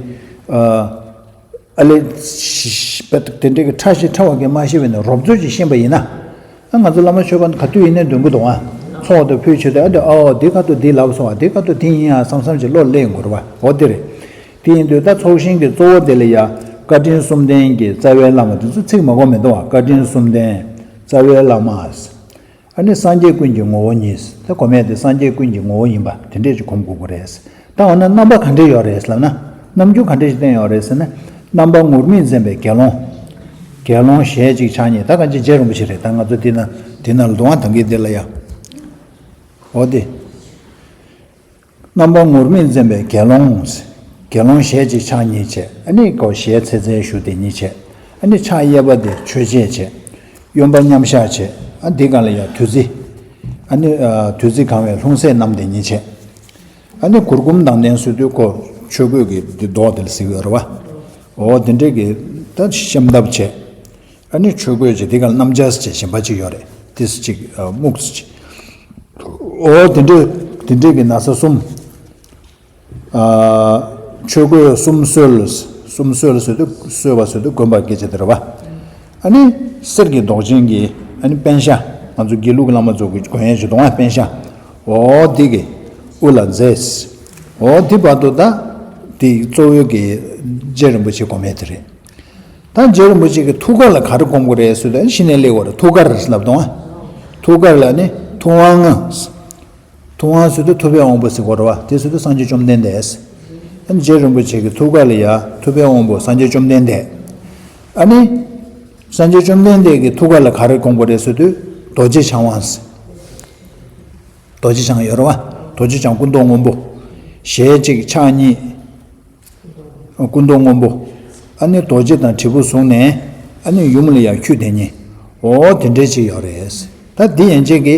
ཨ་ལེ། དེ་འདྲས་ཀྱི་ཕྲ་ཞིག་ཕྲ་བ་གི་མ་ཤེས་པས་ནས་རོབ་ཚོད་ཅིག་ཤེས་པ་ཡིན་ན། ཨ་ང་ཚོ་བླ་མ་མཆོད་པ་ག་དུས་ཡིན་ནའི་འདོན་གི་འདུག་ཨ། ཚོགས་དང་ཕུལ་ཆོས་དེ་ཨ་འདི་ཨོ་འདི་ཁ་ཐུག་འདི་ལབ་སོང་ཨ། འདི་ཁ་ཐུག་འདི་ཡིན་ཨ་བསམ་བསམ་ཅིག་བློ་སླེབས་ཡོང་གི་རེད་བ། འོ་དེ་རེད། དེ་ཡིན་དུས་ད་ཚོགས་ཞིང་གི་གཙོ་བོ་དེ་ལ་ཡ་བཀའ་དྲིན་གསུམ་ལྡན་གྱི་རྩ་བའི་བླ་མ་དེ་ཚོ་ཚིག་མ་གོ་མི་འདུག་ཨ། བཀའ་དྲིན་གསུམ་ལྡན། རྩ་བའི་བླ་མ། ཨ་ནི་སངས་རྒྱས་ཀུན་གྱི་ངོ་བོ་ཉིད། ད་གོ་མེད་དེ་སངས་རྒྱས་ཀུན་གྱི་ངོ་བོ་ཡིན་པ་དེ་འདྲས་ཅིག་གོམས་དགོས་ཀྱི་རེད། ད་འོ་ན་རྣམ་པ་ག་འདྲས་ཡོད་རེད་ལབ་ན། རྣམ་འགྱུར་ག་འདྲས་ཤིག་བསྟན་ཡོད་རེད་ཟེར་ན། རྣམ་པ་ངུར་སྨྲིག་འཛིན་པའི་དགེ་སློང་། དགེ་སློང་ཞལ་གཅིག་ཕྱག་གཉིས། ད་གང་ཅི་རྗེ་རིན་པོ་ཆེ་རེད། ད་ང་ཚོ་འདི་ན་འདི་ན་ལ་འདུག་ཨ། ད་གིན་འདི་ལ་ཡ། འོ་དེ། རྣམ་པ་ངུར་སྨྲིག་འཛིན་པའི་དགེ་སློང་། དགེ་སློང་ཞལ་གཅིག་ཕྱག་གཉིས་བྱས། ཨ་ནི་ཁོ་ཞལ་ཚེ་ཚེ་བཞུགས་དེ་གཉིས་བྱས། ཨ་ནི་ཕྱག་གཡས་པ་དེ་མཆོད་བྱེད་བྱས། གཡོན་པ་མཉམ་བཞག་བྱས། ཨ་འདི་སྒང་ལ་ཡང་བདུད་རྩི། ཨ་ནི་ཨ་བདུད་རྩི་གང་བའི་ལྷུང་བཟེད་བསྣམས་དེ་གཉིས་བྱས། ཨ་ནི་གུར་གུམ་མདངས་ལྡན་ཟེར་དུས་ཁོ་ཆོས་གོས་ཀྱི་འདི་མདོག་དེ་ལ་གཟིགས་ཡོད་རེད་བ། འོ་དེ་འདྲས་ཀྱི་ད་ཤམ་ཐབས་བྱས། ཨ་ནི་ཆོས་གོས་ཅིག་དེ་ག་ལ་སྣམ་སྦྱར་ཅིག་གཞན་པ་ཅིག་ཡོད་རེད། དེ་ཅིག་ཨ་སྨུག་ཅིག་འོ་དེ་འདྲས་དེ་འདྲས་ཀྱི་ན་བཟའ་གསུམ། ཨ་ཆོས་གོས་གསུམ་གསོལ། གསུམ་གསོལ་ཟེར་དུས་གསོལ་བ་ཟེར་དུས་དགོན་པ་སྐད་ཆ་དེ་རེད་བ། ཨ་ནི་གསེར་གྱི་མདོག་ཅན་གྱི་ཨ་ནི་པཎ་ཞྭ། ང་ཚོ་དགེ་ལུགས་ཀྱི་བླ་མ་ཚོ་གི་གོན་ཡས་ཅིག་འདུག་ཨ། པཎ་ཞྭ། འོ་འདི་གི་དབུ་ལ་མཛེས། འོ་འདི་བར་དུ་ད་འདི་གཙོ་བོའི་གི་རྗེ་རིན་པོ་ཆེ་གོ་མེད་དེ་རེད། ད་རྗེ་རིན་པོ་ཆེ་གི་ཐུགས་ཀ་ལ་ག་རེ་སྒོམ་དགོས་རེད་ཟེར་དུས་ཨ་ནི་ཕྱི་ནས་སླེབས་དགོས་རེད། ཐུགས་ཀར་ལབ་དང་། ཐུགས་ཀར་ལ་ནི་ཐུབ་དབང་ལྔ། ཐུབ་དབང་ཟེར་དུས་ཐུབ་པའི་དབང་པོ་ཟེར་དགོས་རེད་བ། དེ་ཟེར་དུས་སངས་རྒྱས་བཅོམ་ལྡན་འདས། ཨ་ནི་རྗེ་རིན་པོ་ཆེ་གི་ཐུགས་ཀ་ལ་ཡ་ཐུབ་པའི་དབང་པོ་སངས་རྒྱས་བཅོམ་ལྡན་འདས། ཨ་ནི་སངས་རྒྱས་བཅོམ་ལྡན་འདས་ཀྱི་ཐུགས་ཀ་ལ་ག་རེ་སྒོམ་དགོས་རེད་ཟེར་དུས་རྡོ་རྗེ་འཆང་དབང་ཟེར། རྡོ་རྗེ་འཆང་ཡོད་རེད་བ། རྡོ་རྗེ་འཆང་སྐུ་མདོག་སྔོན་པོ། ཞལ་གཅིག་ཕྱག་གཉིས། སྐུ་མདོག་སྔོན་པོ། ཨ་ནི་རྡོ་རྗེ་དང་དྲིལ་བུ་བཟུང་ནས། ཨ་ནི་ཡུམ་ལ་ཡང་འཁྱུད་དེ་ཉིད། འོ་དེ་འདྲས་ཅིག་ཡོད་རེད། ད་འདི་ཡན་ཆད་ཀྱི།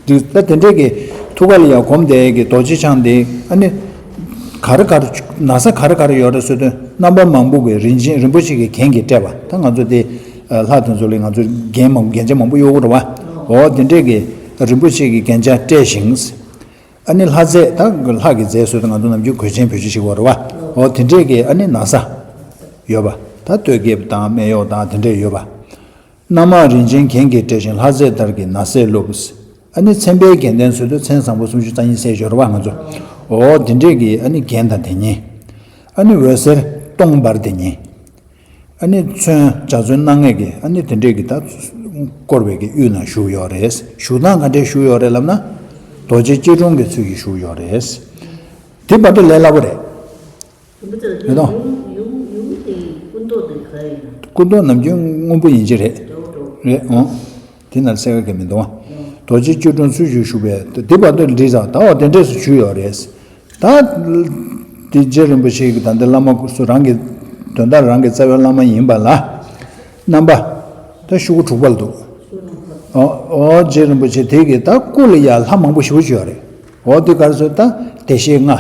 འདི་ད་དེ་འདྲས་ཀྱི་ཐུགས་ཀ་ལ་ཡང་སྒོམ་བསྡད་ཀྱི་རྡོ་རྗེ་འཆང་དེ་ཨ་ནི། ག་རེ་ག་རེ་ན་བཟའ་ག་རེ་ག་རེ་ཡོད་རེད་ཟེར་དུས་རྣམ་པ་མང་པོ་གི་རིན་ཆེན་རིན་པོ་ཆེ་གི་རྒྱན་གྱིས་སྤྲས་པ། ད་ང་ཚོ་དེ་ལྷ་དེ་ཚོ་ལ་ང་ཚོ་རྒྱན་མང་རྒྱན་ཆ་མང་པོ་གཡོག་གི་རེད་བ། འོ་དེ་འདྲས་ཀྱི་རིན་པོ་ཆེ་གི་རྒྱན་ཆ་སྤྲས་ཤིང་། ཨ་ནི་ལྷ་རྫས། ད་ལྷ་གི་རྫས་ཟེར་དུས་ང་ཚོ་ནམ་རྒྱུན་གོས་ཆེན་བེད་སྤྱོད་བྱེད་ཀྱི་ཡོད་རེད་བ། འོ་དེ་འདྲས་ཀྱི་ཨ་ནི་ན་བཟའ་ཡོད་པ། ད་སྟོད་རྒྱལ་དང་སྨད་གཡོགས་དང་དེ་འདྲས་ཡོད་པ། སྣ་མང་རིན་ཆེན་རྒྱན་གྱིས་སྤྲས་ཤིང་ལྷ་རྫས་ལྟར་གྱི་ན་བཟས་བཀླུབས། ཨ་ནི་མཚན་དཔེའི་རྒྱན་ལྡན་ཟེར་དུས་མཚན་བཟང་པོ་སུམ་ཅུ་རྩ་གཉིས་ཟེར་ཡོད་རེད་བ་ང་ཚོ། འོ་དེ་འདྲས་ཀྱི་ཨ་ནི་རྒྱན་དང་དེ་ཉིད། ཨ་ནི་འོད་ཟེར་སྟོང་འབར་དེ་ཉིད། ཨ་ནི་མཚོན་འཇའ་ཚོན་སྣ་ལྔས་ཀྱི་ཨ་ནི་དེ་འདྲས་ཀྱི་ད་བསྐོར་བའི་གི་དབུས་ན་བཞུགས་ཡོད་རེད། བཞུགས་སྟངས་ག་འདྲས་བཞུགས་ཡོད་རེད་ལབ་ན། རྡོ་རྗེ་སྐྱིལ་ཀྲུང་གི་ཚུལ་གྱིས་བཞུགས་ཡོད་རེད། དེ་བར་དུ་ལས་སླ་པོ་རེད། ཡིན་ནོ། ཡུམ་ཡུམ་དེ་སྐུ་མདོག་དེ་ག་རེ་ཡིན་ནམ། སྐུ་མདོག་ནམ་རྒྱུན་སྔོན་པོ་ཡིན་གྱི་རེད། འདྲ་བོ་འདྲ་བོ། རེད་འོང་། དེ་ན་གསལ་ཁ་གི་མི་འདུག་ཨ། རྡོ་རྗེ་སྐྱིལ་ཀྲུང་ཚུལ་བཞིན་བཞུགས་པས་དེ་བར་དུ་འདྲིས་ཙང་ད་འོ་དེ་འདྲས་སུ་བཞུགས་ཡོད་རེད། ད། དེ་རྗེ་རིན་པོ་ཆེ་གི་ད་ལྟ་བླ་མ་སྐུ་གཟུགས་རང་གི་དོན་དག་རང་གི་རྩ་བའི་བླ་མ་ཡིན་པ་ལ། རྣམ་པ། ད་ཤོག་གུ་དྲུག་པ་ལ་འདུག་འོ་འོ་རྗེ་རིན་པོ་ཆེ་དེ་གི་ད་སྐུ་ལ་ཡ་ལྷ་མང་པོ་ཞེ་པོ་ཅིག་ཡོད་རེད། འོ་དེ་ག་རེ་ཟེར་ད་བདེ་གཤེགས་ལྔ།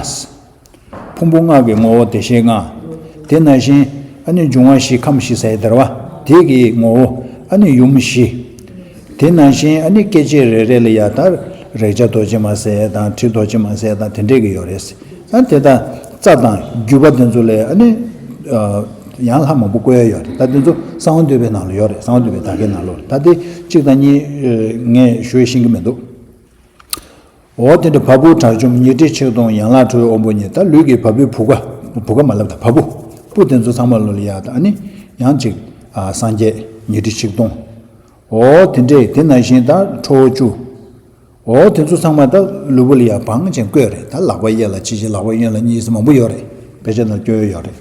ཕུང་པོ་ལྔ་གི་ངོ་བོ་བདེ་གཤེགས་ལྔ། དེ་ནང་བཞིན་ཨ་ནི་འབྱུང་བ་བཞི་ཁམས་བཞི་ཟེར་ཡ་དེ་རེད་བ། དེ་གི་ངོ་བོ་ཨ་ནི་ཡུམ་བཞི། དེ་ནང་བཞིན་ཨ་ནི་སྐད་ཅིག་རེ་རེ་ལ་ཡ་ད་རེག་བྱ་རྡོ་རྗེ་མ་ཟེར་ཡ་དང་དྲི་རྡོ་རྗེ་མ་ཟེར་ཡ་དང་དེ་འདྲས་ཀྱི་ཡོད་རེད། ཨ་དེ་དག་རྩ་དང་རྒྱུད་པ་དེ་ཚོ་ལ་ཨ་ནི་ཡང་ལྷ་མང་པོ་བཀོད་ཡ་ཡོད་རེད། ད་དེ་ཚོ་གསང་བ་འདུས་པའི་ནང་ལ་ཡོད་རེད། གསང་བ་འདུས་པའི་དག་གའི་ནང་ལོགས་རེད། ད་དེ་གཅིག་དང་གཉིས་ངས་ཞུ་ཤེས་ཀྱི་མི་འདུག་འོ་དེ་འདྲ་བ་སྤུ་དྲག་འཇོམས་ཉི་ཁྲི་ཆིག་སྟོང་ཡན་ལག་ཁྲོ་བོའི་དབང་པོ་ཉིད། ད་ལུས་ཀྱི་བ་སྤུའི་བུ་ག་བུ་ག་མ་ལབ་ད་བ་སྤུ་སྤུ་དེ་ཚོ་ཚང་མ་ལོ་ལ་ཡ་ད་ཨ་ནི་ཡང་ཅིག་ཨ་སངས་རྒྱས་ཉི་ཁྲི་ཆིག་སྟོང་། འོ་དེ་འདྲས་དེ་ནང་བཞིན་ད་ཁྲོ་བོ་བཅུ། འོ་དེ་ཚོ་ཚང་མ་ད་ལུས་པོ་ལ་ཡ་བང་ཅན་བཀོད་རེད། ད་ལག་པ་གཡས་ལ་གཅིག་གཅིག་ལག་པ་གཡོན་ལ་གཉིས་ཟེར་མང་པོ་ཡོད་རེད། དཔེ་ཆ་ནང་བཀོད་ཡོད་རེད།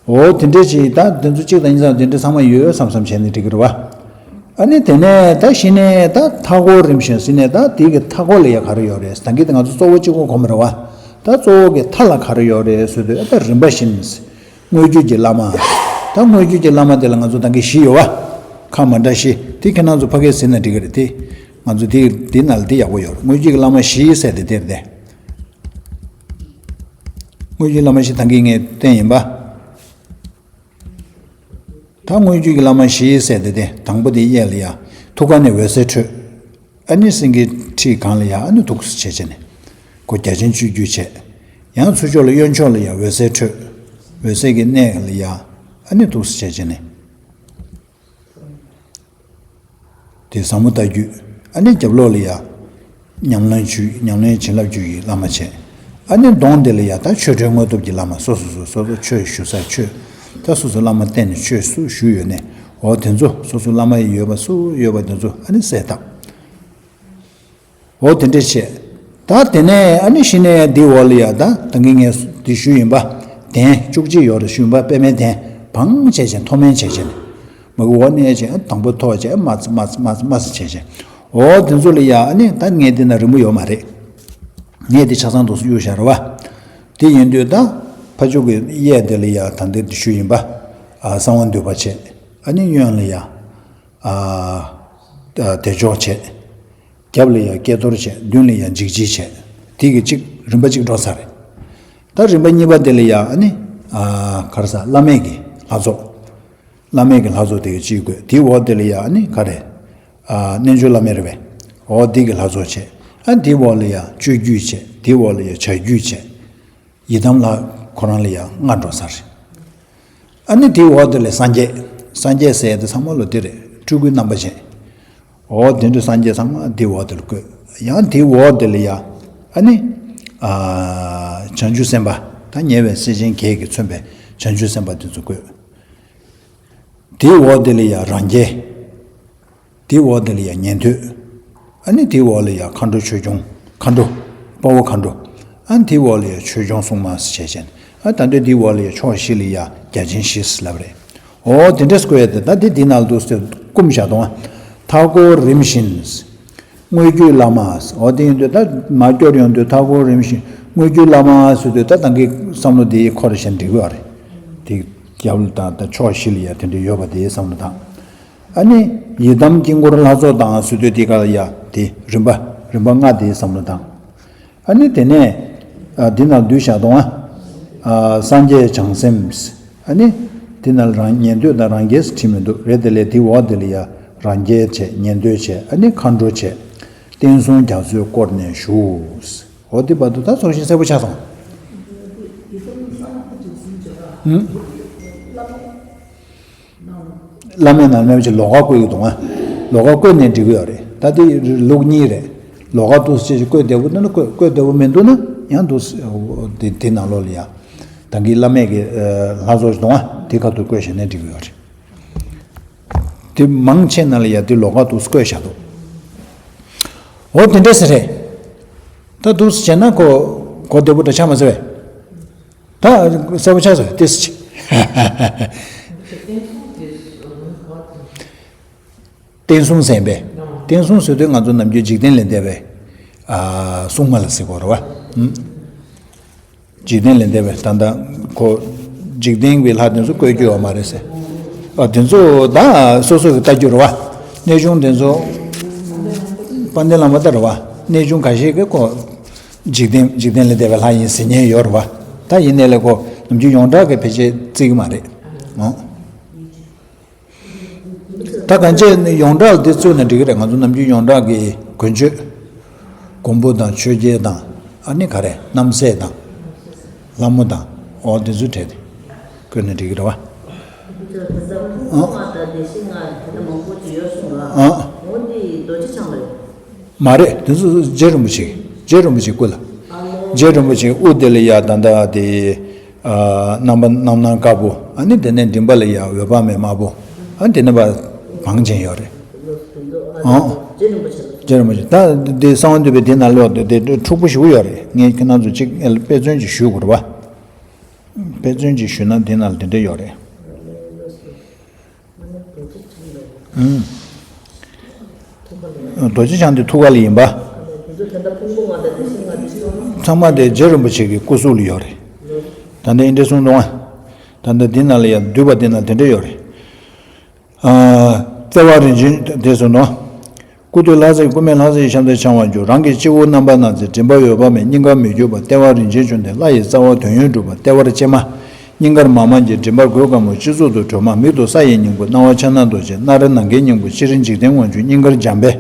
འོ་དེ་འདྲས་ཅིག་ད་དེ་ཚོ་གཅིག་དང་གཉིས་ཙམ་དེ་འདྲས་ཚང་མ་ཡོད་བསམ་བསམ་བྱས་ནས་འགྲིག་གི་རེད་བ། ཨ་ནི་དེ་ནས་ད་གཞི་ནས་ད་མཐའ་འཁོར་རིམ་བཞིན་ཟིན་ནས་ད་དེ་གི་མཐའ་འཁོར་ལ་ཡ་ག་རེ་ཡོད་རེད། ད་གི་ད་ང་ཚོ་གཙོ་བོ་གཅིག་པོ་གོ་མི་རེད་བ། ད་གཙོ་བོ་གི་མཐའ་ལ་ག་རེ་ཡོད་རེད་ཟེར་དུས་ཨ་ད་རིམ་པ་བཞིན། དངོས་བརྒྱུད་ཀྱི་བླ་མ། ད་དངོས་བརྒྱུད་ཀྱི་བླ་མ་དེ་ལ་ང་ཚོ་ད་གི་བཞི་ཡོད་བ། ཁག་མ་འདྲ་བཞི་དེ་ཁྱེད་རང་ཚོ་ཕ་གིར་ཟིན་ན་འགྲིག་གི་རེད་དེ། ང་ཚོ་དེ་དེ་ནང་ལ་དེ་ཡག་པོ་ཡོད་རེད། དངོས་བརྒྱུད་ཀྱི་བླ་མ་བཞི་ཟེར་དེ་དེ་རེད་དེ། དངོས་བརྒྱུད་བླ་མ་བཞི་ད་གིན་ངས་བསྟན་ཡིན་པ། ད་དངོས་བརྒྱུད་ཀྱི་བླ་མ་བཞི་ཟེར་དེ་དེ་དང་པོ་དེ་གཡས་ལ་ཡ། ཐུགས་ཀ་ནས་འོད་ཟེར་འཕྲོས། ཨ་ནི་སེང་གེའི་ཁྲི་སྒང་ལ་ཡ། ཨ་ནི་ཐུགས་སུ་བྱས་བྱས་ནས། སྒོ་རྒྱ་ཆེན་སྤྱོད་བརྒྱུད་བྱས། ཡང་ཚུར་ཕྱོགས་ལ་གཡོན་ཕྱོགས་ལ་ཡ་འོད་ཟེར་འཕྲོས། འོད་ཟེར་གྱི་གནས་ལ་ཡ། ཨ་ནི་ཐུགས་སུ་བྱས་བྱས་ནས། དེ་ཟབ་མོ་ལྟ་བརྒྱུད། ཨ་ནི་རྒྱབ་ལོགས་ལ་ཡ། ཉམས་ལེན་བརྒྱུད། ཉམས་ལེན་བྱིན་རླབས་བརྒྱུད་ཀྱི་བླ་མ་བྱས། ཨ་ནི་གདོང་དེ་ལ་ཡ་ད་ཆོས་གྲོལ་དངོས་སྟོབས་ཀྱི་བླ་མ་སོ་སོ་སོ་སོ་སོ་ཆོས་ཞུ་ས་ཆོས། ད་སོ་སོ་བླ་མ་བསྟེན་ནས་ཆོས་སུ་ཞུས་ཡོད་ནས། འོ་དེ་ཚོ་སོ་སོ་བླ་མ་ཡི་ཡོད་པ་སུ་ཡོད་པ་དེ་ཚོ་ཨ་ནི་གསལ་བཏབ། འོ་དེ་འདྲ་བྱས། ད་དེ་ནས་ཨ་ནི་གཞི་ནས་འདི་འོག་ལ་ཡ། ད་ད་གིན་ངས་འདི་ཞུས་ཡིན་པ། གདན་བཅུ་གཅིག་ཡོད་རེད་ཞུས་ཡིན་པ། པདྨའི་གདན་བང་བྱས་བྱས་མཐོ་དམན་བྱས་བྱས་ནས། མ་གི་འོག་ནས་བྱས་དང་པོ་མཐོ་བྱས་མ་ཙི་མ་ཙི་མ་ཙི་མ་ཙི་བྱས་བྱས། འོ་དེ་ཚོ་ལ་ཡ། ཨ་ནི་ད་ངས་འདི་ན་རིང་པོ་ཡོད་མ་རེད། ངས་འདི་ཆ་ཚང་འདུག་སེ་གཡུག་བཞག་རེད་བ། དེ་ཡིན་དུས་ད་ཕ་ཕྱོགས་ཀྱི་གཡས་དེ་ལ་ཡ་ད་འདི་འདི་ཞུས་ཡིན་པ། ཨ་གསང་བ་འདུས་པ་བྱས། ཨ་ནི་གཡོན་ལ་ཡ། ཨ་བདེ་མཆོག་བྱས། རྒྱབ་ལ་ཡ་ཀྱེ་རྡོར་བྱས། མདུན་ལ་ཡ་འཇིགས་བྱེད་བྱས། དེ་གི་གཅིག་རིམ་པ་གཅིག་འགྲོ་ས་རེད། ད་རིམ་པ་གཉིས་པ་དེ་ལ་ཡ། ཨ་ནི་ཨ་ག་རེ་ཟ། བླ་མེད་ཀྱི་ལྷ་ཚོགས། བླ་མེད་ཀྱི་ལྷ་ཚོགས་དེ་གི་གཅིག་དགོས། དེའི་འོག་དེ་ལ་ཡ། ཨ་ནི་ག་རེ། ཨ་རྣལ་འབྱོར་བླ་མེད་རེད་པས། འོ་དེ་གི་ལྷ་ཚོགས་བྱས། ཨ་དེའི་འོག་ལ་ཡ་སྤྱོད་བརྒྱུད་བྱས། དེའི་འོག་ལ་ཡ་བྱ་བརྒྱུད་བྱས། ཡི་དམ་ལྷ་ཁོ་རང་ལ་ཡ་ལྔ་འགྲོ་ས་རེད། ཨ་ནི་དེའི་འོག་དེ་ལ་སངས་རྒྱས། སངས་རྒྱས་ཟེར་ཡ་དེ་ཚང་མ་ལོ་དེ་རེད། སྤྲུལ་སྐུའི་རྣམ་པ་ཅན། འོ་དེ་འདྲ་སངས་རྒྱས་ཚང་མ་དེའི་འོག་དེ་ལ་བཀོད། ཡང་དེའི་འོག་དེ་ལ་ཡ། ཨ་ནི་ཨ་བྱང་ཆུབ་སེམས་དཔའ། ད་ཉེ་བའི་སེམས་ཅན་བརྒྱད་ཀྱིས་མཚོན་པའི་བྱང་ཆུབ་སེམས་དཔའ་དེ་ཚོ་བཀོད། དེའི་འོག་དེ་ལ་ཡ་རང་རྒྱལ། དེའི་འོག་དེ་ལ་ཡ་ཉན་ཐོས། ཨ་ནི་དེའི་འོག་ལ་ཡ་མཁའ་འགྲོ་ཆོས་སྐྱོང་། མཁའ་འགྲོ། དཔའ་བོ་མཁའ་འགྲོ། ཨ་ནི་དེའི་འོག་ལ་ཡ་ཆོས་སྐྱོང་སྲུང་མ་ཟེར་བྱས་བྱས། ཨ་ད་འདོད་དེའི་འོག་ལ་ཡ་ཕྱོགས་བཞི་ལ་ཡ་རྒྱ་ཆེན་བཞི་ཟེར་ལབ་རེད། འོ་དེ་འདྲ་བཀོད་ཡ་དེ། ད་དེ་དེའི་ནང་དུ་སྐུམ་བཞག་དང་། མཐའ་སྐོར་རིམ་བཞིན། དངོས་བརྒྱུད་བླ་མ། འོ་དེ་ཡིན་དུས་ད་མར་སྐྱོར་ཡོང་དུས་མཐའ་སྐོར་རིམ་བཞིན་དངོས་བརྒྱུད་བླ་མ་ཟེར་དུས། ད་ད་གིན་བསམ་བློ་དེ་འཁོར་བཞིན་འགྲིག་གི་ཡོད་རེད། དེ་རྒྱབ་ལ་དང་ད་ཕྱོགས་བཞི་ལ་ཡ་དེ་འདྲ་ཡོད་པ་དེ་བསམ་བློ་བཏང་། ཨ་ནི་ཡི་དམ་དཀྱིལ་འཁོར་ལྷ་ཚོགས་དང་ཟེར་དུས་དེ་ག་ལ་ཡ་དེ་རིམ་པ་རིམ་པ་ལྔ་དེ་བསམ་བློ་བཏང་། ཨ་ནི་དེ་ནས་ཨ་འདི་ནང་བསྡུས་བཞག་དང་། ཨ་སངས་རྒྱས་བྱང་སེམས། ཨ་ནི་དེ་ནང་རང་ཉན་ཐོས་དང་རང་རྒྱལ་ཟེར་བྲིས་མི་འདུག་རེད། དེ་ལས་དེའི་འོག་དེ་ལ་ཡ་རང་རྒྱལ་བྱས། ཉན་ཐོས་བྱས། ཨ་ནི་མཁའ་འགྲོ་བྱས། བསྟན་སྲུང་རྒྱ་མཚོས་བསྐོར་ནས་བཞུགས། འོ་དེ་བར་དུ་ད་ཚོགས་ཞིང་གསལ་པོ་ཆགས་སོང་། ཨུམ། བླ་མེད་ནང་ནས་ཅིག་ལོགས་ཀ་བཀོད་ཀྱི་འདུག་ཨ། ལོགས་ཀ་བཀོད་ནས་འབྲི་གི་ཡོད་རེད། ད་དེ་ལུགས་གཉིས་རེད། ལོགས་ཀ་འདུག་སེ་བཀོད་བདེ་པོ་འདུག་ན་བཀོད། བཀོད་བདེ་པོ་མི་འདུག་ན་ཡང་འདུག་སེ་དེ་དེ་ནང་ལོགས་ལ་ཡ། ད་གིན་བླ་མེད་ཀྱི་ལྷ་ཚོགས་ཤིག་འདུག་ཨ། དེ་ཁ་ཐུག་བཀོད་བཞག་ནས་འབྲི་གི་ཡོད་རེད། དེ་མང་ཆེ་ནང་ལ་ཡ་དེ་ལོགས་ཀ་འདུག་སེ་བཀོད་བཞག་འདུག་འོ་དེ་འདྲ་ཟེར་རེད། ད་འདུག་སེ་བྱས་ན་གོ་གོ་བདེ་པོ་འདྲ་ཆགས་མ་སོང་བས། ད་གསལ་པོ་ཆགས་སོང་ཏིས་ཅི། བསྟན་སྲུང་ཟེར་བས། བསྟན་སྲུང་ཟེར་དུས་ང་ཚོ་ནམ་རྒྱུན་འཇིག་རྟེན་ལས་འདས་པའི་ཨ་སྲུང་མ་ལ་ཟེར་གོ་རེད་བ། ཨུམ། འཇིག་རྟེན་ལས་འདས་པའི་ད་ལྟ་ཁོ་འཇིག་རྟེན་པའི་ལྷ་དེ་ཚོ་བཀོད་རྒྱུ་ཡོད་མ་རེད་ཟེར། ཨ་དེ་ཚོ་ད་སོ་སོ་གི་ལྟ་རྒྱུ་རེད་བ། གནས་ཆུང་དེ་ཚོ་དཔལ་ལྡན་བླ་མ་ལྟར་རེད་བ། གནས་ཆུང་ཁ་ཤས་ཀྱིས་ཁོ། འཇིག་རྟེན་འཇིག་རྟེན་ལས་འདས་པའི་ལྷ་ཡིན་ཟེར་མཁན་ཡོད་རེད་བ། ད་ཡིན་ནའི་ལས་ཁོ་ནམ་རྒྱུན་ཡོངས་གྲགས་ཀྱི་ཕལ་ཆེར་བརྩི་གི་མ་རེད། ཨོ། ད་གང་ཅི་ཡོངས་གྲགས་ལ་འདི་བརྩིས་ན་འགྲིག་གི་རེད། ང་ཚོ་ནམ་རྒྱུན་ཡོངས་གྲགས་ཀྱི་དགོན་ཆོས། མགོན་པོ་དང་ཆོས་རྒྱལ་དང་། ཨ་ནི་ག་རེ་རྣམ་སྲས་དང་། ལྷ་མོ་དང་། ཨོ་འདི་ཚོའི་གྲས་དེ་བཀོད་ན་འགྲིག་གི་རེད་བ། ཨོ། ཨོ་འདི་རྡོ་རྗེ་འཆང་ལ་ཡོད། མ་རེད། དེ་ཚོ་རྗེ་རིན་པོ་ཆེ། རྗེ་རིན་པོ་ཆེའི་སྐུ་ལ། རྗེ་རིན་པོ་ཆེའི་དབུ་དེ་ལ་ཡ་ད་ལྟ་དེ། ཨ་རྣམ་པ་རྣམ་སྣང་དཀར་པོ། ཨ་ནི་དེ་ནས་མགྲིན་པ་ལ་ཡ་འོད་དཔག་མེད་དམར་པོ། ཨ་དེ་ནས་ཕར་བང་ཅན་ཡོད་རེད། ཨང་། རྗེ་རིན་པོ་ཆེ། ད་དེ་གསང་བ་འདུས་པའི་དེ་ནང་ལོགས་དེ་དེ་འཁྲུག་པོ་ཞེ་པོ་ཡོད་རེད། ངས་ཁྱེད་རང་ཚོ་གཅིག་དཔེ་མཚོན་ཅིག་ཞུ་དགོས་རེད་བ། དཔེ་མཚོན་ཅིག་ཞུས་ན་དེ་ནང་ལ་དེ་འདྲ་ཡོད་རེད། ཨུམ། རྡོ་རྗེ་འཆང་དེ་ཐུགས་ཀ་ལ་ཡིན་པ། ཚང་མ་དེ་རྗེ་རིན་པོ་ཆེ་གི་སྐུ་གཟུགས་ལ་ཡོད་རེད། ད་ལྟ་ཨིན་འདྲ་གསུངས་འདུག་ཨ། ད་ལྟ་འདི་ནང་ལ་ཡང་འདུས་པ་འདི་ནང་དེ་འདྲ་ཡོད་རེད། ཨ། བརྩེ་བ་རིན་ཆེན་དེ་གསུངས་འདུག་ཨ། སྐུ་སྟོད་ལྷ་སའི་སྐུ་སྨད་ལྷ་སའི་ཤམ་ཐབས་འཆང་བར་འགྱུར། རང་གི་སྤྱི་བོ་རྣམ་པ་སྣང་མཛད། མགྲིན་པ་འོད་དཔག་མེད། སྙིང་ཁར་མི་འགྱུར་བ། ལྟེ་བ་རིན་ཆེན་འབྱུང་ལྡན། ལྷ་ཡི་རྩ་བ་དོན་ཡོད་གྲུབ་པ། ལྟེ་བར་སྤྱན་མ། སྙིང་གར་མ་མ་འགྱེད། མགྲིན་པར་གོས་དཀར་མོ། སྤྱི་གཙུག་ཏུ་སྒྲོལ་མ། མིག་ཏུ་ས་ཡི་སྙིང་པོ། རྣ་བར་ཕྱག་ན་རྡོ་རྗེ། སྣ་རལ་ནམ་མཁའི་སྙིང་པོ། ཕྱི་རོལ་འཇིག་རྟེན་དབང་ཕྱུག། སྙིང་གར་འཇམ་དཔལ།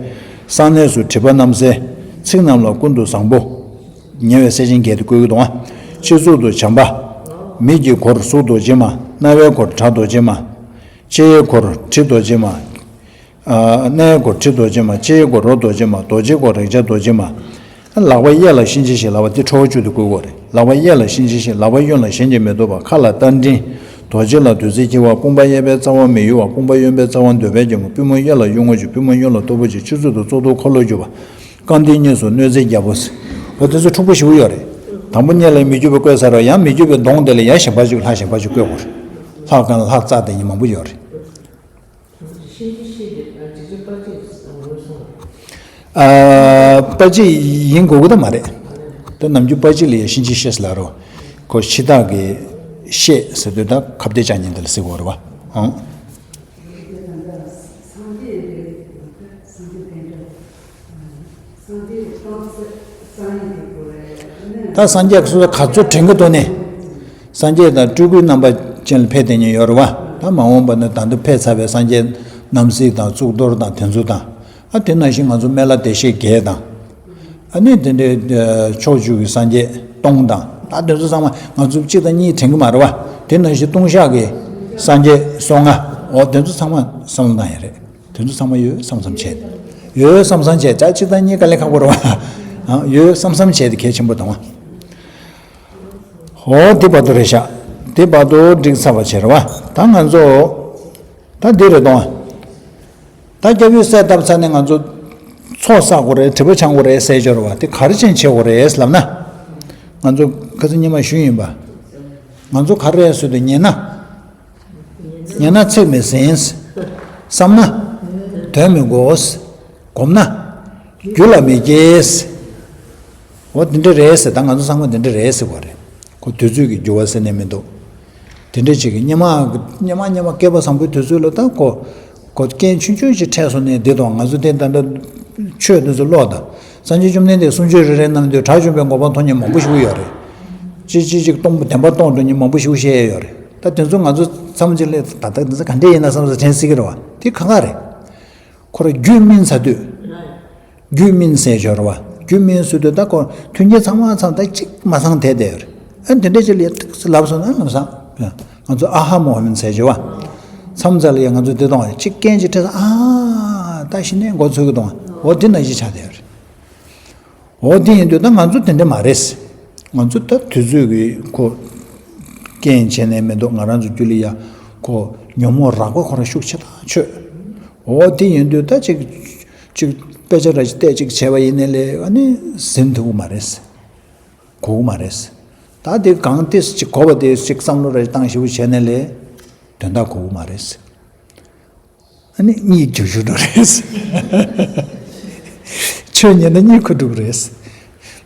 གསང་གནས་སུ་སྒྲིབ་པ་རྣམ་སེལ། ཚིག་རྣམས་ལ་ཀུན་ཏུ་བཟང་པོ། ཉེ་བའི་སྲས་ཆེན་བརྒྱད་དེ་བཀོད་ཀྱི་འདུག་ཨ། སྤྱི་གཙུག་ཏུ་བྱམས་པ། མིག་གི་སྒོར་གཟུགས་རྡོ་རྗེ་མ། རྣ་བའི་སྒོར་སྒྲ་རྡོ་རྗེ་མ། ལྕེའི་སྒོར་དྲི་རྡོ་རྗེ་མ། ཨ། སྣའི་སྒོར་དྲི་རྡོ་རྗེ་མ། ལྕེའི་སྒོར་རོ་རྡོ་རྗེ་མ། རྡོ་རྗེའི་སྒོར་རེག་བྱ་རྡོ་རྗེ་མ། ལག་པ་གཡས་ལ་གཤིན་རྗེ་གཤེད། ལག་པ་དེ་ཁྲོ་བོ་བཅུ་དེ་བཀོད་ཀྱི་ཡོད་རེད། ལག་པ་གཡས་ལ་གཤིན་རྗེ་གཤེད། ལག་པ་གཡོན་ལ་གཞན་གྱིས་མི་ཐུབ་པ། ཁ་ལ་རྟ་མགྲིན། རྡོ་རྗེ་ལ་བདུད་རྩི་འཁྱིལ་བ། དཔུང་པ་གཡས་པའི་རྩ་བ་མི་གཡོ་བ། དཔུང་པ་གཡོན་པའི་རྩ་བ་འདོད་པའི་རྒྱལ་མོ། པུས་མོ་གཡས་ལ་གཡོན་ངོ་བཅུ། པུས་མོ་གཡོན་ལ་སྟུག་པོ་བཅུ། སྤྱི་གཙུག་ཏུ་གཙུག་ཏོར་འཁོར་ལོ་བཅུ་པ། རྐང་མཐིལ་གཉིས་སུ་གནོད་འཚེ་རྒྱལ་པོ། འོ་དེ་ཚོ་འཁྲུག་པོ་ཞེ་པོ་ཡོད་རེད། དང་པོ་གཉིས་ལ་མི་འགྱུར་བ་བཀོད་ཚར་བ། ཡང་མི་འགྱུར་བའི་གདོང་དེ་ལ་ཡང་གཞན་པ་ཅིག་ལྷ་གཞན་པ་ཅིག་བཀོད་དགོས་རེད། ལྷ་གང་ལྷ་རྩ་དེ་གཉིས་མང་པོ་ཡོད་རེད། ཨ། དཔའ་བརྗིད་ཡིན་དགོས་ཀྱི་ད་མ་རེད། ད་ནམ་རྒྱུན་དཔའ་བརྗིད་ལ་ཡང་གཤིན་རྗེ་གཤེད་ཟེར་ལབ་རོ། ཁོ་འཆི་བདག་གི་གཤེད་ཟེར་དུས་ད་ཁ་གཏད་བཅག་མཁན་དེ་ལ་ཟེར་དགོས་རེད་བ། ཨང་། ད་སངས་རྒྱས་སོ་སོ་ག་ཚོད་དྲན་གྱི་འདུག་ནས། སངས་རྒྱས་དང་སྤྲུལ་སྐུའི་རྣམ་པ་ཅན་ལ་ཕེབས་བསྡད་མཁན་ཡོད་རེད་བ། ད་མ་འོངས་པ་ན་ད་དུང་ཕེབས་ཚར་བའི་སངས་རྒྱས་རྣམ་གཟིགས་དང་གཙུག་ཏོར་དང་དེ་ཚོ་དང་། ཨ། དེ་ནང་བཞིན་ང་ཚོ་སྨན་བླ་བདེ་གཤེགས་བརྒྱད་དང་། ཨ་ནི་དེ་འདྲའི་ཕྱོགས་བཅུ་གི་སངས་རྒྱས་སྟོང་དང་། ད་དེ་ཚོ་ཚང་མ་ང་ཚོ་གཅིག་དང་གཉིས་དྲན་གྱི་མ་རེད་བ། དེ་ནང་བཞིན་ལྟུང་བཤགས་ཀྱི་སངས་རྒྱས་སོ་ལྔ། འོ་དེ་ཚོ་ཚང་མ་བསམ་བློ་བཏང་ཡ་རེད། དེ་ཚོ་ཚང་མ་ཡོད་བསམ་བསམ་བྱས། ཡོད་བསམ་བསམ་བྱས། ད་གཅིག་དང་གཉིས་དཀའ་ལས་ཁག་པོ་རེད་བ། ཨ། ཡོད་བསམ་བསམ་བྱས་དེ་གལ་ཆེན་པོ་དང་བ། ཧོ། དེ་བར་དུ་རེད་ཤག་དེ་བར་དུ་འགྲིག་ཚར་བ་བྱས་རེད་བ། ད་ང་ཚོ་ད་འདི་རེད་དང་། ད་སྐྱབས་ཡུལ་གསལ་བཏབ་ཚར་ནས་ང་ཚོ་ཚོགས་བསགས་དགོས་རེད། སྒྲིབ་པ་སྦྱང་དགོས་རེད་ཟེར་ཞོར་བ། དེ་ག་རེ་བྱས་བྱེད་དགོས་རེད་ལབ་ན། ང་ཚོ་ཁ་སང་ཉི་མ་ཞུས་ཡིན་པ། ང་ཚོ་ག་རེ་ཟེར་དུས་ཉན་ན། ཉན་ན་ཚིག་མི་ཟིན། བསམ་ན་དོན་མི་གོ། སྒོམ་ན་རྒྱུད་ལ་མི་སྐྱེ། འོ་དེ་འདྲ་རེད་ཟེར། ད་ང་ཚོ་ཚང་མ་དེ་འདྲ་རེད་ཟེར་བ་རེད། ཁོ་དུས་ཚོད་ཀྱི་འགྱུར་བ་ཟེར་ནས་མི་འདུག་དེ་འདྲ་ཅིག་གི་སྙེ་མ་སྙེ་མ་སྙེ་མ་བསྐལ་པ་བཟང་པོའི་དུས་ཚོད་ལ་ད་ཁོ་ཁོ་རྐྱེན་ཆུང་ཆུང་ཅིག་འཕྲད་སོང་ནས་འདི་དང་ང་ཚོ་དེ་ད་ལྟ་ཆོས་འདི་ཚོ་ཀློག་དང་། སངས་རྒྱས་བཅོམ་ལྡན་འདས་གསུང་ཆོས་རེ་རེ་གནང་དུས་དགྲ་བཅོམ་པའི་གོ་འཕང་ཐོབ་མཁན་མང་པོ་ཞིག་ཡོད་རེད། ཅི་ཅི་ཅིག་སྟོང་པ་བདེན་པ་སྟོང་འགྲོ་མཁན་མང་པོ་ཞིག་བཤད་ཡ་ཡོད་རེད། ད་དེ་ཚོ་ང་ཚོ་མཚམས་གཅིག་ལ་ད་ལྟ་འདི་ཚོ་ག་འདྲས་ཡིན་ན་བསམ་ས་དྲན་སྲིད་ཀྱི་རེད་བ། དེ་ག་ག་རེད། ཁོ་ར་རྒྱུད་སྨིན་ཚར་དུས། རྒྱུད་སྨིན་ཟེར་ཞོར་བ། རྒྱུད་སྨིན་ཟེར་དུས་ད་ཁོ་མཐུན་རྐྱེན་ཚང་མ་ཚང་ད་གཅིག་མ་ཚང་དེ་དེ་རེད། ཨ། དེ་འདྲས་ཅིག་ལ་ཡ་ཏིག་ཙི་ལབ་སོང་ན་ལམ་སང་ང་ཚོ་ཨ་ཧ་མོ་ཧ་མིན་ཟེར་ཞོར་བ། མཚམས་ཚ་ལ་ཡ་ང་ཚོ་དེ་དང་གཅིག་རྐྱེན་ཅིག་འཕྲད་སོང་། ཨ། ད་གཞི་ནས་འགོ་ཚུགས་ཀྱི་དང་། འོ་དེ་ནང་བཞིན་ཆགས་དེ་རེད། འོ་དེ་ཡིན་དུས་ད་ང་ཚོ་དེ་འདྲ་མ་རེད། ང་ཚོ་ད་དུས་ཚོད་ཀྱི་ཁོ་རྐྱེན་བྱས་ནས་མི་འདུག་ང་རང་ཚོ་རྒྱུད་ལ་ཡ་ཁོ་ཉོན་མོངས་རགས་པ་ཁོ་རང་ཤུགས་ཆེ་ཐག་ཆོད། འོ་དེ་ཡིན་དུས་ད་ཅིག་ཅིག་དཔེ་ཆ་ར་ཅིག་བལྟས་ཅིག་བྱས་པ་ཡིན་ནའི་ལས་ཨ་ནི་ཟིན་ཐུབ་ཀྱི་མ་རེད། གོ་གི་མ་རེད། ད་དེ་གང་ཏིས་ཅིག་གོ་བ་དེ་ཅིག་བསམ་བློ་ར་ཅིག་བཏང་ཞིབ་པོ་བྱས་ནའི་ལས་དོན་དག་གོ་གི་མ་རེད། ཨ་ནི་གཉིད་ཁུག་ཁུག་འགྲོ་རེད། ཆོས་ཉན་ན་གཉིད་ཁུག་འགྲོ་གི་རེད།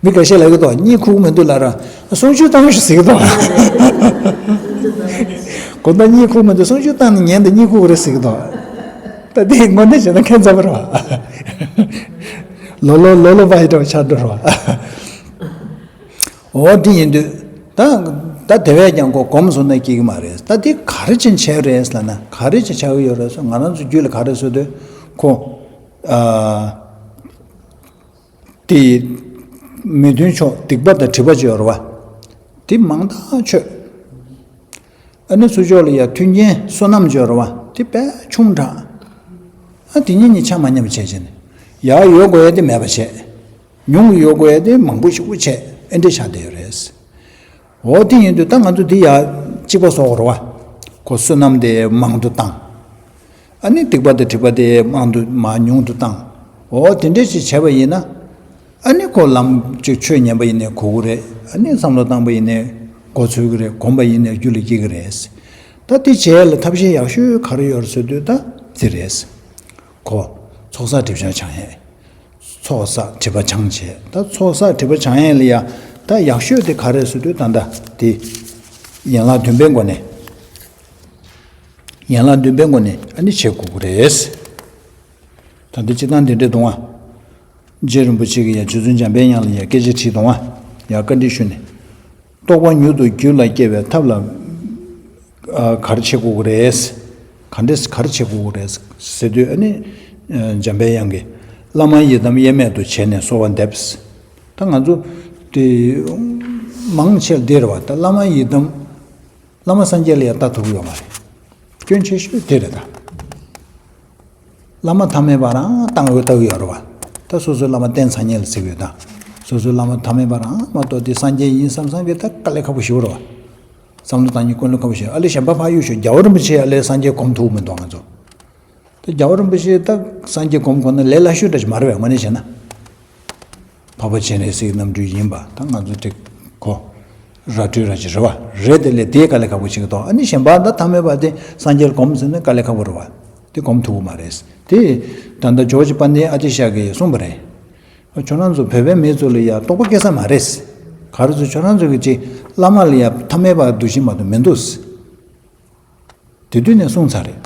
མི་འགའ་ཤས་ལབ་ཀྱི་འདུག་གཉིད་ཁུག་མི་འདུག་ལབ་ར་གསུང་ཆོས་བཏང་ཞུ་ཟེར་གྱི་འདུག་དགོང་དག་གཉིད་ཁུག་མི་འདུག་གསུང་ཆོས་བཏང་ནས་ཉན་དུས་གཉིད་ཁུག་གི་རེད་ཟེར་གྱི་འདུག་ད་དེ་དངོས་གནས་བྱས་ན་ཁྱད་མཚར་པོ་རེད་བ། ལོ་ལོ་ལོ་ལོ་བ་ཡི་འདྲ་བ་ཆགས་འགྲོ་རེད་བ། འོ་དེ་ཡིན་དུས་ད་ད་དེ་བས་ཀྱང་ཁོ་གོམས་སོང་ན་སྐྱིད་ཀྱི་མ་རེད། ད་དེ་ག་རེ་བྱས་བྱས་རེད་ལབ་ན། ག་རེ་བྱས་བྱས་ཡོད་རེད་ཟེར། ང་རང་ཚོ་རྒྱུད་ལ་ག་རེ་ཟེར་དུས་ཁོ་ཨ། དེ་མི་མཐུན་ཕྱོགས་སྡིག་པ་དང་སྒྲིབ་པ་ཅིག་ཡོད་རེད་བ། དེ་མང་ཐག་ཆོད། ཨ་ནི་ཚུར་ཕྱོགས་ལ་ཡ་མཐུན་རྐྱེན་བསོད་ནམས་ཅིག་ཡོད་རེད་བ། དེ་དཔེ་ཆུང་དྲགས། ཨ། དེ་གཉིས་གཉིས་ཆ་མ་མཉམ་བྱས་བྱས་ནས་ཡར་ཡོད་དགོས་ཡ་དེ་མེད་པ་བྱས། ཉུང་ཡོད་དགོས་ཡ་དེ་མང་པོ་ཞིག་པོ་བྱས། ཨེ་འདྲ་ཆགས་བསྡད་ཡོད་རེད། འོ་དེ་ཡིན་དུས་ད་ང་ཚོ་འདི་ཡ་གཅིག་པ་བཟོ་དགོས་རེད་བ། ཁོ་བསོད་ནམས་དེ་མང་དུ་བཏང་། ཨ་ནི་སྡིག་པ་དང་སྒྲིབ་པ་དེ་མང་དུ་མར་ཉུང་དུ་བཏང་། འོ་དེ་འདྲ་ཞིག་བྱས་པ་ཡིན་ན། ཨ་ནི་ཁོ་ལམ་ཅིག་ཆོས་ཉན་པ་ཡིན་ནའི་གོ་གི་རེད། ཨ་ནི་བསམ་བློ་བཏང་པ་ཡིན་ནའི་གོ་ཚོད་ཀྱི་རེད། སྒོམ་པ་ཡིན་ནའི་རྒྱུད་ལ་སྐྱེ་གི་རེད། ད་དེ་བྱས་ལ་ཐབས་ཤེས་ཡག་ཤོས་ག་རེ་ཡོད་རེད་ཟེར་དུས་ད་འདི་རེད། ཁོ་ཚོགས་བསགས་སྒྲིབ་སྦྱང་སྦྱང་ཡས། ཚོགས་བསགས་སྒྲིབ་པ་སྦྱང་བྱས། ད་ཚོགས་བསགས་སྒྲིབ་པ་སྦྱང་ཡས་ལ་ཡ་ད་ཡག་ཤོས་དེ་ག་རེ་ཟེར་དུས་ད་ལྟ་དེ་ཡན་ལག་བདུན་པའི་སྒོ་ནས། ཡན་ལག་བདུན་པའི་སྒོ་ནས་ཨ་ནི་བྱེད་དགོས་ཀྱི་རེད། ད་ལྟ་སྤྱིར་བཏང་དེ་འདྲས་འདུག་བ། རྗེ་རིན་པོ་ཆེ་གིས་ཡང་རྗེ་བཙུན་འཇམ་པའི་དབྱངས་ལ་ཡང་སྐད་ཆ་དྲིས་འདུག་བ། ཡང་བཀའ་འདྲི་ཞུས་ནས། རྟོགས་པ་མྱུར་དུ་རྒྱུད་ལ་སྐྱེ་བའི་ཐབས་ལ། ཨ། ག་རེ་བྱེད་དགོས་ཀྱི་རེད། ག་འདྲས་ག་རེ་བྱེད་དགོས་ཀྱི་རེད་ཟེར་དུས། ཨ་ནི་འཇམ་པའི་དབྱངས་ཀྱིས། བླ་མ་ཡི་དམ་དབྱེར་མེད་དུ་བྱས་ནས་གསོལ་བ་འདེབས། ད་ང་ཚོ་དེ་མང་ཆེ་བ་འདི་རེད་བ། ད་བླ་མ་ཡི་དམ། བླ་མ་སངས་རྒྱས་ལ་ཡང་ལྟ་ཐུབ་ཀྱི་ཡོད་མ་རེད། སྐྱོན་ཆེ་ཤོས་དེ་རེད་ད། བླ་མ་ཐ་མལ་པ་རང་བཏང་འོས་ལྟ་གི་ཡོད་རེད་བ། ད་སོ་སོའི་བླ་མ་རྟེན་འཚལ་མཁན་ལ་ཟེར་གི་ཡོད་ད། སོ་སོའི་བླ་མ་ཐ་མལ་པ་རང་མ་གཏོགས་དེ་སངས་རྒྱས་ཡིན་བསམ་བསམ་གི་ད་དཀའ་ལས་ཁག་པོ་ཞིག་རེད་བ། བསམ་བློ་བཏང་ཉིན་ཀུན་སློང་ཁག་པོ་ཞིག། ཨ་ལེ་གཞན་པ་ཕར་གཡུག་ཞོག། རྒྱལ་བ་རིན་པོ་ཆེ་ཨ་ལེ་སངས་རྒྱས་སྒོམ་ཐུབ་མི་འདུག་ང་ཚོ། ད་རྒྱལ་བ་རིན་པོ་ཆེ་ད་སངས་རྒྱས་སྒོམ་དགོས་ན་ལས་སླ་ཤོས་འདྲ་ཞིག་མ་རེད་བས། དངོས་གནས་བྱས་ན། འཕགས་པ་སྤྱན་རས་གཟིགས་རྣམ་སྤྲུལ་ཡིན་པ་ད་ང་ཚོ་དེ་གོ། ར་སྤྲོད་ར་ཅིག་རེད་བ། རེད་དེ་ལས་དེའི་དཀའ་ལས་ཁག་པོ་ཞིག་འདུག། ཨ་ནི་གཞན་པ་ད་ཐ་མལ་པ་དེ་སངས་རྒྱས་སྒོམ་ཟེར་ན་དཀའ་ལས་ཁག་པོ་རེད་བ། དེ་སྒོམ་ཐུབ་ཀྱི་མ་རེད། དེ་ད་ལྟ་ཇོ་བོ་རྗེ་དཔལ་ལྡན་ཨ་ཏི་ཤ་གིས་གསུངས་པ་རེད། ཁྱོད་རང་ཚོ་བོད་པའི་མི་ཚོ་ལ་ཡ་རྟོགས་པ་སྐྱེ་ས་མ་རེད། ག་རེ་ཚོ་ཁྱོད་རང་ཚོ་གི་ཅིག་བླ་མ་ལ་ཡ་ཐ་མལ་པ་འདུ་ཤེས་མ་གཏོགས་མི་འདུག། དེ་དུས་ནས་གསུངས་ཚར་རེད།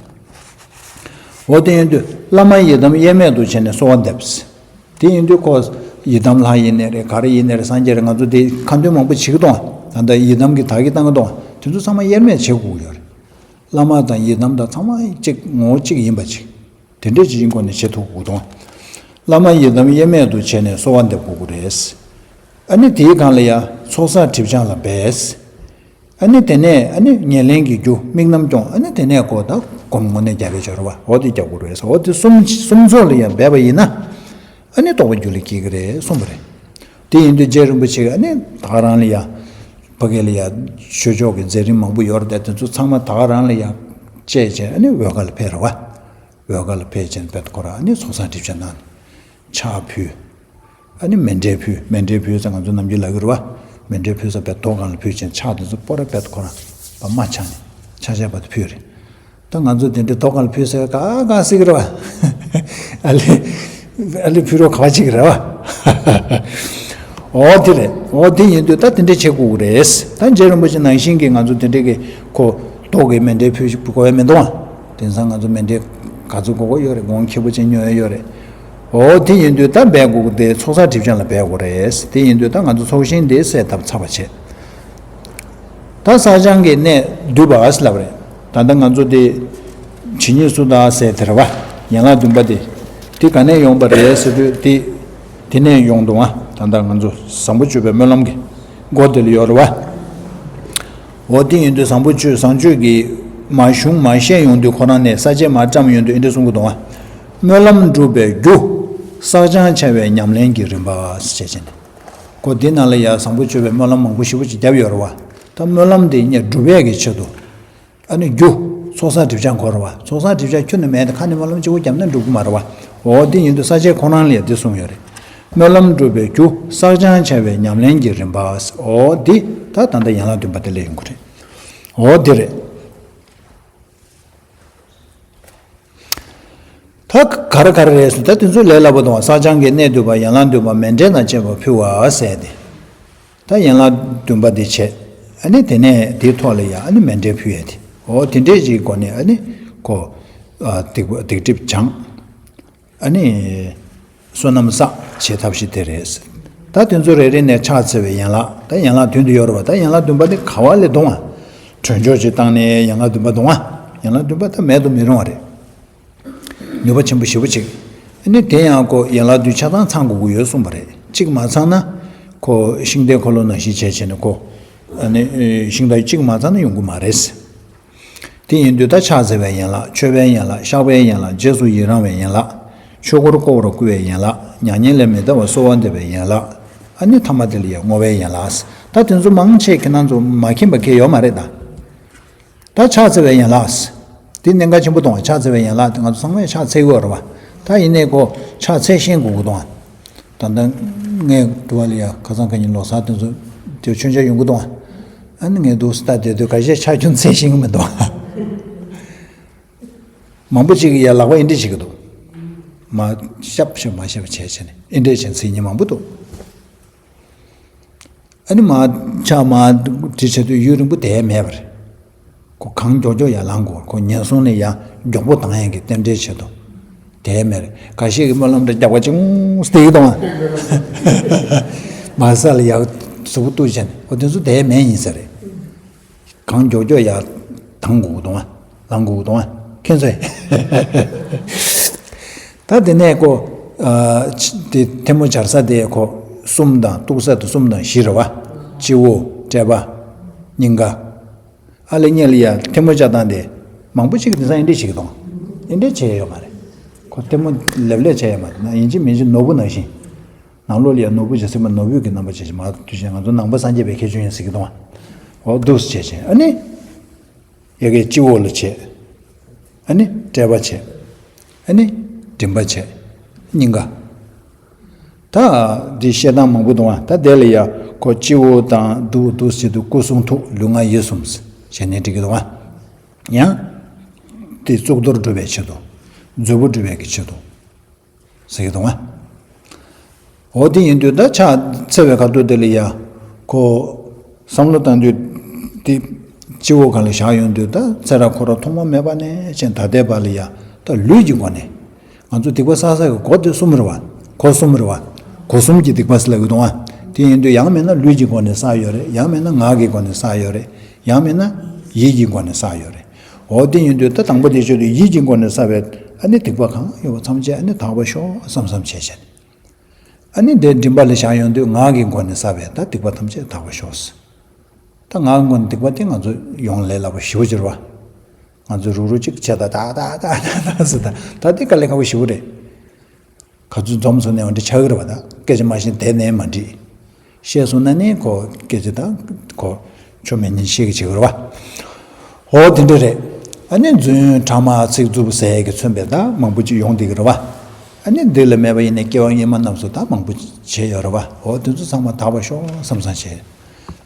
འོ་དེ་ཡིན་དུས་བླ་མ་ཡི་དམ་དབྱེར་མེད་དུ་བྱས་ནས་གསོལ་བ་འདེབས། དེ་ཡིན་དུས་ཁོ་ཡི་དམ་ལྷ་ཡིན་ནའི་རེད། ག་རེ་ཡིན་ནའི་རེད། སངས་རྒྱས་རེད། ང་ཚོ་དེ་ཁ་འདོན་མང་པོ་བྱེད་ཀྱི་འདུག། ད་ལྟ་ཡི་དམ་གྱི་དག་གི་བཏང་གི་འདུག། དེ་ཚོ་ཚང་མ་དབྱེར་མེད་བྱེད་དགོས་ཀྱི་ཡོད་རེད། བླ་མ་དང་ཡི་དམ་དང་ཚང་མ་གཅིག་ངོ་བོ་གཅིག་ཡིན་པ་ཅིག། དེ་འདྲས་ཅིག་ཡིན་སྒོ་ནས་བྱེད་ཐུབ་དགོས་འདུག། བླ་མ་ཡི་དམ་དབྱེར་མེད་དུ་བྱས་ནས་གསོལ་བ་འདེབས་དགོས་ཀྱི་རེད། ཨ་ནི་དེའི་སྒང་ལ་ཡ་ཚོགས་བསགས་སྒྲིབ་སྦྱང་ལ་འབད། ཨ་ནི་དེ་ནས་ཨ་ནི་ཉེར་ལེན་གྱི་རྒྱུ་དམིགས་རྣམ་སྐྱོང་། ཨ་ནི་དེ་ནས་གོ་ད་སྒོམ་དངོས་གནས་རྒྱབ་པའི་སྦྱོར་བ། འོ་དེ་རྒྱབ་དགོས་རེད་ཟེར། འོ་དེ་གསུམ་གསུམ་ཚོགས་ལ་ཡང་འབད་པ་ཡིན་ན། ཨ་ནི་རྟོགས་པ་རྒྱུད་ལ་སྐྱེ་གི་རེད་གསུངས་པ་རེད། དེ་ཡིན་དུས་རྗེ་རིན་པོ་ཆེ་གིས་ཨ་ནི་ད་ག་རང་ལ་ཡ། ཕ་གི་ལ་ཡ་ཆོས་ཕྱོགས་ཀྱི་མཛད་རིམ་མང་པོ་ཡོད་རེད་དེ། དེ་ཚོ་ཚང་མ་ད་ག་རང་ལ་ཡ་བཅད་བྱས་ཨ་ནི་འོལ་ཁ་ལ་ཕེབས་རེད་བ། འོལ་ཁ་ལ་ཕེབས་བྱས་ནས་བེད་ཁོ་རང་ཨ་ནི་ཚོགས་བསགས་སྒྲིབ་སྦྱང་གནང་ནས་ཕྱག་ཕུལ། ཨ་ནི་མཎྜལ་ཕུལ། མཎྜལ་ཕུལ་ཟེར་ང་ཚོ་ནམ་རྒྱུན་ལབ་ཀྱི་རེད་བ། མཎྜལ་ཕུལ་ཟེར་བེད་ཐོག་སྒང་ལ་ཕུལ་བྱས་ཕྱག་དེ་ཚོ་སྤོ་ར་བེད་ཁོ་རང་པ་མ་ཆག་ནས་ཆ་ཤས་པ་དེ་ཕུལ་རེད། ད་ང་ཚོ་དེ་འདྲའི་ཐོག་སྒང་ལ་ཕུལ་ཟེར་ག་ག་སྲིད་ཀྱི་རེད་བ། ཨ་ལེ། ཨ་ལེ་ཕུལ་རོགས་ག་བ་ཅིག་རེད་བ། འོ་དེ་རེད། འོ་དེ་ཡིན་དུས་ད་དེ་འདྲས་བྱེད་དགོས་ཀྱི་རེད། ད་རྗེ་རིན་པོ་ཆེ་ནང་བཞིན་གྱི་ང་ཚོ་དེ་འདྲས་ཀྱི་ཁོ་ཐོག་གི་མཎྜལ་ཕུལ་ཞིག་དགོས་ཡ་མི་འདུག་ཨ། དེང་སང་ང་ཚོ་མཎྜལ་ག་ཚོད་དགོས་ཀྱི་ཡོད་རེད། གོང་ཁེ་པོ་ཅན་ཉོ་ཡ་ཡོད་རེད། འོ་དེ་ཡིན་དུས་ད་འབད་དགོས་ཀྱི་དེ་ཚོགས་བསགས་སྒྲིབ་སྦྱང་ལ་འབད་དགོས་རེད། དེ་ཡིན་དུས་ད་ང་ཚོ་ཚོགས་ཞིང་དེ་གསལ་བཏབ་ཚར་བ་བྱས། ད་བསགས་སྦྱང་གི་གནད་བསྡུས་པ་ཟེར་ལབ་རེད། ད་ལྟ་ང་ཚོ་དེ་ཇི་སྙེད་སུ་དག་ཟེར་དེ་རེད་བ། ཡན་ལག་བདུན་པ་དེ། དེ་ག་ནས་ཡོང་པ་རེད་ཟེར་དུས་དེ། དེ་ནས་ཡོང་འདུག་ཨ། ད་ལྟ་ང་ཚོ་བཟང་པོ་སྤྱོད་པའི་སྨོན་ལམ་གྱི་སྒོ་དེ་ལ་ཡོད་རེད་བ། འོ་དེ་ཡིན་དུས་བཟང་པོ་སྤྱོད་བཟང་སྤྱོད་ཀྱི་མ་གཞུང་མ་བཤད་ཡོང་དུས་ཁོ་རང་ནས་ས་བཅད་མ་བཀྲམ་ཡོང་དུས་ཨེ་འདྲ་གསུང་གི་འདུག་ཨ། སྨོན་ལམ་འགྲུབ་པའི་རྒྱུ། བསགས་སྦྱང་བྱ་བའི་ཉམས་ལེན་གྱི་རིམ་པ་ཞེས་བྱས་ནས། ཁོ་འདི་ནང་ལ་ཡང་བཟང་པོ་སྤྱོད་པའི་སྨོན་ལམ་མང་པོ་ཞེ་པོ་ཅིག་བརྒྱབ་ཡོད་རེད་བ། ད་སྨོན་ལམ་འདི་ཉིད་སྒྲུབ་ཡས་ཀྱི་ཆེད་དུ། ཨ་ནི་རྒྱུ། ཚོགས་བསགས་སྒྲིབ་སྦྱང་དགོས་རེད་བ། ཚོགས་བསགས་སྒྲིབ་སྦྱང་ཁྱོན་ནས་མེད་དེ་ཁ་ནས་སྨོན་ལམ་གཅིག་པོ་བརྒྱབ་ན་འགྲུབ་ཀྱི་མ་རེད་བ། འོ་འདི་ཡིན་དུས་ས་བཅད་ཁོ་རང་ལ་ཡང་འདི་གསུངས་ཡོད་རེད། སྨོན་ལམ་སྒྲུབ་པའི་རྒྱུ། བསགས་སྦྱང་བྱ་བའི་ཉམས་ལེན་གྱི་རིམ་པ། འོ་འདི་ད་ད་ལྟ་ཡན་ལག་བདུན་པ་དེ་ལས་ཡོང་གི་རེད། འོ་འདི་རེད། ད་ག་རེ་ག་རེ་རེད་ཟེར་ད་དེ་ཚོ་ལས་སླ་པོ་དང་། བསགས་སྦྱང་གི་གནད་བསྡུས་པ། ཡན་ལག་བདུན་པ། མཎྜལ་དང་བཅས་པ་ཕུལ་བ་ཟེར་ཏེ། ད་ཡན་ལག་བདུན་པ་དེ་བྱས། ཨ་ནི་དེ་ནས་དེའི་ཐོག་ལ་ཡང་ཨ་ནི་མཎྜལ་ཕུལ་ཡས་དེ། འོ་དེ་འདྲས་ཅིག་སྒོ་ནས་ཨ་ནི་ཁོ། ཨ། སྡིག་པ་སྡིག་སྒྲིབ་སྦྱང་། ཨ་ནི། བསོད་ནམས་བསགས་བྱེད་ཐབས་ཤིག་དེ་རེད། ད་དེ་ཚོ་རེ་རེ་ནས་ཕྱག་འཚལ་བའི་ཡན་ལག་ད་ཡན་ལག་བདུན་དུ་ཡོད་རེད་བ། ད་ཡན་ལག་བདུན་པ་དེ་ག་བ་ལས་འདོང་བ། གྲོལ་ཆོག་ཅིག་བཏང་ནས་ཡན་ལག་བདུན་པ་འདོང་བ། ཡན་ལག་བདུན་པ་ད་མེད་དུ་མི་རུང་བ་རེད། ནུས་པ་ཆེན་པོ་ཞེ་པོ་ཅིག་ཨ་ནི་དེ་ཡང་ཁོ་ཡན་ལག་བདུན་ཆ་ཚང་ཚང་དགོས་ཀྱི་ཡོད་གསུངས་པ་རེད། གཅིག་མ་ཚང་ན། ཁོ་ཤིང་རྟའི་འཁོར་ལོ་ནང་བཞིན་བྱས་བྱས་ནས་ཁོ། ཨ་ནི་ཤིང་རྟ་གཅིག་མ་ཚང་ན་ཡོང་གི་མ་རེད། དེ་ཡིན་དུས་ད་ཕྱག་འཚལ་བའི་ཡན་ལག་མཆོད་པའི་ཡན་ལག་བཤགས་པའི་ཡན་ལག་རྗེས་སུ་ཡི་རང་བའི་ཡན་ལག་ཆོས་འཁོར་བསྐོར་བར་བསྐུལ་བའི་ཡན་ལག་མྱ་ངན་ལས་མི་འདའ་བར་གསོལ་བ་འདེབས་པའི་ཡན་ལག་ཨ་ནི་ཐ་མ་དེ་ལ་ཡང་བསྔོ་བའི་ཡན་ལག་ད་དེ་ཚོ་མང་ཆེ་ཁྱེད་རང་ཚོ་མ་མཁྱེན་པ་གང་ཡང་ཡོད་མ་རེད་ད། ད་ཕྱག་འཚལ་བའི་ཡན་ལག་འདི་གནད་འགག་ཆེན་པོ་གཏོང་བ། ཕྱག་འཚལ་བའི་ཡན་ལག་དེ་ང་ཚོ་ཚང་མས་ཕྱག་འཚལ་གྱི་ཡོད་རེད་བ། ད་ཡིན་ནའི་ཁོ་ཕྱག་འཚལ་ཤེས་དགོས་ཀྱི་འདུག་ཨ། ད་ལྟ་ངས་དུ་བ་ལ་ཡ་ཁ་སང་ཁ་ཉིན་ལོ་གསར་དེ་ཚོ་དེ་མཆོད་མཇལ་ཡོང་གི་འདུག་ཨ། ཨ་ནི་ངས་འདུག་སེ་ལྟ་བསྡད་དུས་ཁ་ཤས་ཕྱག་ཁྱོན་འཚལ་ཤེས་ཀྱི་མི་འདུག་ཨ། མང་པོ་ཅིག་གིས་ཡ་ལག་པ་འདི་འདྲས་བྱེད་ཀྱི་འདུག། མ་ཤབ་ཤབ་མ་ཤབ་བྱས་བྱས་ནས་འདི་འདྲས་བྱས་འཚལ་མཁན་མང་པོ་འདུག། ཨ་ནི་མ་ཕྱག་མ་འདི་བྱེད་དུས་ཡུན་རིང་པོ་བསྡད་མེད་པ་རེད། ཁོ་གང་མགྱོགས་མགྱོགས་ཡར་ལངས་དགོས། ཁོ་ཉེན་སྲུང་ནས་ཡར་མགྱོགས་པོ་བཏང་ཡག་གི་རྟེན་འབྲེལ་ཆེད་དུ། དེ་མེད་རེད། འགའ་ཤས་ཀྱིས་སྨོན་ལམ་འདྲ་རྒྱག་པ་ཅིག་ངུ་སྟེ་གི་དང་། མ་ས་ལ་ཡག་གཟུགས་པོ་གཏུག་བྱས་ནས་འོ་དེ་ཚོ་དེ་མེད་ཡིན་ས་རེད། གང་མགྱོགས་མགྱོགས་ཡར་ཐང་དགོས་གི་དང་། ལང་དགོས་གི་དང་། མཁྱེན་སོང་། ད་དེ་ནས་ཁོ། ཨ། ཆ་དེ་ཐལ་མོ་སྦྱར་ས་དེ་ཁོ་གསུམ་དང་གཏུག་ས་དེ་གསུམ་དང་བཞི་རེད་བ། སྤྱི་བོ། དཔྲལ་པ། སྙིང་ག། ཨ་ལེ་གཉིས་ལ་ཡ་ཐལ་མོ་སྦྱར་སྟངས་དེ། མང་པོ་ཅིག་དེང་སང་ཨེ་འདྲས་བྱེད་ཀྱི་འདུག་ཨེ་འདྲས་བྱས་ཡོད་མ་རེད། ཁོ་ཐལ་མོ་ལེབ་ལེབ་བྱས་ཡོད་མ་རེད་ན། ཡིན་གཅིག་མིན་གཅིག་ནོར་བུ་ནང་བཞིན། ནང་ལོགས་ལ་ཡ་ནོར་བུ་ཅིག་ཟེར་མ། ནོར་བུ་གི་རྣམ་པ་བྱས་ཅིག་མ་གཏོགས། དུས་ཆེན་ང་ཚོ་ནང་པ་སངས་རྒྱས་པའི་ཁྱད་ཆོས་ཡིན་ཟེར་གྱི་འདུག་འོ་འདུག་སེ་བྱས་བྱས། ཨ་ནི། ཡ་གི་སྤྱི་བོ་ལ་བྱས། ཨ་ནི་དཔྲལ་པ་བྱས། ཨ་ནི་མགྲིན་པ་བྱས། སྙིང་ག། ད་འདི་བཤད་སྟངས་མང་པོ་འདུག་ཨ། ད་དེ་ལ་ཡ་ཁོ་སྤྱི་བོ་དང་འདུག་འདུག་ཟེར་དུས་སྐུ་གསུང་ཐུགས་ལུས་ངག་ཡིད་གསུམ་བྱས་ནས་འགྲིག་གི་འདུག་ཨ། ཡང་། དེ་གཙུག་ཏོར་སྒྲུབ་པའི་ཆེད་དུ། མཛོད་སྤུ་སྒྲུབ་པའི་གི་ཆེད་དུ། ཟེར་གི་འདུག་ཨ། འོ་དེ་ཡིན་དུས་ད་ཕྱག་འཚལ་བའི་ཁ་ཐུག་དེ་ལ་ཡ། ཁོ། བསམ་བློ་བཏང་དུས། དེ། སྤྱི་བོ་སྒང་ལ་བཞག་ཡོང་དུས་ད་ཚེ་རབས་འཁོར་བ་ཐོག་མ་མེད་པ་ནས་བྱས་ད་ལྟའི་བར་ལ་ཡ། ད་ལུས་ཀྱི་སྒོ་ནས། ང་ཚོ་སྡིག་པ་བསགས་ས་གི་སྒོ་དེ་གསུམ་རེད་བ། སྒོ་གསུམ་རེད་བ། སྒོ་གསུམ་གྱི་སྡིག་པ་ཟེར་ལབ་ཀྱི་འདུག་ཨ། དེ་ཡིན་དུས་ཡང་མིན་ན་ལུས་ཀྱི་སྒོ་ནས་བསགས་ཡོད་རེད། ཡང་མིན་ན་ངག་གི་སྒོ་ནས་བསགས་ཡོད་རེད། ཡང་མིན་ན་ཡིད་ཀྱི་སྒོ་ནས་བསགས་ཡོད་རེད། འོ་དེ་ཡིན་དུས་ད་དང་པོ་དེ་ཆོས་དུ་ཡིད་ཀྱི་སྒོ་ནས་བསགས་པའི་ཨ་ནི་སྡིག་པ་གང་ཡོད་པ་ཐམས་ཅད་ཨ་ནི་དག་པར་ཤོག་བསམ་བསམ་བྱས་བྱས། ཨ་ནི་དེ་མགྲིན་པ་ལ་བཞག་ཡོང་དུས་ངག་གི་སྒོ་ནས་བསགས་པའི་ད་སྡིག་པ་ཐམས་ཅད་དག་པར་ཤོག་ཟེར། ད་ངག་གི་སྒོ་ནས་སྡིག་པ་དེ་ང་ཚོ་ཡོང་ལས་སླ་པོ་ཞེ་པོ་ཅིག་རེད་བ། ང་ཚོ་རུག་རུག་ཅིག་བྱས་ད་ད་ད་ད་ཟེར། ད་ད་དེ་དཀའ་ལས་ཁག་པོ་ཞེ་པོ་རེད། ག་ཚོད་འཛོམས་སོང་ནའང་འདི་ཆགས་ཀྱི་རེད་བ། ད་སྐད་ཆ་མ་བཤད་བསྡད་ནའི་མ་འགྲིག་བཤད་སོང་ན་ནི་ཁོ་སྐད་ཆ་ད་ཁོ་ཆོ་མེད་ཉིན་ཤེས་ཀྱི་བྱེད་ཀྱི་རེད་བ། འོ་དེ་འདྲ་རེད། ཨ་ནི་རྫུན་ཕྲ་མ་ཚིག་རྩུབ་ཟེར་གྱི་མཚོན་པའི་ད་མང་པོ་ཅིག་ཡོང་བསྡད་ཀྱི་རེད་བ། ཨ་ནི་འདི་ལ་མེད་པ་ཡིན་ནའི་སྐྱེ་བ་སྔོན་མ་རྣམས་སུ་ད་མང་པོ་བྱས་ཡོད་རེད་བ། འོ་དེ་ཚོ་ཚང་མ་དག་པར་ཤོག་བསམ་བསམ་བྱས།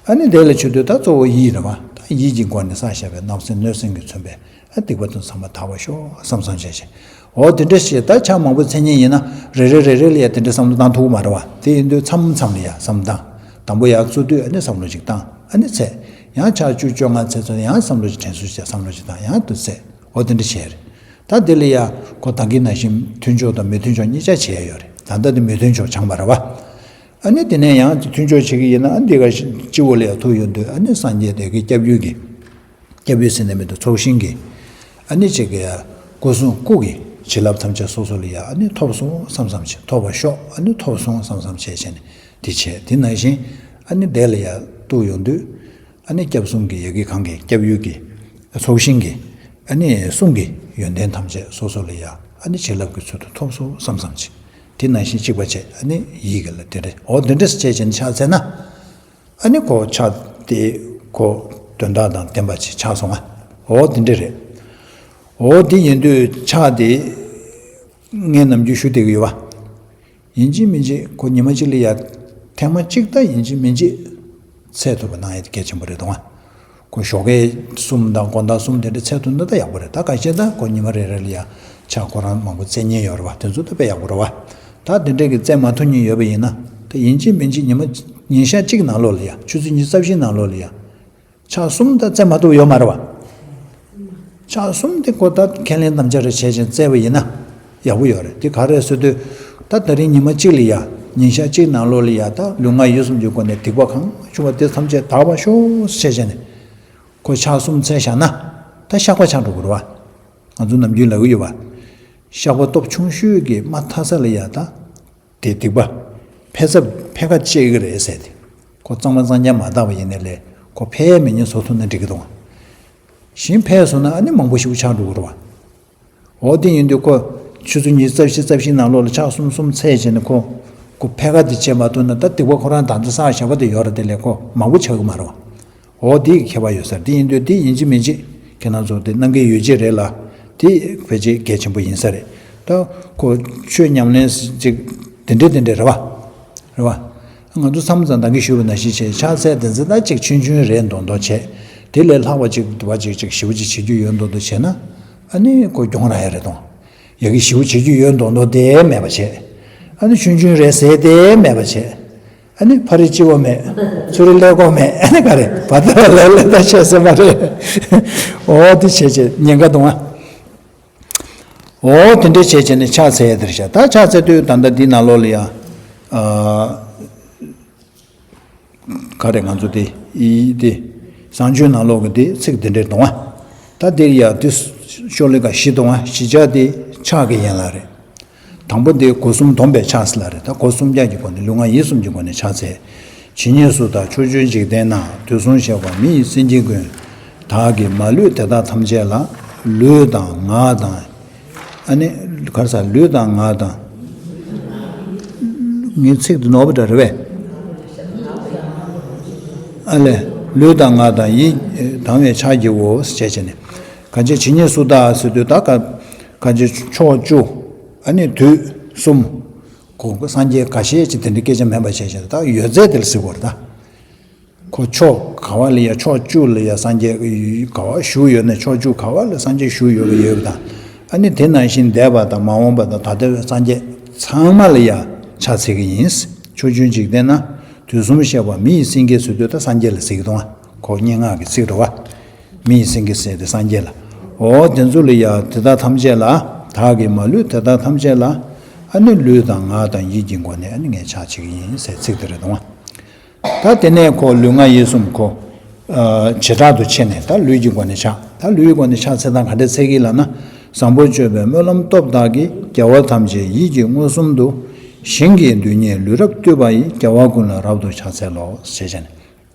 ཨ་ནི་དེ་ལ་མཆོད་དུས་ད་གཙོ་བོ་ཡིད་རེད་བ། ད་ཡིད་ཀྱི་སྒོ་ནས་བསགས་བཞག་པའི་བརྣབ་སེམས་གནོད་སེམས་ཀྱི་མཚོན་པའི་ཨ་སྡིག་པ་དེ་ཚང་མ་དག་པར་ཤོག་བསམ་བསམ་བྱས་བྱས། འོ་དེ་འདྲ་ཞིག་ད་ཕྱག་མང་པོ་འཚལ་མཁན་ཡིན་ན་རེ་རེ་རེ་རེ་ལ་ཡ་དེ་འདྲ་བསམ་བློ་བཏང་ཐུབ་ཀྱི་མ་རེད་བ། དེ་ཡིན་དུས་མཚམས་མཚམས་ལ་ཡ་བསམ་བློ་བཏང་། དང་པོ་ཡར་བཙུགས་དུས་ཨ་ནི་བསམ་བློ་ཅིག་བཏང་། ཨ་ནི་འཚལ། ཡང་ཕྱག་བཅུ་བཅོ་ལྔ་འཚལ་ཚར་ཡང་བསམ་བློ་ཅིག་དྲན་གསོ་བྱས། བསམ་བློ་ཅིག་བཏང་། ཡང་དུ་འཚལ། འོ་དེ་འདྲ་བྱས་རེད། ད་དེ་ལ་ཡ་ཁོ་ད་གིན་ནང་བཞིན་མཐུན་ཕྱོགས་དང་མི་མཐུན་ཕྱོགས་གཉིས་ཆ་བྱས་ཡོད་རེད། ད་ལྟ་དེ་མི་མཐུན་ཕྱོགས་སྦྱངས་པ་རེད་བ། ཨ་ནི་དེ་ནས་ཡང་མཐུན་ཕྱོགས་བྱེད་ཀྱི་ཡིན་ན་ཨ་འདི་ག་སྤྱི་བོ་ལ་ཡ་ཐུག་ཡོང་དུས་ཨ་ནི་སངས་རྒྱས་དེ་གི་སྐྱབས་ཡུལ་གྱི། སྐྱབས་ཡུལ་ཟེར་ནས་མི་འདུག་ཚོགས་ཞིང་གི། ཨ་ནི་ཅིག་གི་ཡ། སྐུ་གསུང་སྐུ་གི་བྱིན་རླབས་ཐམས་ཅད་སོ་སོ་ལ་ཡ་ཨ་ནི་ཐོབ་སོང་བསམ་བསམ་བྱས། ཐོབ་པར་ཤོག་ཨ་ནི་ཐོབ་སོང་བསམ་བསམ་བྱས་བྱས་ནས་དེ་བྱས། དེ་ནང་བཞིན་ཨ་ནི་དེ་ལ་ཡ་གཏུགས་ཡོང་དུས། ཨ་ནི་སྐྱབས་གསུམ་གྱི་ཡ་གི་གང་གི་སྐྱབས་ཡུལ་གྱི། ཚོགས་ཞིང་གི། ཨ་ནི་གསུང་གི་ཡོན་ཏན་ཐམས་ཅད་སོ་སོ་ལ་ཡ་ཨ་ནི་བྱིན་རླབས་ཀྱི་ཚུལ་དུ་ཐོབ་སོང་བསམ་བསམ་བྱས། དེ་ནང་བཞིན་གཅིག་པ་བྱས་ཨ་ནི་ཡིད་ཀྱི་ལ་དེ་འདྲ་འོ་དེ་འདྲ་བྱས་བྱས་ནས་ཕྱག་འཚལ་ན། ཨ་ནི་ཁོ་ཕྱག་དེ་ཁོ་དོན་དག་དང་ལྡན་པ་ཅིག་ཆགས་སོང་ང་། འོ་དེ་འདྲ་རེད། འོ་དེ་ཡིན་དུས་ཕྱག་དེ་ངས་ནམ་རྒྱུན་ཞུ་བསྡད་ཀྱི་ཡོད་པ། ཡིན་གཅིག་མིན་གཅིག་ཁོ་ཉི་མ་གཅིག་ལ་ཡ་ཐེངས་མ་གཅིག་ད་ཡིན་གཅིག་མིན་གཅིག་འཚལ་ཐུབ་པ་གནང་ཡ་དེ་གལ་ཆེན་པོ་རེད་དོ། ཁོ་ཞོགས་ཀས་གསུམ་དང་དགོང་དག་གསུམ་དེ་འདྲ་འཚལ་ཐུབ་ན་ད་ཡག་པོ་རེད། ད་ཁ་ཤས་ད་ཁོ་ཉི་མ་རེ་རེ་ལ་ཡ་ཕྱག་ཁོ་རང་མང་པོ་འཚལ་མཁན་ཡོད་རེད་པ། དེ་ཚོ་ད་དཔེ་ཡག་པོ་རེད་པ། ད་དེ་འདྲས་ཀྱི་འཚལ་མ་ཐུབ་མཁན་ཡོད་པ་ཡིན་ན་ད་ཡིན་གཅིག་མིན་གཅིག་ཉི་མ་ཉིན་ཞག་གཅིག་ནང་ལོགས་ལ་ཡ་ཆུ་ཚོད་ཉི་ཤུ་རྩ་བཞིའི་ནང་ལོགས་ལ་ཡ་ཕྱག་གསུམ་ད་འཚལ་མ་ཐུབ་ཡོད་མ་རེད་པ། ཕྱག་གསུམ་དེ་ཁོ་ད་ཁས་ལེན་དམ་བཅའ་རེ་བྱས་ཅིང་བཙལ་བ་ཡིན་ན་ཡག་པོ་ཡོད་རེད། དེ་ག་རེ་ཟེར་དུས་ད་ད་རིང་ཉི་མ་གཅིག་ལ་ཡ་ཉིན་ཞག་གཅིག་ནང་ལོགས་ལ་ཡ་ད་ལུས་ངག་ཡིད་གསུམ་གྱི་སྒོ་ནས་སྡིག་པ་གང་བྱུང་བ་དེ་ཐམས་ཅད་དག་པར་ཤོག་ཟེར་བྱས་ནས་ཁོ་ཕྱག་གསུམ་འཚལ་བཞག་ན་ད་བཤགས་པ་ཆགས་འགྲོ་གི་རེད་པ། ང་ཚོ་ནམ་རྒྱུན་ལབ་ཀྱི་ཡོད་པ། བཤགས་པ་སྟོབས་ཆུང་ཤོས་ཀྱིས་མ་མཐའ་ས་ལ་ཡ་ད། དེ་སྡིག་པ། འཕེལ་ཚབ་འཕེལ་ཁ་བཅད་ཀྱི་རེད་ཟེར་ཏེ། ཁོ་གཙང་མ་གཙང་རྐྱང་མ་བཏང་བ་ཡིན་ནའི་ལས་ཁོ་འཕེལ་མི་ཉན་བཟོ་ཐུབ་ན་འགྲིག་གི་འདུག་གཞན་འཕེལ་སོང་ན་ཨ་ནི་མང་པོ་ཞིག་ཆགས་འགྲོ་གི་རེད་པ། འོ་དེ་ཡིན་དུས་ཁོ་ཆུ་ཚོད་ཉི་ཤུ་རྩ་བཞི་རྩ་བཞིའི་ནང་ལོགས་ལ་ཕྱག་གསུམ་གསུམ་འཚལ་བྱས་ནས་ཁོ་ཁོ་འཕེལ་ཁ་དེ་བཅད་མ་ཐུབ་ན་ད་སྡིག་པ་ཁོ་རང་ད་ལྟ་བསགས་བཞག་པ་དེ་ཡོད་རེད། དེ་ལས་ཁོ་མང་པོ་ཆགས་ཀྱི་མ་རེད་པ། འོ་དེ་གི་ཁྱད་པར་ཡོད་ས་རེད། དེ་ཡིན་དུས་དེ་ཡིན་གཅིག་མིན་གཅིག་ཁྱེད་རང་ཚོ་དེ་གནང་གི་ཡོད་ཀྱི་རེད་ལ། དེ་ཕལ་ཆེར་གལ་ཆེན་པོ་ཡིན་ས་རེད། ད་ཁོ་ཆོས་ཉམས་ལེན་ཅིག་དེ་འདྲས་དེ་འདྲས་རེད་པ། རེད་པ། ང་ཚོ་མཚམས་མཚམས་ད་གིན་ཞུས་པ་ནང་བཞིན་བྱས་ཕྱག་འཚལ་དེ་ཚོ་ད་ཅིག་ཆུང་ཆུང་རེད་མདོག་མདོག་བྱས། དེ་ལས་ལྷག་པ་ཅིག་འདུག་པ་ཅིག་ཅིག་ཞེ་པོ་ཅིག་བྱེད་རྒྱུ་ཡོད་མདོག་མདོག་བྱས་ན། ཨ་ནི་ཁོ་གྱོང་རག་ཡ་རེད་དང་། ཡ་གི་ཞེ་པོ་བྱེད་རྒྱུ་ཡོད་མདོག་མདོག་དེ་མེད་པ་བྱས། ཨ་ནི་ཆུང་ཆུང་རེད་ཟེར་དེ་མེད་པ་བྱས། ཨ་ནི་ཕ་རི་སྤྱི་བོ་མེད། ཚུ་རི་ཀླད་ཀོར་མེད། ཨ་ནི་ག་རེ་བ་ད་ལ་ལ་ལ་ད་བྱས་ཟེར་མ་རེད། འོ་དེ་བྱས་བྱས་ཉེན་ཁ་འདུག་ཨ། འོ་དེ་འདྲ་བྱས་བྱས་ནས་ཕྱག་འཚལ་ཡ་དེ་རེད་ཤག་ད་ཕྱག་འཚལ་དུས་ད་ལྟ་འདི་ནང་ལོགས་ལ་ཡ། ཨ། ག་རེ་ང་ཚོ་དེ་ཡི་དེ་བཟང་སྤྱོད་ནང་ལོགས་ཀྱི་དེ་ཚིག་དེ་འདྲས་གཏོང་བ། ད་དེ་ཡ་དེ་ཤོ་ལེ་ཀ་བཞི་གཏོང་བ། བཞི་ཆ་དེ་ཕྱག་གི་ཡན་ལག་རེད། དང་པོ་དེ་སྒོ་གསུམ་སྡོམ་པའི་ཕྱག་ཟེར་ལ་རེད། ད་སྒོ་གསུམ་ཀྱག་གི་སྒོ་ནས་ལུས་ངག་ཡིད་གསུམ་གྱི་སྒོ་ནས་ཕྱག་འཚལ། ཇི་སྙེད་སུ་དག་ཕྱོགས་བཅུའི་འཇིག་རྟེན་ན། དུས་གསུམ་གཤེགས་པ་མི་ཡི་སེང་གེ་ཀུན། བདག་གིས་མ་ལུས་དེ་དག་ཐམས་ཅད་ལ། ལུས་དང་ངག་དང་། ཨ་ནི་ག་རེ་ཟ། ལུས་དང་ངག་དང་། ངའི་ཚིག་དེ་ནོར་བ་འདྲ་རེད་པས། ཨ་ལས། ལུས་དང་ངག་དང་ཡིད་དང་བའི་ཕྱག་བགྱིའོ་ཞེས་བྱས་ནས། གང་ཕྱིར་ཇི་སྙེད་སུ་དག་ཟེར་དུས་ད་ག་གང་ཕྱིར་ཕྱོགས་བཅུ། ཨ་ནི་དུས་གསུམ། གོང་གི་སངས་རྒྱས་འགའ་ཤས་ཅིག་དེ་འདྲའི་སྐད་ཆ་མེད་པ་བྱས་བྱས་ད་ཡོད་ཚད་དེ་ལ་ཟེར་དགོས་རེད་ད། ཁོ་ཕྱོགས་ག་བ་ལ་ཡ་ཕྱོགས་བཅུ་ལ་ཡ་སངས་རྒྱས་ག་བ་བཞུགས་ཡོད་ན་ཕྱོགས་བཅུ་ག་བ་ལ་སངས་རྒྱས་བཞུགས་ཡོད་པ་ཡོད་པ་དང་། ཨ་ནི་དེ་ནང་བཞིན་འདས་པ་དང་མ་འོངས་པ་དང་ད་ལྟའི་སངས་རྒྱས་ཚང་མ་ལ་ཡ་ཕྱག་འཚལ་གི་ཡིན། ཕྱོགས་བཅུའི་འཇིག་རྟེན་ན་དུས་གསུམ་གཤེགས་པ་མི་ཡི་སེང་གེ་ཟེར་དུས་ད་སངས་རྒྱས་ལ་ཟེར་གི་འདུག་ཁོ་སྙན་ངག་གི་ཚིག་རེད་པ། མི་ཡི་སེང་གེ་ཟེར་དེ་སངས་རྒྱས་ལ། འོ་དེ་ཚོ་ལ་ཡ་དེ་དག་ཐམས་ཅད་ལ། བདག་གིས་མ་ལུས་དེ་དག་ཐམས་ཅད་ལ། ཨ་ནི་ལུས་དང་ངག་དང་ཡིད་ཀྱི་སྒོ་ནས་ཨ་ནི་ངས་ཕྱག་བྱེད་ཀྱི་ཡིན་ཟེར་ཚིག་དེ་རེད་འདུག་ད་དེ་ནས་ཁོ་ལུས་ངག་ཡིད་གསུམ་ཁོ། ཨ། བྱེ་བྲག་ཏུ་ཕྱེ་ནས་ད་ལུས་ཀྱི་སྒོ་ནས་ཕྱག་ད་ལུས་ཀྱི་སྒོ་ནས་ཕྱག་འཚལ་སྟངས་ག་འདྲ་འཚལ་གི་ལབ་ན། བཟང་པོ་སྤྱོད་པའི་སྨོན་ལམ་སྟོབས་དག་གིས། རྒྱལ་བ་ཐམས་ཅད་ཡིད་ཀྱིས་མངོན་སུམ་དུ། ཞིང་གི་རྡུལ་སྙེད་ལུས་རབ་བཏུད་པ་ཡི། རྒྱལ་བ་ཀུན་ལ་རབ་ཏུ་ཕྱག་འཚལ་ལོ། ཞེས་བྱས་ནས།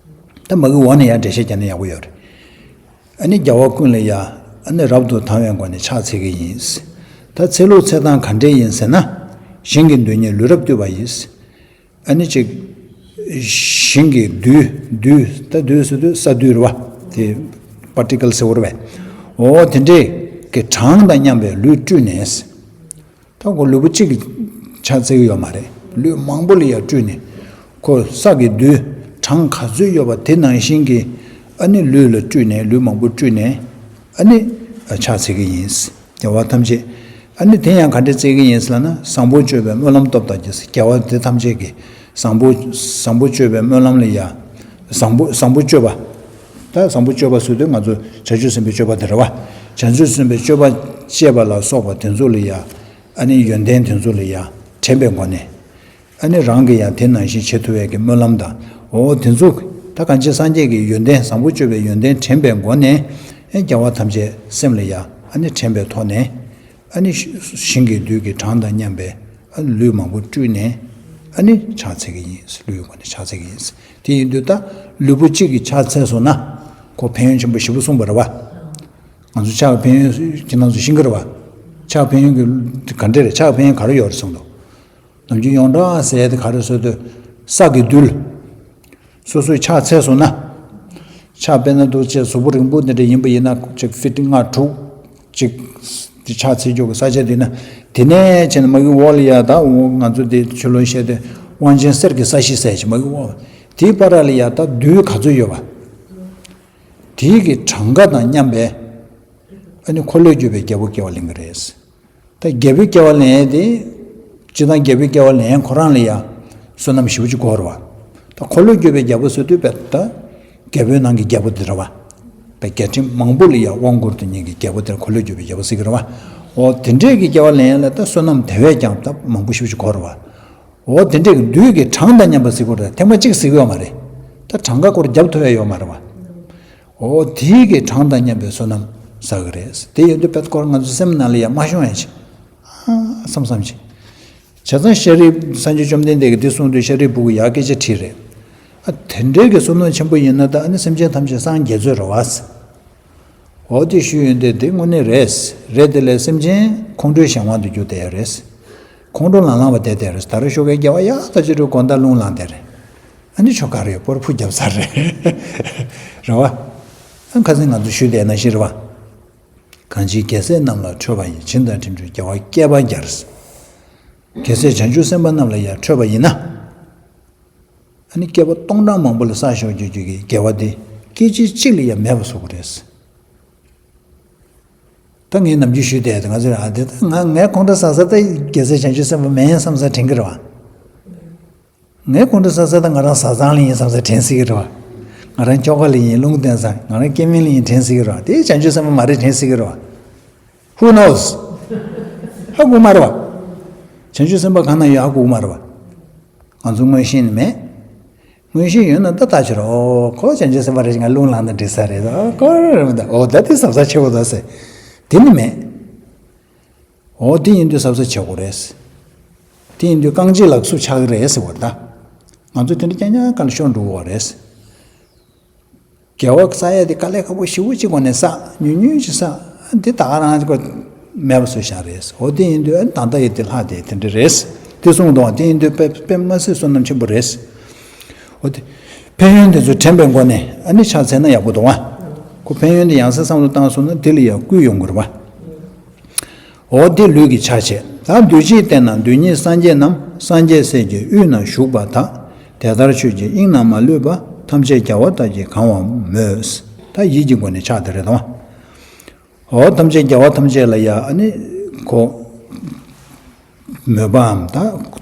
ད་མ་གི་འོག་ནས་ཡང་འགྲེལ་བཤད་རྒྱག་ན་ཡག་པོ་ཡོད་རེད། ཨ་ནི་རྒྱལ་བ་ཀུན་ལ་ཡ། ཨ་ནི་རབ་ཏུ་དང་བའི་སྒོ་ནས་ཕྱག་འཚལ་གི་ཡིན། ད་འཚལ་ལུགས་འཚལ་སྟངས་ག་འདྲས་ཡིན་ཟེར་ན། ཞིང་གི་རྡུལ་སྙེད་ལུས་རབ་བཏུད་པ་ཡིས། ཨ་ནི་གཅིག་ཞིང་གི་རྡུལ། རྡུལ། ད་རྡུལ་ཟེར་དུས་ས་རྡུལ་རེད་པ། དེ་པར་ཊི་ཀལ་ཟེར་བ་རེད་པས། འོ་དེ་འདྲས་ཀྱི་གྲངས་དང་མཉམ་པའི་ལུས་སྤྲུལ་ནས། ད་ཁོ་ལུས་པོ་གཅིག་གིས་ཕྱག་འཚལ་གྱི་ཡོད་མ་རེད། ལུས་མང་པོ་ལ་ཡ་སྤྲུལ་ནས། ཁོ་ས་གི་རྡུལ་གྲངས་ག་ཚོད་ཡོད་པ་དེ་ནང་བཞིན་གྱི་ཨ་ནི་ལུས་ལ་སྤྲུལ་ནས། ལུས་མང་པོ་སྤྲུལ་ནས་ཨ་ནི་ཕྱག་འཚལ་གྱི་ཡིན། རྒྱལ་བ་ཐམས་ཅད། ཨ་ནི་དེ་ཡང་ག་འདྲས་འཚལ་གྱི་ཡིན་ཟེར་ལབ་ན། བཟང་པོ་སྤྱོད་པའི་སྨོན་ལམ་སྟོབས་དག་གིས། རྒྱལ་བ་དེ་ཐམས་ཅད་ཀྱིས་བཟང་པོ། བཟང་པོ་སྤྱོད་པའི་སྨོན་ལམ་ལ་ཡ། བཟང་པོ། བཟང་པོ་སྤྱོད་པ། ད་བཟང་པོ་སྤྱོད་པ་ཟེར་དུས་ང་ཚོ་བྱང་ཆུབ་སེམས་དཔའི་སྤྱོད་པ་དེ་རེད་པ། བྱང་ཆུབ་སེམས་དཔའི་སྤྱོད་པ་སྤྱད་པ་ལ་སོགས་པ་དེ་ཚོ་ལ་ཡ། ཨ་ནི་ཡོན་ཏན་དེ་ཚོ་ལ་ཡ་དྲན་པའི་སྒོ་ནས། ཨ་ནི་རང་གིས་ཡང་དེ་ནང་བཞིན་བྱེད་ཐུབ་པའི་གི་སྨོན་ལམ་དང་། འོ་དེ་ཚོ། ད་གང་ཅི་སངས་རྒྱས་ཀྱི་ཡོན་ཏན། བཟང་པོ་སྤྱོད་པའི་ཡོན་ཏན་དྲན་པའི་སྒོ་ནས། ཨེ་རྒྱལ་བ་ཐམས་ཅད་སེམས་ལ་ཡ་ཨ་ནི་དྲན་པའི་ཐོག་ནས། ཨ་ནི་ཞིང་གི་རྡུལ་གྱི་གྲངས་དང་མཉམ་པའི་ཨ་ནི་ལུས་མང་པོ་སྤྲུལ་ནས་ཨ་ནི་ཕྱག་འཚལ་གྱི་ཡིན། ལུས་ཀྱི་སྒོ་ནས་ཕྱག་འཚལ་གྱི་ཡིན། དེ་ཡིན་དུས་ད་ལུས་པོ་གཅིག་གིས་ཕྱག་འཚལ་སོང་ན་ཁོ་ཕན་ཡོན་ཆེན་པོ་ཞེ་པོ་གསུངས་པ་རེད་པ། ང་ཚོ་ཕྱག་གི་ཕན་ཡོན་ཁྱེད་རང་ཚོ་ཤེས་ཀྱི་རེད་པ། ཕྱག་ཕན་ཡོན་གྱི་ག་འདྲས་རེད། ཕྱག་ཕན་ཡོན་ག་རེ་ཡོད་རེད་གསུངས་འདུག་ནམ་རྒྱུན་ཡོངས་གྲགས་ཟེར་ཡ་དེ་ག་རེ་ཟེར་དུས། ས་གི་རྡུལ། སོ་སོས་ཕྱག་འཚལ་སོང་ན། ཕྱག་དཔེར་ན་འདུག་བྱས་གཟུགས་པོ་རིང་པོ་འདི་འདྲ་ཡིན་པ་ཡིན་ན། ཅིག་ཕིཊ་ལྔ་དྲུག་ཅིག་དེ་ཕྱག་འཚལ་རྒྱུ་གི་ས་ཆ་དེ་ན། དེ་ནས་བྱས་ནས་མ་གི་འོག་ལ་ཡ། ད་འོ་ང་ཚོ་དེ་ཆུ་ལོན་བཤད་དེ་དབང་ཆེན་གསེར་གྱི་ས་གཞི་ཟེར་ཞིག་མ་གི་འོག་དེའི་བར་ལ་ཡ་ད་རྡུལ་ག་ཚོད་ཡོད་པ། དེའི་གི་གྲངས་ཀ་དང་མཉམ་པའི་ཨ་ནི་འཁོར་ལོས་སྒྱུར་བའི་རྒྱལ་པོ་སྐྱེ་བ་ལེན་གི་རེད། ད་རྒྱལ་པོའི་སྐྱེ་བ་ལེན་ཡས་དེ། སྤྱིར་བཏང་རྒྱལ་པོའི་སྐྱེ་བ་ལེན་ཡས་ཁོ་རང་ལ་ཡ་བསོད་ནམས་ཞེ་པོ་ཅིག་དགོས་རེད་པ། ད་འཁོར་ལོས་སྒྱུར་བའི་རྒྱལ་པོ་ཟེར་དུས་དཔེ་ད་རྒྱལ་པོའི་ནང་གི་རྒྱལ་པོ་དེ་རེད་པ། དཔེ་རྒྱལ་ཕྲན་མང་པོ་ལ་ཡ་དབང་བསྐུར་དུ་ཉིད་ཀྱི་རྒྱལ་པོ་དེར་འཁོར་ལོས་སྒྱུར་བའི་རྒྱལ་པོ་ཟེར་གི་རེད་པ། འོ་དེ་འདྲས་ཀྱི་སྐྱེ་བ་ལེན་ཡས་ལ་ད་བསོད་ནམས་དེ་བས་ཀྱང་ད་མང་པོ་ཞེ་པོ་ཅིག་དགོས་རེད་པ། འོ་དེ་འདྲས་ཀྱི་རྡུལ་གྱི་གྲངས་དང་མཉམ་པ་ཟེར་དགོས་རེད། ཐེངས་མ་གཅིག་ཟེར་གི་ཡོད་མ་རེད། ད་གྲངས་ཀ་སྐོར་རྒྱབ་ཐུབ་ཡ་ཡོད་མ་རེད་པ། འོ་དེའི་གི་གྲངས་དང་མཉམ་པའི་བསོད་ནམས་བསགས་ཀྱི་རེད། དེ་ཡོད་དུས་དཔེ་སྐོར་ང་ཚོ་སེམས་ནང་ལ་ཡ་མ་ཤོང་ཡ་ཅིག་ཨ་བསམ་བསམ་ཅིག་བྱས་ཙང་ཤཱ་རིའི། སངས་རྒྱས་བཅོམ་ལྡན་འདས་ཀྱིས་འདི་གསུངས་དུས་ཤཱ་རིའི་བུ་གིས་ཡ་སྐད་ཆ་དྲིས་རེད། ཨ་དེ་འདྲའི་གི་བསོད་ནམས་ཆེན་པོ་ཡིན་ན་ད་ཨ་ནི་སེམས་ཅན་ཐམས་ཅད་སངས་རྒྱས་ཚོད་རེད་པ། འོ་དེ་ཞུས་ཡོང་དུས་དེ་དངོས་གནས་རེད། རེད་དེ་ལས་སེམས་ཅན་ཁོང་ཁྲོའི་གཞན་དབང་དུ་གྱུར་བསྡད་ཡོད་རེད། ཁོང་ཁྲོ་ལང་ལང་བ་བསྡད་བསྡད་རེད། ད་རེས་ཞོགས་ཀའི་སྐྱེ་བ་ཡག་ཐག་ཆོད་འགྲོ་དགོང་དག་རླུང་ལངས་བསྡད་རེད། ཨ་ནི་ཆོ་ག་རེ་ཡོད། སྤོར་ཕུ་བརྒྱབ་ཚར་རེད། རེད་བ། ཨ་ཁ་སང་ང་ཚོ་ཞུས་བསྡད་ནང་བཞིན་རེད་བ། གང་ཕྱིར་རྒྱལ་སྲས་རྣམས་ལ་ཁྲོས་པ་ཡི། བྱིན་དང་དྲིམ་འཕྲུལ་དགེ་བ་བསྐལ་པ་བརྒྱར། རྒྱལ་སྲས་བྱང་ཆུབ་སེམས་དཔའ་རྣམས་ལ་ཡང་ཁྲོས་པ་ཡིན་ན། ཨ་ནི་བསྐལ་པ་སྟོང་ཕྲག་མང་པོ་ལ་བསགས་ཞོག་རྒྱུ་རྒྱུ་གི་དགེ་བ་དེ་སྐད་ཅིག་གཅིག་ལ་ཡང་མེད་པ་བཟོ་གི་རེད། ད་ངས་ནམ་རྒྱུན་ཞུས་བསྡད་དེ་ང་ཚོས། ཨ་དེ་ད་ང་ངའི་ཁོང་ཁྲོ་ཟ་ས་ད་རྒྱལ་སྲས་བྱང་ཆུབ་སེམས་དཔའ་མིན་བསམ་ས་དྲན་གི་རེད་བ། ངའི་ཁོང་ཁྲོ་ཟ་ས་ད་ང་རང་བཟའ་ཚང་ལ་ཡིན་བསམ་ས་དྲན་སྲིད་ཀྱི་རེད་བ། ང་རང་ཁྱོ་ག་ལ་ཡིན། རླུང་བསྟན་ས། ང་རང་སྐྱེ་དམན་ལ་ཡིན་དྲན་སྲིད་ཀྱི་རེད་བ། དེ་བྱང་ཆུབ་སེམས་དཔའ་མ་རེད་དྲན་སྲིད་ཀྱི་རེད་བ། Who knows? ཧ་གོ་མ་རེད་བ། བྱང་ཆུབ་སེམས་དཔའ་གང་ན་ཡོད་ཧ་གོ་གི་མ་རེད་བ། ང་ཚོ་མངོན་ཤེས་ནི་མེད། མངོན་ཤེས་ཡོད་ན་ད་ལྟ་ཕྱིར་ཨོ་ཁོ་བྱང་ཆུབ་སེམས་དཔའ་རེད་ཅེས་ང་རླུང་ལངས་ན་འགྲིག་ས་རེད་ཨོ་ཁོ་རེད་མི་འདུག་ཨོ་ད་དེ་གཟབ་གཟབ་བྱེད་དགོས་ད་ཟེར། དེ་ནི་མེད། ཨོ་དེ་ཡིན་དུས་གཟབ་གཟབ་བྱེད་དགོས་རེད། དེ་ཡིན་དུས་རྐང་རྗེས་ལ་སུ་ཆགས་ཀྱི་རེད་ཟེར་བ་ད། ང་ཚོ་དེ་འདྲ་རྐྱང་རྐྱང་ག་ལ་ཤོར་འགྲོ་གི་རེད། དགེ་བ་བསགས་ཡ་དེ་དཀའ་ལས་ཁག་པོ་ཞེ་པོ་ཅིག་སྒོ་ནས་བསགས་ཉུང་ཉུང་ཅིག་བསགས་འདི་ད་ག་རང་ཅིག་མེད་པ་བཟོས་བཞག་རེད། འོ་དེ་ཡིན་དུས་ཨ་ནི་ད་ལྟ་ཡི་དེ་ལྷག་དེ་དེ་འདྲ་རེད། དེ་གསུངས་འདུག་བ། དེ་ཡིན་དུས་དཔེ་དཔེ་མ་སྲིད་བསོད་ནམས་ཆེན་པོ་རེད། འོ་དེ་ཕན་ཡོན་དེ་ཚོ་དྲན་པའི་སྒོ་ནས་ཨ་ནི་ཕྱག་འཚལ་ན་ཡག་པོ་འདུག་བ། ཁོ་ཕན་ཡོན་དེ་ཡང་སེ་བསམ་བློ་བཏང་སོང་ན་དེ་ལ་ཡང་བསྐུལ་ཡོང་གི་རེད་བ། འོ་དེ་ལུས་ཀྱི་ཕྱག་བྱེད། ད་འདུས་བྱས་བསྟན་ན་འདུས་ཉིད་སངས་རྒྱས་རྣམས་སངས་རྒྱས་སྲས་ཀྱི་དབུས་ན་བཞུགས་པ་དག། དེ་ལྟར་ཆོས་ཀྱི་དབྱིངས་ན་མ་ལུས་པ། ཐམས་ཅད་རྒྱལ་བ་ལྟར་གྱིས་གང་བར་མོས། ད་ཡིད་ཀྱི་སྒོ་ནས་ཕྱག་དེ་རེད་དང་། འོ་ཐམས་ཅད་རྒྱལ་བ་ཐམས་ཅད་ལ་ཡ་ཨ་ནི་ཁོ་མོས་པའམ་ད་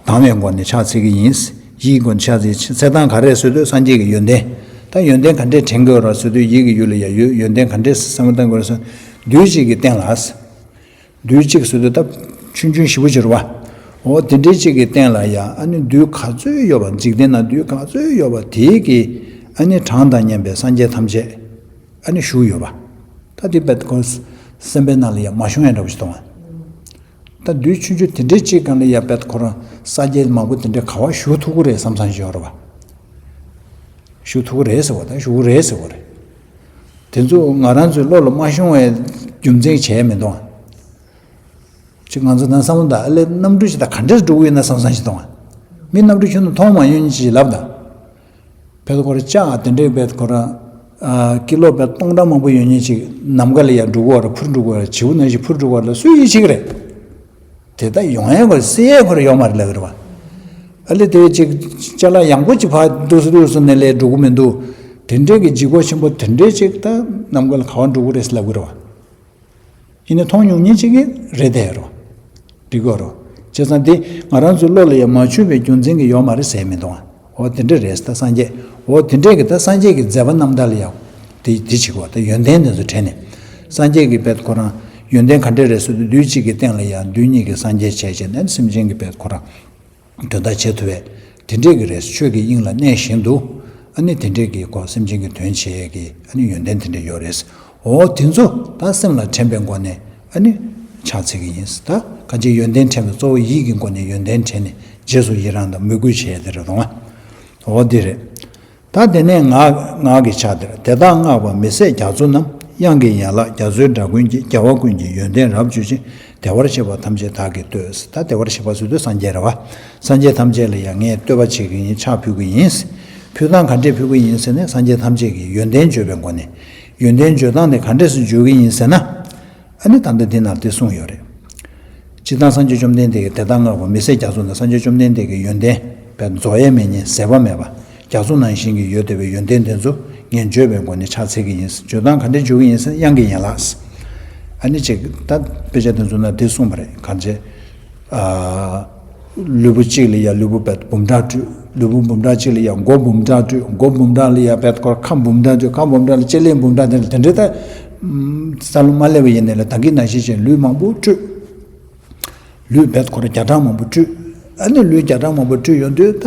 དང་བའི་སྒོ་ནས་ཕྱག་འཚལ་གྱི་ཡིན། ཡིད་སྒོ་ནས་ཕྱག་འཚལ་འཚལ་སྟངས་ག་རེ་ཟེར་དུས་སངས་རྒྱས་ཀྱི་ཡོན་ཏན། ད་ཡོན་ཏན་ག་འདྲས་དྲན་དགོས་ར་ཟེར་དུས་ཡིད་ཀྱི་ཡུལ་ལ་ཡ་ཡོད་ཡོན་ཏན་ག་འདྲས་བསམ་བློ་བཏང་དགོས་ར་ཟེར། འདུས་བྱས་ཀྱི་སྟེང་ལ། འདུས་གཅིག་ཟེར་དུས་ད་ཆུང་ཆུང་ཞེ་པོ་ཅིག་རེད་བ། འོ་དེ་འདྲའི་གཅིག་གི་སྟེང་ལ་ཡ་ཨ་ནི་འདུས་ག་ཚོད་ཡོད་པ་འཇིག་རྟེན་ན་འདུས་ག་ཚོད་ཡོད་པ་དེའི་གི་ཨ་ནི་གྲངས་དང་མཉམ་པའི་སངས་རྒྱས་ཐམས་ཅད་ཨ་ནི་བཞུགས་ཡོད་པ། ད་དེ་བེད་ཁོ་སེམས་པའི་ནང་ལ་ཡ་མ་ཤོང་ཡ་འདྲ་པོ་ཞིག་གཏོང་བ། ད་འདུས་ཆུང་ཆུང་དེ་འདྲའི་གཅིག་སྒང་ལ་ཡ་བེད་ཁོ་རང་སངས་རྒྱས་མང་པོ་དེ་འདྲའི་ག་བ་བཞུགས་ཐུབ་ཀྱི་རེད་བསམ་བསམ་ཞིག་ཡོད་རེད་བ། བཞུགས་ཐུབ་ཀྱི་རེད་ཟེར་བ་དང་བཞུགས་ཀྱི་རེད་ཟེར་བ་རེད། དེ་ཚོ་ང་རང་ཚོའི་བློ་ལ་མ་ཤོང་བའི་རྒྱུ་མཚན་བྱས་མི་འདུག་ཅིག་ང་ཚོ་ད་བསམ་བློ་དང་ཨ་ལས་གནམ་གྲུ་ཞིག་དང་ག་འདྲས་འགྲོ་གི་ཡོད་ན་བསམ་བསམ་ཞིག་གཏོང་བ། མི་གནམ་གྲུ་ཁྱོན་ནས་མཐོང་མ་མྱོང་ཉིན་ཞིག་ལབ་དང་། བེད་ཁོ་ར་ལྕགས་དེ་འདྲས་བེད་ཁོ་ར། ཀི་ལོ་བེད་སྟོང་ཕྲག་མང་པོ་ཡོད་ཉིན་ཞིག་ནམ་མཁའ་ལ་ཡར་འགྲོ་གི་བ་ར་འཕུར་འགྲོ་གི་བ་ར་བྱིའུ་ནང་བཞིན་འཕུར་འགྲོ་གི་བ་ར་ལ་སུས་ཡིད་ཆེས་ཀྱི་རེད། དེ་ལྟ་ཡོང་ཡས་ཁོ་ར་སེ་ཡས་ཁོ་ར་ཡོད་མ་རེད་ལབ་ཀྱི་རེད་བ། ཨ་ལས་དེ་བས་ཅིག་ཅ་ལག་ཡང་པོ་ཅིག་ཕར་འདུག་སུ་འདུག་སུ་ནས་ལས་འགྲོ་གི་མི་འདུག་དེ་འདྲས་ཀྱི་ལྗིད་ཁོག་ཆེན་པོ་དེ་འདྲས་ཅིག་ད་ནམ་མཁའ་ལ་ག་བ་འགྲོ་གི་རེད་ལབ་ཀྱི་རེད་བ། ཡིན་ནའི་མཐོང་མྱོང་མཁན་ཅིག་གིས་རེད་དེ་རོ། འགྲིག་གོ་རོ། བྱས་ཙང་དེ་ང་རང་ཚོའི་བློ་ལ་ཡང་མ་ཆུད་པའི་རྒྱུ་མཚན་གྱིས་ཡོད་མ་རེད་ཟེར་མི་འདུག་ཨ། འོ་དེ་འདྲ་རེད་ད་སངས་རྒྱས། འོ་དེ་འདྲས་ཀྱི་ད་སངས་རྒྱས་ཀྱི་མཛད་པ་རྣམ་ཐར་ལ་ཡང་། དེ་དེ་བྱེད་དགོས་ད་ཡོན་ཏན་དེ་ཚོ་དྲན་ནས། སངས་རྒྱས་ཀྱི་བེད་ཁོ་རང་ཡོན་ཏན་ག་འདྲས་རེད་ཟེར་དུས་འདུས་གཅིག་གི་སྟེང་ལ་ཡང་འདུས་གཉིས་ཀྱི་སངས་རྒྱས་བྱས་བྱས་ནས་སེམས་ཅན་གྱི་བེད་ཁོ་རང་། དོན་དག་བྱེད་ཐུབ་པས། དེ་འདྲས་ཀྱི་རེད། ཆོས་ཀྱི་དབྱིངས་ལ་གནས་བཞིན་དུ། ཨ་ནི་དེ་འདྲས་ཀྱི་གོ་སེམས་ཅན་གྱི་དོན་བྱེད་ཀྱི་ཨ་ནི་ཡོན་ཏན་དེ་འདྲས་ཡོད་རེད། འོ་དེ་ཚོ་ད་སེམས་ལ་དྲན་པའི་སྒོ་ནས་ཨ་ནི་ཕྱག་འཚལ་གྱི་ཡིན། ད་གང་ཅི་ཡོན་ཏན་དྲན་པའི་གཙོ་བོ་ཡིད་ཀྱི་སྒོ་ནས་ཡོན་ཏན་དྲན་ནས་རྗེས་སུ་ཡི་རང་དང་མོས་གུས་བྱས་དེ་རེད་དང་། འོ་འདི་རེད། ད་དེ་ནས་ངག་ངག་གི་ཕྱག་དེར། དེ་དག་བསྔགས་པ་མི་ཟད་རྒྱ་མཚོ་རྣམས། དབྱངས་ཀྱི་ཡན་ལག་རྒྱ་མཚོའི་སྒྲ་ཀུན་གྱིས། རྒྱལ་བ་ཀུན་གྱི་ཡོན་ཏན་རབ་བརྗོད་ཅིང་། བདེ་བར་གཤེགས་པ་ཐམས་ཅད་བདག་གིས་བསྟོད། ད་བདེ་བར་གཤེགས་པ་ཟེར་དུས་སངས་རྒྱས་རེད་བ། སངས་རྒྱས་ཐམས་ཅད་ལ་ཡང་ངས་བསྟོད་པ་བྱེད་ཀྱི་ཡིན། ཕྱག་ཕུལ་གྱི་ཡིན། ཕུལ་སྟངས་ག་འདྲས་ཕུལ་གྱི་ཡིན་ཟེར་ནས་སངས་རྒྱས་ཐམས་ཅད་ཀྱི་ཡོན་ཏན་བརྗོད་པའི་སྒོ་ནས། ཡོན་ཏན་བརྗོད་སྟངས་དེ་ག་འདྲས་སུ་བརྗོད་ཀྱི་ཡིན་ཟེར་ན། ཨ་ནི་ད་ལྟ་འདི་ནང་དེ་གསུངས་ཡོད་རེད། སྤྱིར་བཏང་སངས་རྒྱས་བཅོམ་ལྡན་འདས་ཀྱིས་དེ་དག་བསྔགས་པ་མི་ཟད་རྒྱ་མཚོ་ནས། སངས་རྒྱས་བཅོམ་ལྡན་འདས་ཀྱི་ཡོན་ཏན་བས་རྫོགས་ཡས་མེད་ཉིད་ཟད་པ་མེད་པ། རྒྱ་མཚོ་ནང་བཞིན་གྱི་ཡོད་བསྡད་པའི་ཡོན་ཏན་དེ་ཚོ་ངས་བརྗོད་པའི་སྒོ་ནས་ཕྱག་འཚལ་གྱི་ཡིན། བརྗོད་སྟངས་ག་འདྲས་བརྗོད་ཀྱི་ཡིན་ཟེར་དབྱངས་ཀྱི་ཡན་ལག་ཨ་ནི་ཅིག་ད་དཔེ་ཆ་དེ་ཚོ་ན་དེ་གསུངས་པ་རེད། གང་བྱས། ཨ། ལུས་པོ་གཅིག་ལ་ཡ་ལུས་པོ་བེད་འབུམ་ཕྲག་སྤྲོད། ལུས་པོ་འབུམ་ཕྲག་གཅིག་ལ་ཡ་མགོ་འབུམ་ཕྲག་སྤྲོད། མགོ་འབུམ་ཕྲག་ལ་ཡ་བེད་ཁོ་ཁམས་འབུམ་ཕྲག་སྤྲོད། ཁམས་འབུམ་ཕྲག་ལ་ལྕེ་ལེན་འབུམ་ཕྲག་དེ་འདྲ་དེ་འདྲ་ད། ས་ལོ་མ་སླེབས་པ་ཡིན་ནའི་ལ་ད་གིན་ནང་བཞིན་བྱས་ལུས་མང་པོ་སྤྲོད། ལུས་བེད་ཁོ་ར་བརྒྱ་ཕྲག་མང་པོ་སྤྲོད། ཨ་ནི་ལུས་བརྒྱ་ཕྲག་མང་པོ་སྤྲོད་ཡོང་དུས་ད།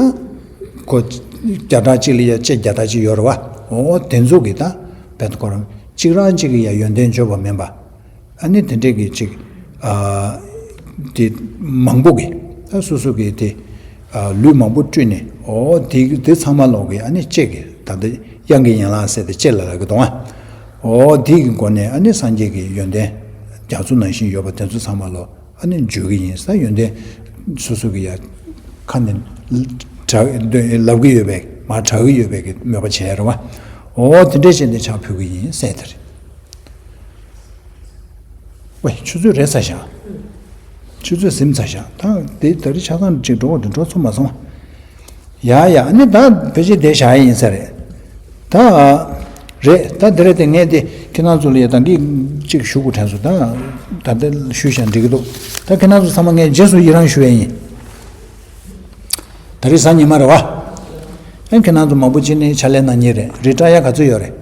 ཁོ་བརྒྱ་ཕྲག་གཅིག་ལ་ཡ་ལྕེ་བརྒྱ་ཕྲག་གཅིག་ཡོད་རེད་བ། འོ་དེ་ཚོ་གི་ད་བེད་ཁོ་ར་གཅིག་རང་གཅིག་གི་ཡ་ཡོན་ཏན་བརྗོད་པ་མིན་པ། ཨ་ནི་དེ་འདྲས་ཀྱི་ཅིག་དེ་མང་པོ་གི་ད་སོ་སོ་གི་དེ་ལུས་མང་པོ་སྤྲུལ་ནས། འོ་དེ་དེ་ཚང་མ་ལོག་གི་ཨ་ནི་ལྕེ་གི་ད་ལྟ་དབྱངས་ཀྱི་ཡན་ལག་ཟེར་ཏེ་ལྕེ་ལ་ལབ་གི་འདུག་ཨ། འོ་དེ་གི་སྒོ་ནས་ཨ་ནི་སངས་རྒྱས་ཀྱི་ཡོན་ཏན་རྒྱ་མཚོ་ནང་བཞིན་ཡོད་པ་དེ་ཚོ་ཚང་མ་ལོག་ཨ་ནི་བརྗོད་ཀྱི་ཡིན་ས། ཡོན་ཏན་སོ་སོ་གི་ཡ་ཁ་ནས་གྲགས་ལབ་གི་ཡོད་པའི་མ་གྲགས་གི་ཡོད་པའི་གི་མོས་པ་བྱས་རེད་བ། འོ་དེ་འདྲས་བྱས་ནས་ཕྱག་ཕུལ་གི་ཡིན་ཟེར་དེ་རེད། ཝེ་ཆུ་ཚོད་རེད་ས་ཞག་ཆུ་ཚོད་ཟིན་ས་ཞག་ད་དེ་ད་རེས་ཆ་ཚང་ཅིག་འགྲོ་བ་དེ་འགྲོ་ཚོད་མ་སོང་། ཡ་ཡ་ཨ་ནི་ད་ཕལ་ཆེར་དེ་བཞག་ཡ་ཡིན་ས་རེད། ད་རེད་ད་དེ་རེད་དེ་ངས་དེ་ཁྱེད་རང་ཚོ་ལ་ཡ་ད་གིན་ཅིག་ཞུ་དགོས་དྲན་སོང་། ད་ད་ལྟ་ཞུས་ཤག་འགྲིག་གི་འདུག་ད་ཁྱེད་རང་ཚོ་ཚང་མ་ངས་རྗེས་སུ་ཡི་རང་ཞུ་ཡ་ཡིན། ད་རེས་གཟའ་ཉི་མ་རེད་བ། ཨེ་ཁྱེད་རང་ཚོ་མང་པོ་ཅིག་ནི་ཕྱག་ལས་གནང་མཁན་རེད། རི་ཊ་ཡར་ག་ཚོད་ཡོད་རེད།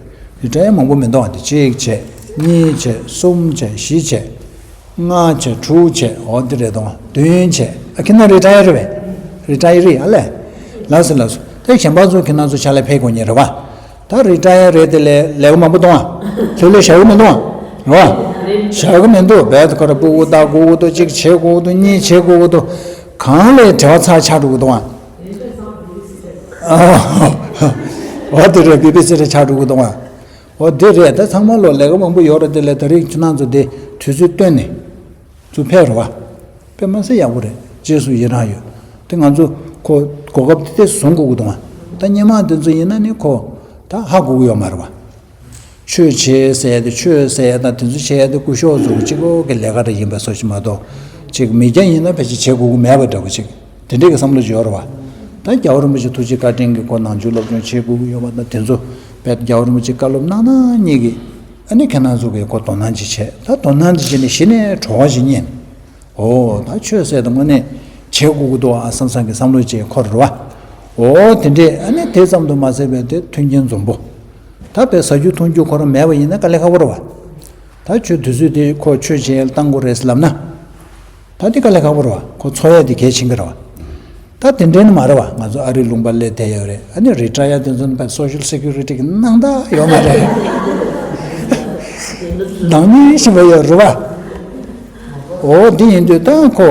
རི་ཊ་ཡར་མང་པོ་མི་འདུག་ཨ། དེ་གཅིག་བྱས། གཉིས་བྱས། གསུམ་བྱས། བཞི་བྱས། ལྔ་བྱས། དྲུག་བྱས། འོ་འདི་རེད་དོ། བདུན་བྱས། ཨ་ཁྱེད་རང་རི་ཊ་ཡར་རེད་པས། རི་ཊ་ཡར་རེད་ཨ་ལས། ལགས་སོ་ལགས་སོ། ད་གཞན་པ་ཚོ་ཁྱེད་རང་ཚོ་ཕྱག་ལས་ཕེབས་དགོས་ཉེ་རེད་པ། ད་རི་ཊ་ཡར་རེད་དེ་ལས་ལས་ཀ་མང་པོ་འདུག་ཨ། ལྷོད་ལྷོད་བཞག་གི་མི་འདུག་ཨ། རེད་པ། བཞག་གི་མི་འདུག་བས་ད་ཁོ་ར་སྤུ་གུ་ལྟ་དགོས་ཀྱི་འདུག་གཅིག་བྱེད་དགོས་ཀྱི་འདུག་གཉིས་བྱེད་དགོས་ཀྱི་འདུག་གང་ལས་བྲེལ་བ་ཚ་ཆགས་འགྲོ་གི་འདུག་ཨ། འོ་དེ་རེད། བི་བི་སི་རེད་ཆགས་འགྲོ་གི་འདུག་ཨ། འོ་དེ་རེད། ད་ཚང་མ་ལོ་ལས་ཀ་མང་པོ་ཡོད་རེད། དེ་ལས་ད་རེས་ཁྱེད་རང་ཚོ་དེ་དུས་ཚོད་བཏོན་ནས་ཚུར་ཕེབས་རོགས། དཔེ་མ་སྲིད་ཡག་པོ་རེད། རྗེས་སུ་ཡི་རང་ཡོད། དེ་ང་ཚོ་ཁོ་གོ་སྐབས་དེ་དེ་བཟུང་དགོས་ཀྱི་འདུག་ཨ། ད་སྔོན་མ་དེ་ཚོ་ཡིན་ན་ནི་ཁོ་ད་ཧ་གོ་གི་ཡོད་མ་རེད་པ། ཆོས་བྱེད་ཟེར་ཡ་དེ། ཆོས་ཟེར་ཡ་དང་དེ་ཚོ་བྱེད་ཡ་དེ་སྐུ་ཞབས་ཚོ་གཅིག་པོ་གི་ལས་ཀ་རེ་ཡིན་པ་བཟོ་ཞིག་མ་གཏོགས། ཅིག་མི་སྐྱ་ཡིན་ན་ཕལ་ཆེར་བྱེད་དགོས་ཀྱི་མེད་པ་འདྲ་པོ་ཅིག་དེ་འདྲས་ཀྱི་བསམ་བློ་ཅིག་ཡོད་རེད་པ། ད་རྒྱལ་བ་རིན་པོ་ཆེ་ཐུགས་རྗེ་བཀའ་དྲིན་གྱིས་ཁོ་ནང་ཆོས་སློབ་སྦྱོང་བྱེད་དགོས་ཀྱི་ཡོད་པ་དང་དེ་ཚོ་དཔེ་རྒྱལ་བ་རིན་པོ་ཆེ་བཀའ་སློབ་གནང་གནང་གཉིས་ཀྱིས་ཨ་ནི་ཁྱེད་རང་ཚོ་གིས་ཁོ་དོ་སྣང་ཅིག་བྱས། ད་དོ་སྣང་དེ་བྱས་ནས་གཞི་ནས་བྲོ་བ་ཞིག་རྙེད། འོ་ད་ཆོས་ཟེར་དུས་དངོས་གནས་བྱེད་དགོས་ཀྱི་འདུག་ཨ་བསམ་བསམ་གྱི་བསམ་བློ་ཅིག་འཁོར་རེད་པ། འོ་དེ་འདྲས། ཨ་ནི་དེ་ཙམ་དུ་མ་ཟད་པའི་དེ་མཐུན་རྐྱེན་འཛོམས་པོ། ད་དཔེ་ཟ་རྒྱུ་འཐུང་རྒྱུ་ཁོ་རང་མེད་པ་ཡིན་ན་དཀའ་ལས་ཁག་པོ་རེད་པ། ད་ཁྱོད་དུས་ཚོད་དེ་ཁོ་ཆོས་བྱེད་ཡ་ལ་བཏང་དགོས་རེད་ལབ་ན། ད་དེ་དཀའ་ལས་ཁག་པོ་རེད་པ། ཁོ་འཚོ་ཡ་དེ་གལ་ཆེན་གྱི་རེད་པ། ད་དེ་འདྲས་ནི་མ་རེད་པ། ང་ཚོ་ཨ་རིའི་ལུང་པ་སླེབས་བསྡད་ཡོད་རེད། ཨ་ནི་རི་ཊ་ཡར་དེ་ཚོ་ནི་དཔེ་སོ་ཤལ་སེ་ཀུ་རི་ཊི་གི་སྣང་དག་ཡོད་མ་རེད། ནང་མི་ཞིག་པ་ཡོད་རེད་པ། འོ་དེ་ཡིན་དུས་ད་ཁོ་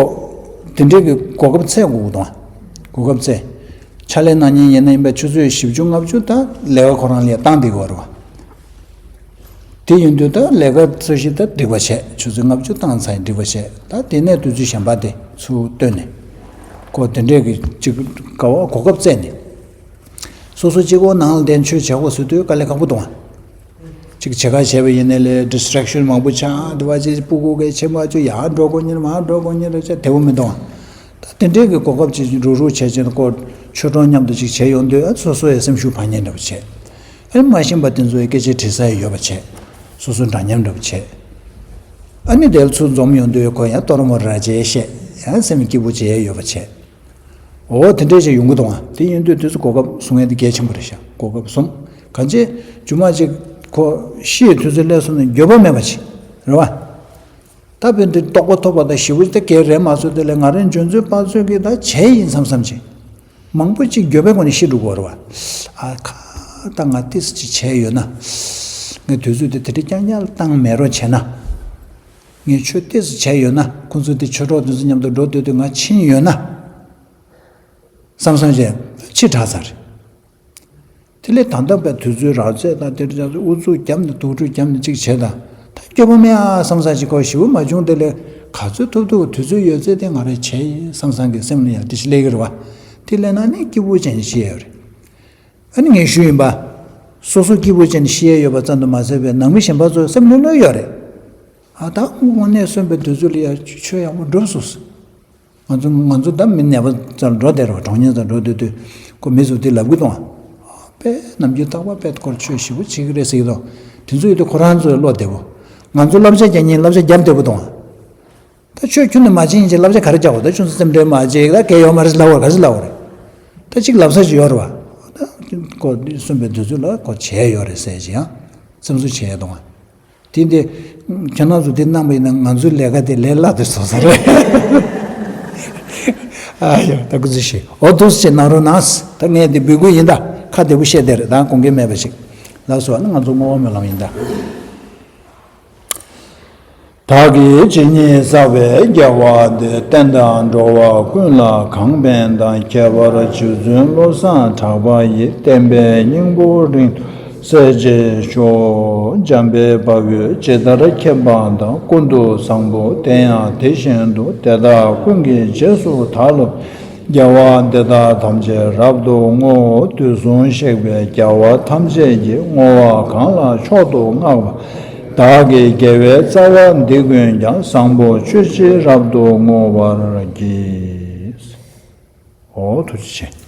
དེ་འདྲས་ཀྱི་གོ་སྐབས་བཙལ་དགོས་ཀྱི་འདུག་ཨ། གོ་སྐབས་བཙལ། ཕྱག་ལས་གནང་མཁན་ཡིན་ན་ཡིན་པའི་ཆུ་ཚོད་བཞི་བཅུ་ལྔ་བཅུ་ད་ལས་ཀ་ཁོ་རང་ལ་བཏང་བསྡད་ཀྱི་ཡོད་རེད་པ། དེ་ཡིན་དུས་ད་ལས་ཀ་འཚོལ་ཞིབ་ད་འགྲིག་པ་བྱས། ཆུ་ཚོད་ལྔ་བཅུ་བཏང་ཚར་ཡིན་འགྲིག་པ་བྱས། ད་དེ་ནས་དུས་ཚོད་གཞན་པ་དེ་ཚུར་བཏོན་ནས་ཁོ་དེ་འདྲས་ཀྱི་ཅིག་ག་བ་གོ་སྐབས་བཙལ་ནས། སོ་སོ་གཅིག་པོ་ནང་ལ་བསྡད་ཆོས་བྱེད་དགོས་ཟེར་དུས་དཀའ་ལས་ཁག་པོ་འདུག་ཨ། ཅིག་བྱེད་ཁ་བྱས་པ་ཡིན་ནའི་ལས་ཌི་སི་ཊེག་ཤན་མང་པོ་ཆགས་འདུག་པ། ཅིག་སྤུ་གུ་གི་ཆེན་པོ་ཚོ་ཡར་འགྲོ་དགོས་ཉེ་རེད། མར་འགྲོ་དགོས་ཉེ་རེད། ཅིག་བདེ་པོ་མི་འདུག་ཨ། ད་དེ་འདྲས་ཀྱི་གོ་སྐབས་ཅིག་རུག་རུག་བྱས་བྱས་ནས་ཁོ་ཆོས་གྲོགས་མཉམ་དུ་ཅིག་བྱས་ཡོང་དུས་ཨ་སོ་སོ་ཡི་སེམས་ཤུགས་འཕར་མཁན་འདྲ་པོ་བྱས། ཨ་ནི་མ་གཞི་པ་དེ་ཚོ་ཡི་སྐད་ཆ་དྲི་ས་ཡི་ཡོད་པ་བྱས། སོ་སོ་འདྲ་མཉམ་འདྲ་པོ་བྱས། ཨ་ནི་དེ་ཚོ་འཛོམས་ཡོང་དུས་ཁོ་ཡང་སྟོར་མོ་ར་བྱས་བཤད། ཡང་སེམས་སྐྱིད་པོ་བྱས་ཡོད་པ་བྱས། འོ་དེ་འདྲས་ཅིག་ཡོང་གི་འདུག་ཨ། དེ་ཡིན་དུས་དུས་ཚོད་གོ་སྐབས་བཟུང་ཡས་དེ་གལ་ཆེན་པོ་རེད་ཤག་གོ་སྐབས་བཟུང་། གང་བྱས་རྒྱུ་མ་ཅིག་ཁོ་ཤི་ཡས་དུས་ཚོད་སླེབས་སོང་ན་འགྱོད་པ་མེད་པ་ཅིག་རེད་པ། ད་དཔེ་འདི་རྟོགས་པ་ཐོབ་པ་དང་ཞེ་པོ་ཅིག་ད་གལ་རེད་མ་སོང་། དེ་ལས་ང་རང་འཇོན་ཚོད་དཔག་ཚོད་ཀྱིས་ད་བྱས་ཡིན་བསམ་བསམ་ཅིག་མང་པོ་ཅིག་འགྱོད་པའི་སྒོ་ནས་ཤི་འགྲོ་གི་ཡོད་རེད་པ། ཨ་ཁ། ད་ང་ཏོག་ཙམ་ཅིག་བྱས་ཡོད་ན། ངས་དུས་ཚོད་དེ་དེ་འདྲ་རྐྱང་རྐྱང་ལ་བཏང་མེད་རོགས་བྱས་ན། ངས་ཆོས་ཏོག་ཙམ་བྱས་ཡོད་ན། ཁོང་ཚོ་དེ་ཆོས་གྲོགས་དེ་ཚོ་མཉམ་དུ་འགྲོ་སྡོད་དུས་ང་ཕྱིན་ཡོད་ན་བསམ་བསམ་བྱས་ཕྱི་དྲགས་ཚར་རེད། དེ་ལས་ད་ལྟ་བའི་དུས་ཚོད་རག་ཚད་དང་དེ་འདྲ་ཚོ་ཨུ་ཚུགས་བརྒྱབ་ནས་དུག་སྦྲུལ་བརྒྱབ་ནས་ཅིག་བྱས་དང་། ད་སྐྱོ་པོ་མེད་ཨ་བསམ་ས་ཅིག་ཁོ་ཞེ་པོ་མ་བྱུང་། དེ་ལས་ག་ཚོད་ཐུབ་ཐུབ་དུས་ཚོད་ཡོད་ཚད་དེ་ང་རང་བྱས་ཡིན་བསམ་བསམ་གི་སེམས་ལ་ཡང་དེ་ཞིག་སླེབས་ཀྱི་རེད་པ། དེ་སླེབས་ན་ནི་སྐྱིད་པོ་ཅན་ཞིག་ཡོད་རེད། ཨ་ནི་ངས་ཞུས་ཡིན་པ། སོ་སོ་སྐྱིད་པོ་ཅན་ཤི་ཡས་ཡོད་པ་ཙམ་དུ་མ་ཟད་པའི་ནང་མི་གཞན་པ་ཚོ་སེམས་ལྷོད་ལྷོད་ཡོད་རེད། ཨ་ད་དངོས་གནས་གསོན་པའི་དུས་ཚོད་ལ་ཡ་ཆོས་ཡག་པོ་སྒྲུབ་སོང་ཟེར། ང་ཚོ་ང་ཚོ་ད་མི་ནད་པ་ཚོ་ལ་འགྲོ་བསྡད་རེད་པ། གྲོངས་མཁན་ཚོ་འགྲོ་སྡོད་དུས་ཁོ་མི་ཚོ་དེ་ལབ་གི་འདུག་ཨ། དཔེ་ནམ་རྒྱུན་རྟག་པར་དཔེ་ཁོར་ཆོས་ཞེ་པོ་བྱེད་ཀྱི་རེད་ཟེར་གྱི་འདུག་དེ་ཚོ་ཡོད་དུས་ཁོ་རང་ཚོ་བློ་བདེ་པོ། ང་ཚོ་བསླབ་བྱ་རྒྱག་མཁན་བསླབ་བྱ་རྒྱབ་བདེ་པོ་འདུག་ཨ། ད་ཆོས་ཁྱོན་ནས་མ་བྱེད་ཡིན་ཅེས་བསླབ་བྱ་ག་རེ་རྒྱག་པ། ད་ཁྱོད་ཚོ་སེམས་ཁྲལ་མ་བྱེད། ད་གལ་ཡོད་མ་རེད་ལབ་པ་རེད། ག་རེ་ལབ་པ་རེད། ད་ཅིག་ལབ་ས་ཅིག་ཡོད་རེད་པ། ད་ཁོ་གསོན་པའི་དུས་ཚོད་ལ་ཁོ་བྱས་ཡོད་རེད་ཟེར་ཅིག་ཡང་སེམས་གསོ་བྱས་ཡོད་དང་། དེ་འདི་ཁྱེད་རང་ཚོ་དེ་གནང་པ་ཡིན་ན་ང་ཚོའི་ལས་ཀ་དེ་ལས་སླ་དུ་སོང་ས་རེད། ཨ་ཡོ། ད་སྐུ་ཚེ་ཞིག་འོ་འདུག་སེ་གནང་རོགས་གནང་། ད་ངས་འདི་འབོད་སྐུལ་ཡིན། ད་ཁ་བདེ་པོ་བཤད་བསྡད་རེད། ད་དགོངས་འགལ་མེད་པ་ཞིག་ལགས་སོ། ཨ་ནི་ང་ཚོ་བསྔོ་བ་སྨོན་ལམ་ཡིན་ད། བདག་གིས་ཇི་སྙེད་བསགས་པའི་དགེ་བ་འདི། བསྟན་དང་འགྲོ་བ་ཀུན་ལ་གང་ཕན་དང་། ཁྱད་པར་རྗེ་བཙུན་བློ་བཟང་གྲགས་པ་ཡི། བསྟན་པའི་སྙིང་པོ་རིང་དུ་གསལ་བྱེད་ཤོག་འཇམ་དཔལ་དཔའ་བོས་ཇི་ལྟར་མཁྱེན་པ་དང་། ཀུན་ཏུ་བཟང་པོ་དེ་ཡང་དེ་བཞིན་དུ། དེ་དག་ཀུན་གྱི་རྗེས་སུ་བདག་སློབ་དགེ་བ་འདི་དག་ཐམས་ཅད་རབ་ཏུ་བསྔོ། དུས་གསུམ་གཤེགས་པའི་རྒྱལ་བ་ཐམས་ཅད་ཀྱིས། བསྔོ་བ་གང་ལ་མཆོག་ཏུ་བསྔགས་པ། བདག་གི་དགེ་བའི་རྩ་བ་འདི་ཀུན་ཀྱང་། བཟང་པོ་སྤྱོད་ཕྱིར་རབ་ཏུ་བསྔོ་བར་བགྱི། འོ་ཐུགས་རྗེ་ཆེ།